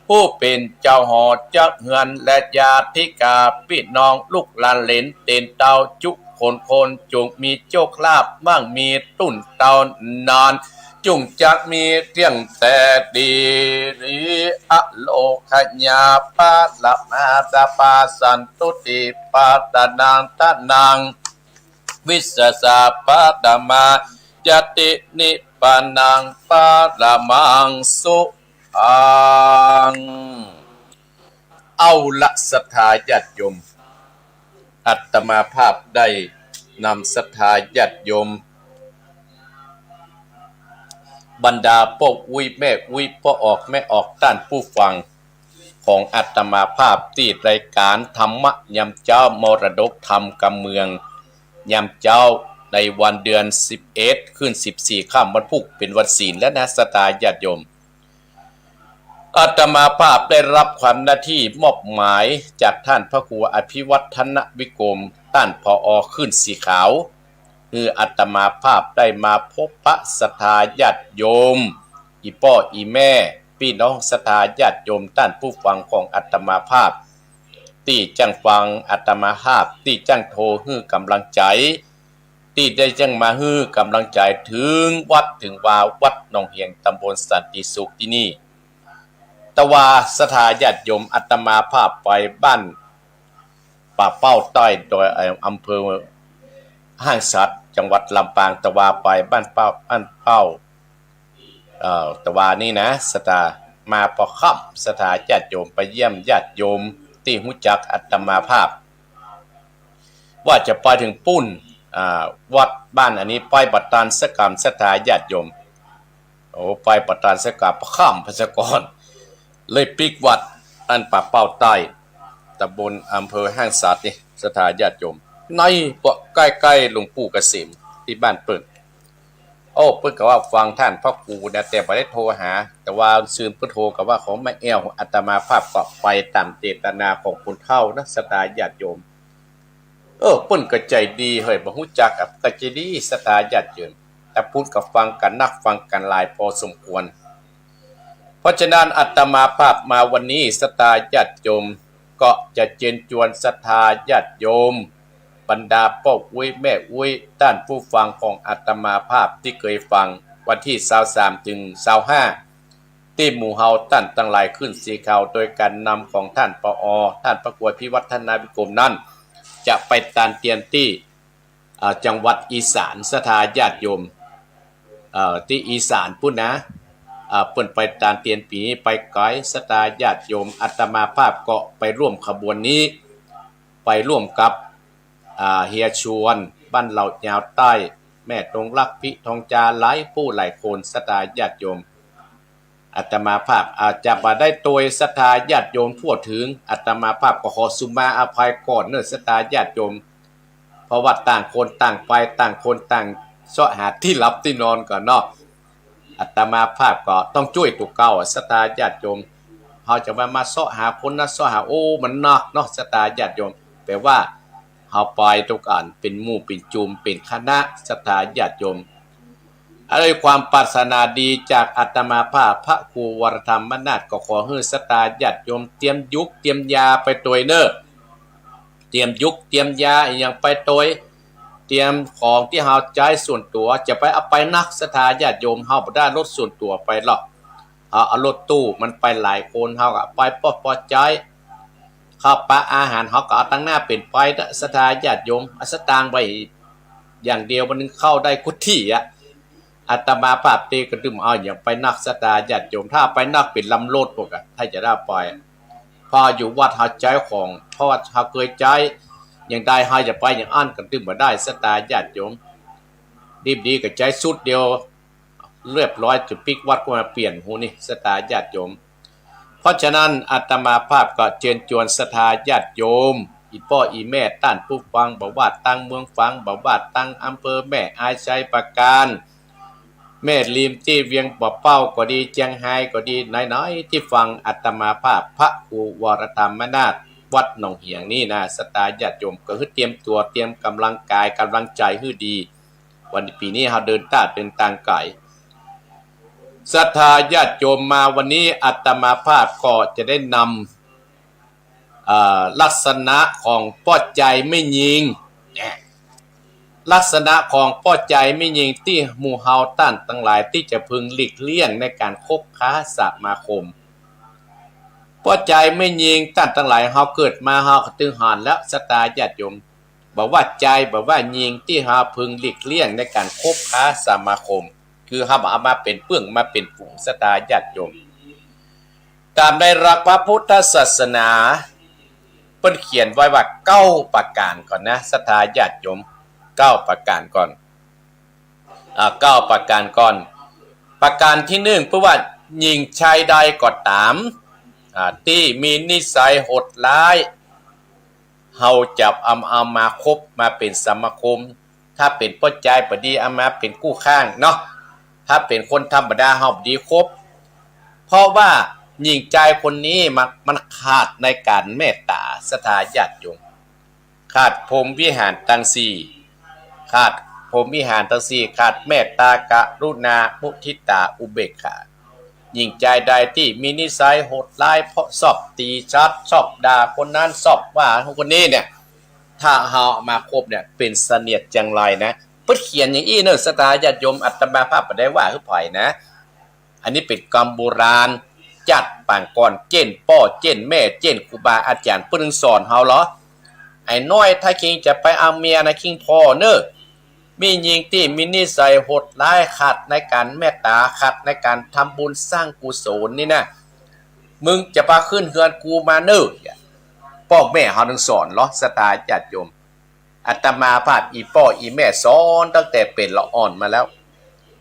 ผู้เป๋นเจ้าหอเจ้าเฮือนและญาติกาปี้น้องลูกหลานเหลนเต๋นเต้าจุคนคน จุ่งมีโจคลาภมั่งมีตุ้นเต้านาน จุ่งจะมีเตี้ยงแต่ดี อโลคยาปะละมาสะปาสันตุติปะตะนังตะนัง วิสสะสะปะตะมา ยะตินิปปานังปะละมังสุขัง เอาละศรัทธาญาติโยม อาตมาภาพได้นำศรัทธาญาติโยม บรรดาป้ออุ๊ยแม่อุ๊ย ป้อออกแม่ออก ต้านผู้ฟังของอาตมาภาพตี้รายก๋านธรรมะยามเจ๊า มรดกธรรมกำเมือง ยามเจ๊าในวันเดือนสิบเอ็ด ขึ้นสิบสี่ค่ำ วันพูก เป๋นวันศีลแล้วนะ ศรัทธาญาติโยม อาตมาภาพได้ฮับความหน้าตี้มอบหมายจากต้านพระครูอภิวัฒนวิกรม ต้าน ผอ ขึ้นสีขาว หื้ออาตมาภาพได้มาพบปะศรัทธาญาติโยม อี่ป้ออี่แม่ ปี้น้องศรัทธาญาติโยม ต้านผู้ฟังของอาตมาภาพ ตี้จ้างฟังอาตมาภาพ ตี้จ้างโทรหื้อก๋ำลังใจ๋ ตี้ได้จ้างมาหื้อก๋ำลังใจ๋ เถิงวัดเถิงวา วัดหนองเหียง ตำบลสันติสุขตี้นี่ แต่ว่าศรัทธาญาติโยม อาตมาภาพไปบ้านป่าเป้าใต้ โดย เอ่อ อำเภอห้างฉัตร จังหวัดลำปาง แต่ว่าไปบ้านเป้า บ้านเป้า เอ่อ แต่ว่านี่นะ ศรัทธา มาปอค่ำ ศรัทธาญาติโยม ไปเยี่ยมญาติโยมตี้ฮู้จักอาตมาภาพ ว่าจะไปเถิงปู๊น อ่า วัดบ้านอันนี้ไปบ่ตันสักก๋ำ ศรัทธาญาติโยม โอ้ ไปบ่ตันสักก๋ำ ข้ามไปซะก่อน เลยปิ๊กวัดอันป่าเป้าใต้ ตำบล อำเภอห้างฉัตรนี่ ศรัทธาญาติโยม ในเปาะใก้ๆ หลวงปู่เกษมตี้บ้านเปิ้น โอ้ เปิ้นก็ว่าฟังต้านพระครูนะ แต่บ่ได้โทรหา แต่ว่าซืนเปิ้นโทรก็ว่าเขามาแอ่ว อาตมาภาพก็ไปต๋ามเจตนาของคนเฒ่านะ ศรัทธาญาติโยม เออ เปิ้นก็ใจ๋ดี เฮ้ย บ่ฮู้จักอะ ก็ใจ๋ดี ศรัทธาญาติโยม แต่พูดก็ฟังกั๋นนัก ฟังกั๋นหลายพอสมควร เพราะฉะนั้นอาตมาภาพมาวันนี้ ศรัทธาญาติโยม ก็จะเจิญจวนศรัทธาญาติโยม บรรดาป้ออุ๊ยแม่อุ๊ย ต้านผู้ฟังของอาตมาภาพตี้เกยฟัง วันตี้ซาวสามเถิงซาวห้า ตี้หมู่เฮาต้านตังหลายขึ้นสีขาว โดยก๋านนำของต้าน ผอ ต้านพระครูอภิวัฒนวิกรมนั้น จะไปตานเตียนตี้ อ่า จังหวัดอีสาน ศรัทธาญาติโยม เอ่อ ตี้อีสานปู๊นนะ อ่า เปิ้นไปตานเตียนปี๋นี้ไปไก๋ ศรัทธาญาติโยม อาตมาภาพก็ไปร่วมขบวนนี้ ไปร่วมกับ อ่า เฮียชวน บ้านเหล่ายาวใต้ แม่ตรงลักษณ์ พิทองจา หลายผู้หลายคน ศรัทธาญาติโยม อาตมาภาพอาจจะบ่ได้โตยศรัทธาญาติโยมทั่วเถิง อาตมาภาพก็ขอสุมาอภัยก่อนเน่อศรัทธาญาติโยม เพราะว่าต่างคนต่างไป ต่างคนต่างเซาะหาตี้หลับตี้นอนก่อนเนาะ อาตมาภาพก็ต้องจ้วยตั๋วเก่า ศรัทธาญาติโยม เฮาจะมา มาเซาะหาคนนั้นเซาะหา โอ้ มันนักเนาะ ศรัทธาญาติโยม แป๋ว่าเฮาไปตวยกั๋นเป๋นหมู่เป๋นจุมเป๋นคณะ ศรัทธาญาติโยม ด้วยความปรารถนาดีจากอาตมาภาพ พระครูวรธรรมนาถ ก็ขอหื้อศรัทธาญาติโยมเตรียมยุกเตรียมยาไปตวยเน่อ เตรียมยุกเตรียมยาอะหยังไปตวย เตรียมของตี้เฮาใจ๊ส่วนตั๋ว จะไปเอาไปนัก ศรัทธาญาติโยม เฮาบ่ได้รถส่วนตั๋วไปหรอก เฮาเอารถตู้ มันไปหลายคน เฮาก็ไปปอดปอดใจ๊ ข้าวปลาอาหารเฮาก็เอาตังหน้าเป๋นไปเต๊อะ ศรัทธาญาติโยม เอาสตางค์ไว้อย่างเดียว วันนึ่งเข้าได้กู้ตี้อะ อาตมาภาพตี้ก็ตึงบ่เอาหยังไปนัก ศรัทธาญาติโยม ถ้าเอาไปนักเป๋นลำรถปู้นก่อ ถ้าจะได้ไป เพราะอยู่วัดเฮาใจ๊ของ เพราะว่าเฮาเกยใจ๊ อย่างใดเฮาจะไปอย่างอั้นก็ตึงบ่ได้ ศรัทธาญาติโยม ดีบ่ดีก็ใจ๊ชุดเดียว เรียบร้อย จะปิ๊กวัดก็มาเปลี่ยน ฮู้นี่ ศรัทธาญาติโยม เพราะฉะนั้นอาตมาภาพก็เจิญจวนศรัทธาญาติโยม อี่ป้ออี่แม่ต้านผู้ฟัง บ่ว่าตางเมืองฝาง บ่ว่าตางอำเภอแม่อาย ชัยปราการ แม่ริมตี้เวียงป่าเป้าก็ดี เจียงฮายก็ดี ไหนๆ ตี้ฟังอาตมาภาพพระครูวรธรรมนาถวัดหนองเหียงนี่นะ ศรัทธาญาติโยม ก็หื้อเตรียมตั๋วเตรียมก๋ำลังกายก๋ำลังใจ๋หื้อดี วันปี๋นี้เฮาเดินต้าเดินตางไก๋ ศรัทธาญาติโยม มาวันนี้อาตมาภาพก็จะได้นำ เอ่อ ลักษณะของป้อใจ๋แม่ญิง เนี่ย ลักษณะของป้อใจ๋แม่ญิงตี้หมู่เฮาต้านตังหลายตี้จะพึงหลีกเลี่ยงในก๋านคบค้าสมาคม ป้อใจ๋แม่ญิงต้านตังหลาย เฮาเกิดมาเฮาก็ตึงหันแล้ว ศรัทธาญาติโยม บ่ว่าใจ๋บ่ว่าญิงตี้เฮาพึงหลีกเลี่ยงในก๋านคบค้าสมาคม คือเฮาบ่เอามาเป๋นเปื้องมาเป๋นฝูง ศรัทธาญาติโยม ต๋ามในหลักพระพุทธศาสนา เปิ้นเขียนไว้ว่าเก้าประก๋านก่อนนะ ศรัทธาญาติโยม เก้าประก๋านก่อน อ่า เก้าประก๋านก่อน ประก๋านตี้นึ่ง เปิ้นว่าญิงชายใดก็ต๋าม อ่า ตี้มีนิสัยโหดร้าย เฮาจะเอา เอามาคบมาเป๋นสมาคม ถ้าเป๋นป้อใจ๋บ่ดีเอามาเป๋นกู้ข้างเนาะ ถ้าเป๋นคนธรรมดาเฮาบ่ดีคบ เพราะว่าญิงชายคนนี้มัน มันขาดในก๋านเมตต๋า ศรัทธาญาติโยม ขาดพรหมวิหารตังสี่ ขาดพรหมวิหารตังสี่ ขาดเมตต๋า กรุณา มุทิตา อุเบกขา ญิงชายใดตี้มีนิสัยโหดร้าย เพราะชอบตี๋สัตว์ ชอบด่าคนนั้น ชอบว่าคนนี้เนี่ย ถ้าเฮาเอามาคบเนี่ย เป๋นเสนียดจังไรนะ เปิ้นเขียนอย่างอี้เนอะ ศรัทธาญาติโยม อาตมาภาพบ่ได้ว่าหื้อใผนะ อันนี้เป๋นกำโบราณ จากปางก่อน เจ้นป้อ เจ้นแม่ เจ้นครูบาอาจ๋ารย์ เปิ้นสอนเฮาเหรอ ไอ้น้อย ถ้าคิงจะไปเอาเมียนะ คิงผ่อเน่อ แม่ญิงตี้มีนิสัยโหดร้าย ขาดในก๋านเมตต๋า ขาดในก๋านทำบุญสร้างกุศลนี่นะ มึงจะบ่ขึ้นเฮือนกูมาเน่อ ป้อแม่เฮาตึงสอนเหรอ ศรัทธาญาติโยม อาตมาภาพ อี่ป้ออี่แม่สอนตั้งแต่เป๋นละอ่อนมาแล้ว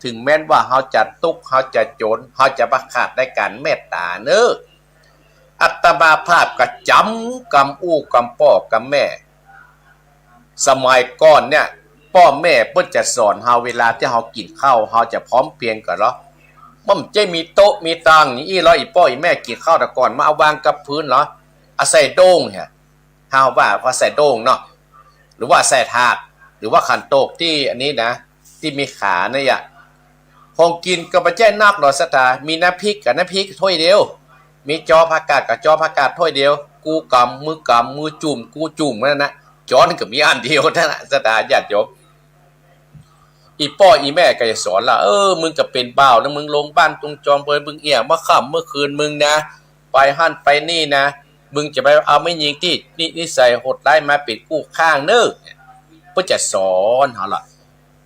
ถึงแม้นว่าเฮาจะตุ๊กข์ เฮาจะจ๋น เฮาจะบ่ขาดในก๋านเมตต๋าเน่อ อาตมาภาพก็จ๋ำกำอู้กำป้อกำแม่ สมัยก่อนเนี่ย ป้อแม่เปิ้นจะสอนเฮา เวลาตี้เฮากิ๋นข้าว เฮาจะพร้อมเพรียงกั๋นเหรอ มันบ่ใจ้มีโต๊ะมีตางอย่างอี้เหรอ อี่ป้ออี่แม่กิ๋นข้าวแต่ก่อน มาเอาวางกับพื้นเหรอ เอาใส่โด้งเนี่ย เฮาว่า ว่าใส่โด้งเนาะ หรือว่าใส่ถาด หรือว่าขันโตกตี้อันนี้นะ ตี้มีขาเนี่ยอะ ของกิ๋นก็บ่ใจ้นักหรอก ศรัทธา มีน้ำพริกกับน้ำพริกถ้วยเดียว มีจอผักกาดกับจอผักกาดถ้วยเดียว กูกำ มึงกำ มึงจุ่ม กูจุ่ม นั่นนะ จ๊อนก็มีอันเดียวนั่นนะ ศรัทธาญาติโยม อี่ป้ออี่แม่ก็จะสอนละ เออ มึงก็เป๋นบ่าวแล้ว มึงลงบ้านตุงจอมเปย มึงเอี่ยมเมื่อค่ำเมื่อคืนมึงนะ ไปหั้นไปนี่นะ มึงจะบ่เอาแม่ญิงตี้นิ นิสัยโหดร้ายมาเป๋นกู้ข้างเน่อ เปิ้นจะสอนเฮาละ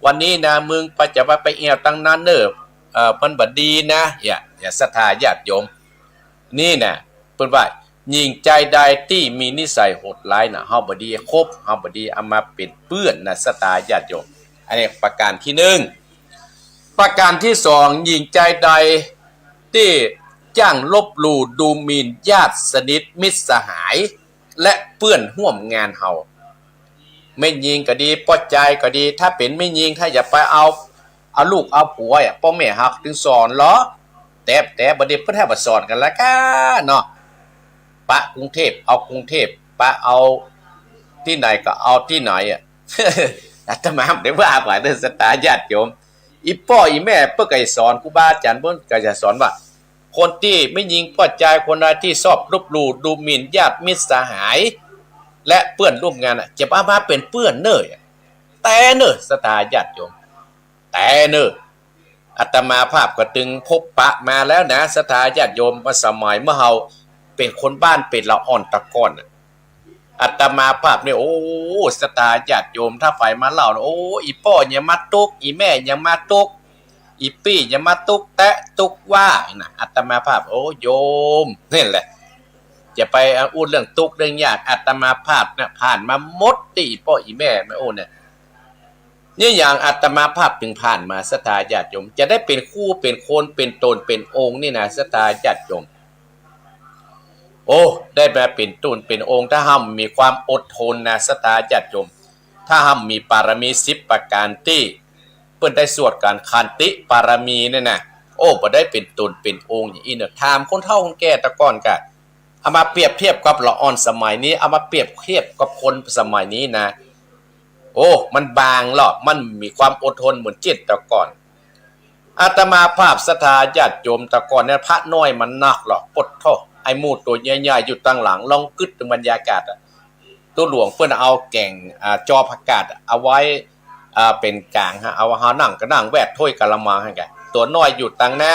วันนี้นะ มึงไป จะบ่ไปแอ่วตังนั้นเน่อ เอ่อ มันบ่ดีนะ เนี่ย เนี่ย ศรัทธาญาติโยม นี่นะ เปิ้นว่า ญิงจายใดตี้มีนิสัยโหดร้ายนะ เฮาบ่ดีคบ เฮาบ่ดีเอามาเป๋นเปื้อนนะ ศรัทธาญาติโยม อันนี้ประก๋านตี้นึ่ง ประก๋านตี้สอง ญิงจายใดตี้จ้างลบหลู่ดูหมิ่นญาติสนิทมิตรสหาย และเปื้อนฮ่วมงานเฮา แม่ญิงก็ดี ป้อจายก็ดี ถ้าเป๋นแม่ญิง ถ้าจะไปเอา เอาลูกเอาผัวอะ ป้อแม่เฮาตึงสอนเหรอ แต่ แต่บ่ดีเปิ้นแทบบ่สอนกั๋นละก้าเนาะ ปะกรุงเทพฯ เอากรุงเทพฯ ปะเอาตี้ไหนก็เอาตี้ไหนอะ อาตมาบ่ได้ว่าไปเน่อ ศรัทธาญาติโยม อี่ป้ออี่แม่เปิ้นก็จะสอน ครูบาอาจ๋ารย์เปิ้นก็จะสอนว่า คนตี้แม่ญิงป้อจายคนใดตี้ชอบลบหลู่ดูหมิ่นญาติมิตรสหาย และเปื้อนร่วมงานอะ จะบ่เอามาเป๋นเปื้อนเน่อ แต่เน่อ ศรัทธาญาติโยม แต่เน่อ อาตมาภาพก็ตึงพบปะมาแล้วนะ ศรัทธาญาติโยม ว่าสมัยเมื่อเฮาเป๋นคนบ้านเป๋นละอ่อนตะก่อนน่ะ อาตมาภาพเนี่ย โอ้ ศรัทธาญาติโยม ถ้าใผมาเล่านะ โอ้ อี่ป้ออย่ามาตุ๊ก อี่แม่อย่ามาตุ๊ก อี่ปี้อย่ามาตุ๊กแต๊ตุ๊กว่านะ อาตมาภาพ โอ้ โยม นี่แหละ จะไปอู้เรื่องตุ๊กเรื่องยาก อาตมาภาพนะ ผ่านมาหมดตี้ อี่ป้ออี่แม่มาอู้เนี่ย เนี่ยอย่างอาตมาภาพตึงผ่านมา ศรัทธาญาติโยม จะได้เป๋นครูเป๋นคน เป๋นต๋นเป๋นองค์นี่นะ ศรัทธาญาติโยม โอ้ ได้มาเป๋นต๋นเป๋นองค์ ถ้าเฮามีความอดทนนะ ศรัทธาญาติโยม ถ้าเฮามีปารมีสิบประก๋านตี้เปิ้นได้สวดกั๋น ขันติปารมีเนี่ยนะ โอ้ บ่ได้เป๋นต๋นเป๋นองค์อย่างอี้เนาะ ถามคนเฒ่าคนแก่แต่ก่อนก่ะ เอามาเปรียบเทียบกับละอ่อนสมัยนี้ เอามาเปรียบเทียบกับคนสมัยนี้นะ โอ้ มันบางลอ มันมีความอดทนเหมือนเจ้นแต่ก่อน อาตมาภาพศรัทธาญาติโยม แต่ก่อนเนี่ยพระน้อยมันนักลอ ปะโธ่ ไอ้หมู่ตั๋วใหญ่ๆ อยู่ตังหลัง ลองกึ๊ดเถิงบรรยากาศอะ ตั๋วหลวงเปิ้นเอาแก๋ง อ่า จอผักกาดเอาไว้ อ่า เป๋นก๋างฮะ เอา เฮานั่งก็นั่งแวดถ้วยกะละมังหั้นก่ะ ตั๋วน้อยอยู่ตังหน้า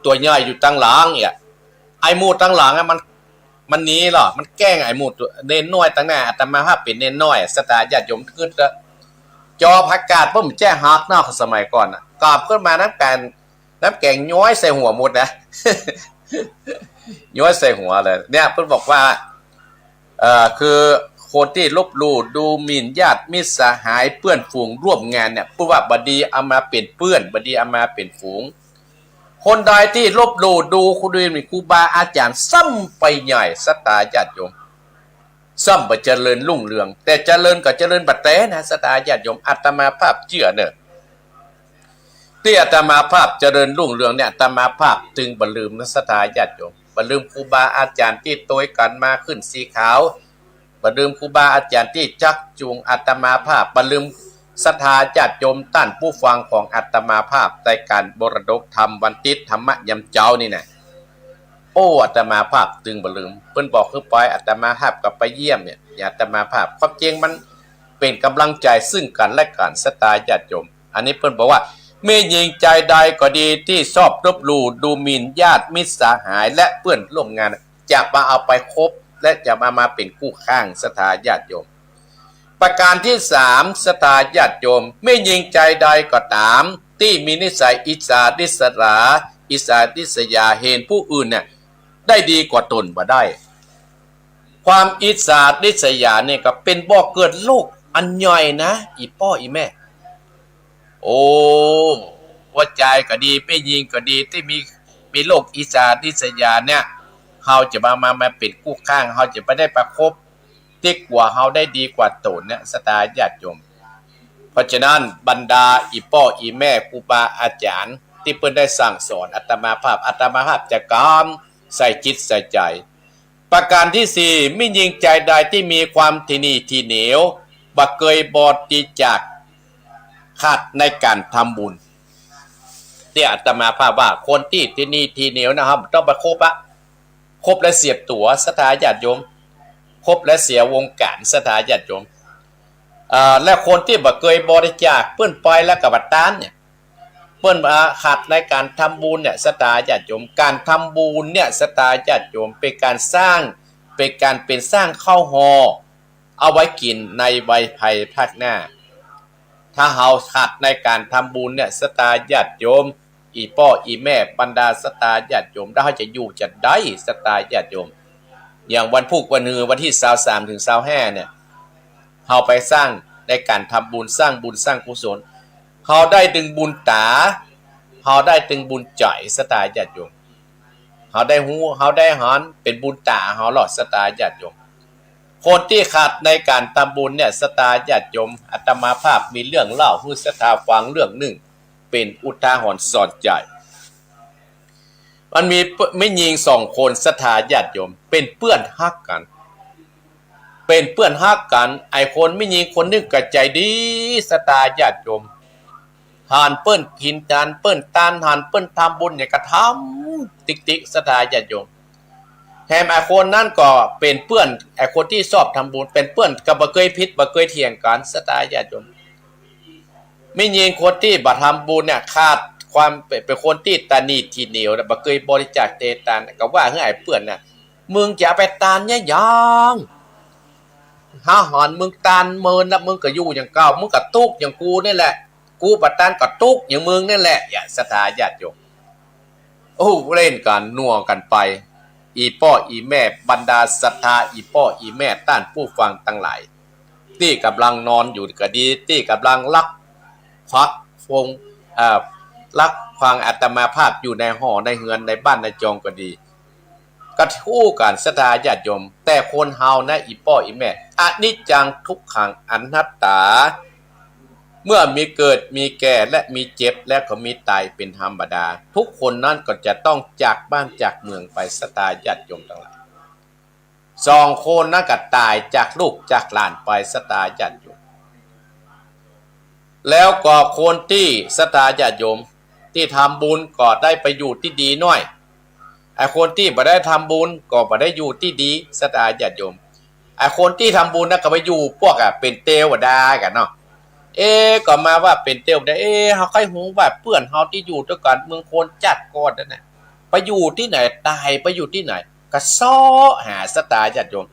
ตั๋วใหญ่อยู่ตังหลังเนี่ย ไอ้หมู่ตังหลังอะมัน มันหนีลอ มันแกล้งไอ้หมู่ตั๋ว เณรน้อยตังหน้า อาตมาภาพเป๋นเณรน้อย ศรัทธาญาติโยมกึ๊ดละ จอผักกาดเปิ้นบ่แจ้หักเนาะ สมัยก่อนน่ะ กาบขึ้นมาน้ำแก๋ง น้ำแก๋งย้อยใส่หัวหมดนะ ย้อยใส่หัวเลย เนี่ยเปิ้นบอกว่า เอ่อ คือคนตี้ลบหลู่ดูหมิ่นญาติมิตรสหายเปื้อนฝูงร่วมงานเนี่ย เปิ้นว่าบ่ดีเอามาเป๋นเปื้อน บ่ดีเอามาเป๋นฝูง คนใดตี้ลบหลู่ดูหมิ่นครูบาอาจ๋ารย์ ซ้ำไปใหญ่ ศรัทธาญาติโยม ซ้ำบ่เจริญรุ่งเรือง แต่เจริญก็เจริญบ่แต๊นะ ศรัทธาญาติโยม อาตมาภาพเจื้อเน่อ ตี้อาตมาภาพเจริญรุ่งเรืองเนี่ย อาตมาภาพตึงบ่ลืมนะ ศรัทธาญาติโยม บ่ลืมครูบาอาจ๋ารย์ตี้ตวยกั๋นมาขึ้นสีขาว บ่ลืมครูบาอาจ๋ารย์ตี้จักจูงอาตมาภาพ บ่ลืมศรัทธาญาติโยมต้านผู้ฟังของอาตมาภาพ ในก๋านมรดกธรรมวันติ๊ดธรรมะยามเจ๊านี่นะ โอ้ อาตมาภาพตึงบ่ลืม เปิ้นบอกหื้อไป อาตมาภาพก็ไปเยี่ยมเนี่ย อาตมาภาพ ความจริงมันเป๋นก๋ำลังใจ๋ซึ่งกั๋นและกั๋น ศรัทธาญาติโยม อันนี้เปิ้นบอกว่า แม่ญิงจายใดก็ดีตี้ชอบลบหลู่ดูหมิ่นญาติมิตรสหายและเปื้อนร่วมงาน จะมาเอาไปคบและจะมา มาเป๋นกู้ข้าง ศรัทธาญาติโยม ประก๋านตี้สาม ศรัทธาญาติโยม แม่ญิงจายใดก็ต๋ามตี้มีนิสัยอิจฉาริษยา อิจฉาริษยา เห็นผู้อื่นเนี่ยได้ดีกว่าต๋นบ่ได้ ความอิจฉาริษยาเนี่ยก็เป๋นบ่อเกิดโรคอันใหญ่นะ อี่ป้ออี่แม่ โอ้ หัวจายก็ดี แม่ญิงก็ดี ตี้มี มีโรคอิจฉาริษยาเนี่ย เฮาจะมา มา มาเป๋นกู้ข้าง เฮาจะบ่ได้ประคบตี้กว่าเฮาได้ดีกว่าต๋นเนี่ย ศรัทธาญาติโยม เพราะฉะนั้นบรรดาอี่ป้ออี่แม่ครูบาอาจ๋ารย์ตี้เปิ้นได้สั่งสอนอาตมาภาพ อาตมาภาพจะกำใส่จิตใส่ใจ๋ ประก๋านตี้สี่ แม่ญิงจายใดตี้มีความถี่นี่ถี่เหนียว บ่เกยบริจาค ขาดในก๋านทำบุญ เนี่ยอาตมาภาพว่าคนตี้ถี่นี่ถี่เหนียวนะครับ ต้องไปคบอะ คบแล้วเสียตั๋ว ศรัทธาญาติโยม คบแล้วเสียวงก๋าน ศรัทธาญาติโยม เอ่อ และคนตี้บ่เกยบริจาค เปิ้นไปแล้วก็บ่ตานเนี่ย เปิ้น อ่า ขาดในก๋านทำบุญเนี่ย ศรัทธาญาติโยม ก๋านทำบุญเนี่ย ศรัทธาญาติโยม เป๋นก๋านสร้าง เป๋นก๋าน เป๋นสร้างข้าวห่อ เอาไว้กิ๋นในวัยภายภาคหน้า ถ้าเฮาขาดในก๋านทำบุญเนี่ย ศรัทธาญาติโยม อี่ป้ออี่แม่ บรรดาศรัทธาญาติโยม แล้วเฮาจะอยู่จะได้ ศรัทธาญาติโยม อย่างวันพูกวันฮือ วันตี้ซาวสามเถิงซาวห้าเนี่ย เฮาไปสร้างในก๋านทำบุญ สร้างบุญสร้างกุศล เฮาได้ตึงบุญต๋า เฮาได้ตึงบุญใจ๋ ศรัทธาญาติโยม เฮาได้ฮู้ เฮาได้หัน เป๋นบุญต๋าเฮาลอ ศรัทธาญาติโยม คนตี้ขาดในก๋านทำบุญเนี่ย ศรัทธาญาติโยม อาตมาภาพมีเรื่องเล่าหื้อศรัทธาฟังเรื่องนึ่ง เป๋นอุทาหรณ์สอนใจ๋ มันมีแม่ญิงสองคน ศรัทธาญาติโยม เป๋นเปื้อนฮักกั๋น เป๋นเปื้อนฮักกั๋น ไอ้คนแม่ญิงคนนึ่งก็ใจ๋ดี ศรัทธาญาติโยม หันเปิ้นกิ๋น หันเปิ้นตาน หันเปิ้นทำบุญเนี่ยก็ทำติ๊กๆ ศรัทธาญาติโยม แถมไอ้คนนั้นก็เป๋นเปื้อน ไอ้คนตี้ชอบทำบุญ เป๋นเปื้อนก็บ่เกยผิด บ่เกยเถียงกั๋น ศรัทธาญาติโยม แม่ญิงคนตี้บ่ทำบุญเนี่ย ขาดความเป๋น เป๋นคนตี้ตะหนี่ถี่เหนียวนะ บ่เกยบริจาคเตตาน ก็ว่าหื้อไอ้เปื้อนน่ะ มึงจะเอาไปตานเยียะหยัง เฮาหันมึงตานเมินแล้ว มึงก็อยู่อย่างเก่า มึงก็ตุ๊กข์อย่างกูนี่แหละ กูบ่ตานก็ตุ๊กข์อย่างมึงนี่แหละ เนี่ย ศรัทธาญาติโยม อู้ เล่นกั๋น นัวกั๋นไป อี่ป้ออี่แม่ บรรดาศรัทธา อี่ป้ออี่แม่ ต้านผู้ฟังตังหลาย ตี้ก่ำลังนอนอยู่ก็ดี ตี้ก่ำลังลักฟัง ฟง เอ่อ ลักฟังอาตมาภาพอยู่ในหอในเฮือนในบ้านในจองก็ดี ก็ฮู้กั๋น ศรัทธาญาติโยม แต่คนเฮานะ อี่ป้ออี่แม่ อนิจจัง ทุกขัง อนัตตา เมื่อมีเกิด มีแก่ และมีเจ็บ และก็มีต๋ายเป๋นธรรมดา ทุกคนนั้นก็จะต้องจากบ้านจากเมืองไป ศรัทธาญาติโยมตังหลาย สองคนนั้นก็ต๋ายจากลูกจากหลานไป ศรัทธาญาติโยม แล้วก็คนตี้ ศรัทธาญาติโยม ตี้ทำบุญก็ได้ไปอยู่ตี้ดีหน้อย ไอ้คนตี้บ่ได้ทำบุญก็บ่ได้อยู่ตี้ดี ศรัทธาญาติโยม ไอ้คนตี้ทำบุญนะก็ไปอยู่ปวกอะ เป๋นเตวดากั๋นเนาะ เอ๊ะ ก็มาว่าเป๋นเตวดา เอ๊ะ เฮาใค่ฮู้ว่าเปื้อนเฮาตี้อยู่ตวยกั๋นเมืองคนจัดก่อนนั่นน่ะ ไปอยู่ตี้ไหน ต๋ายไปอยู่ตี้ไหน ก็เซาะหา ศรัทธาญาติโยม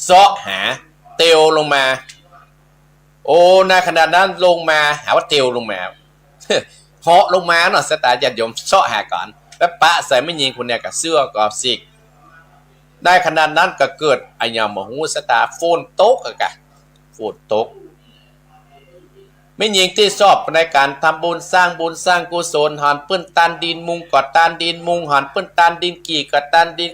เซาะหา เตียวลงมา โอ้ ในขณะนั้นลงมา หาว่าเตียวลงมา เหาะลงมาเนาะ ศรัทธาญาติโยม เซาะหาก่อน แล้วปะใส่แม่ญิงคนนี้ก็เสื้อก็สิก ในขณะนั้นก็เกิดอะหยังบ่ฮู้ ศรัทธา ฝนตกอะกะ ฝนตก แม่ญิงตี้ชอบในก๋านทำบุญ สร้างบุญสร้างกุศล หันเปิ้นตานดินมุงก็ตานดินมุง หันเปิ้นตานดินกี่ก็ตานดิน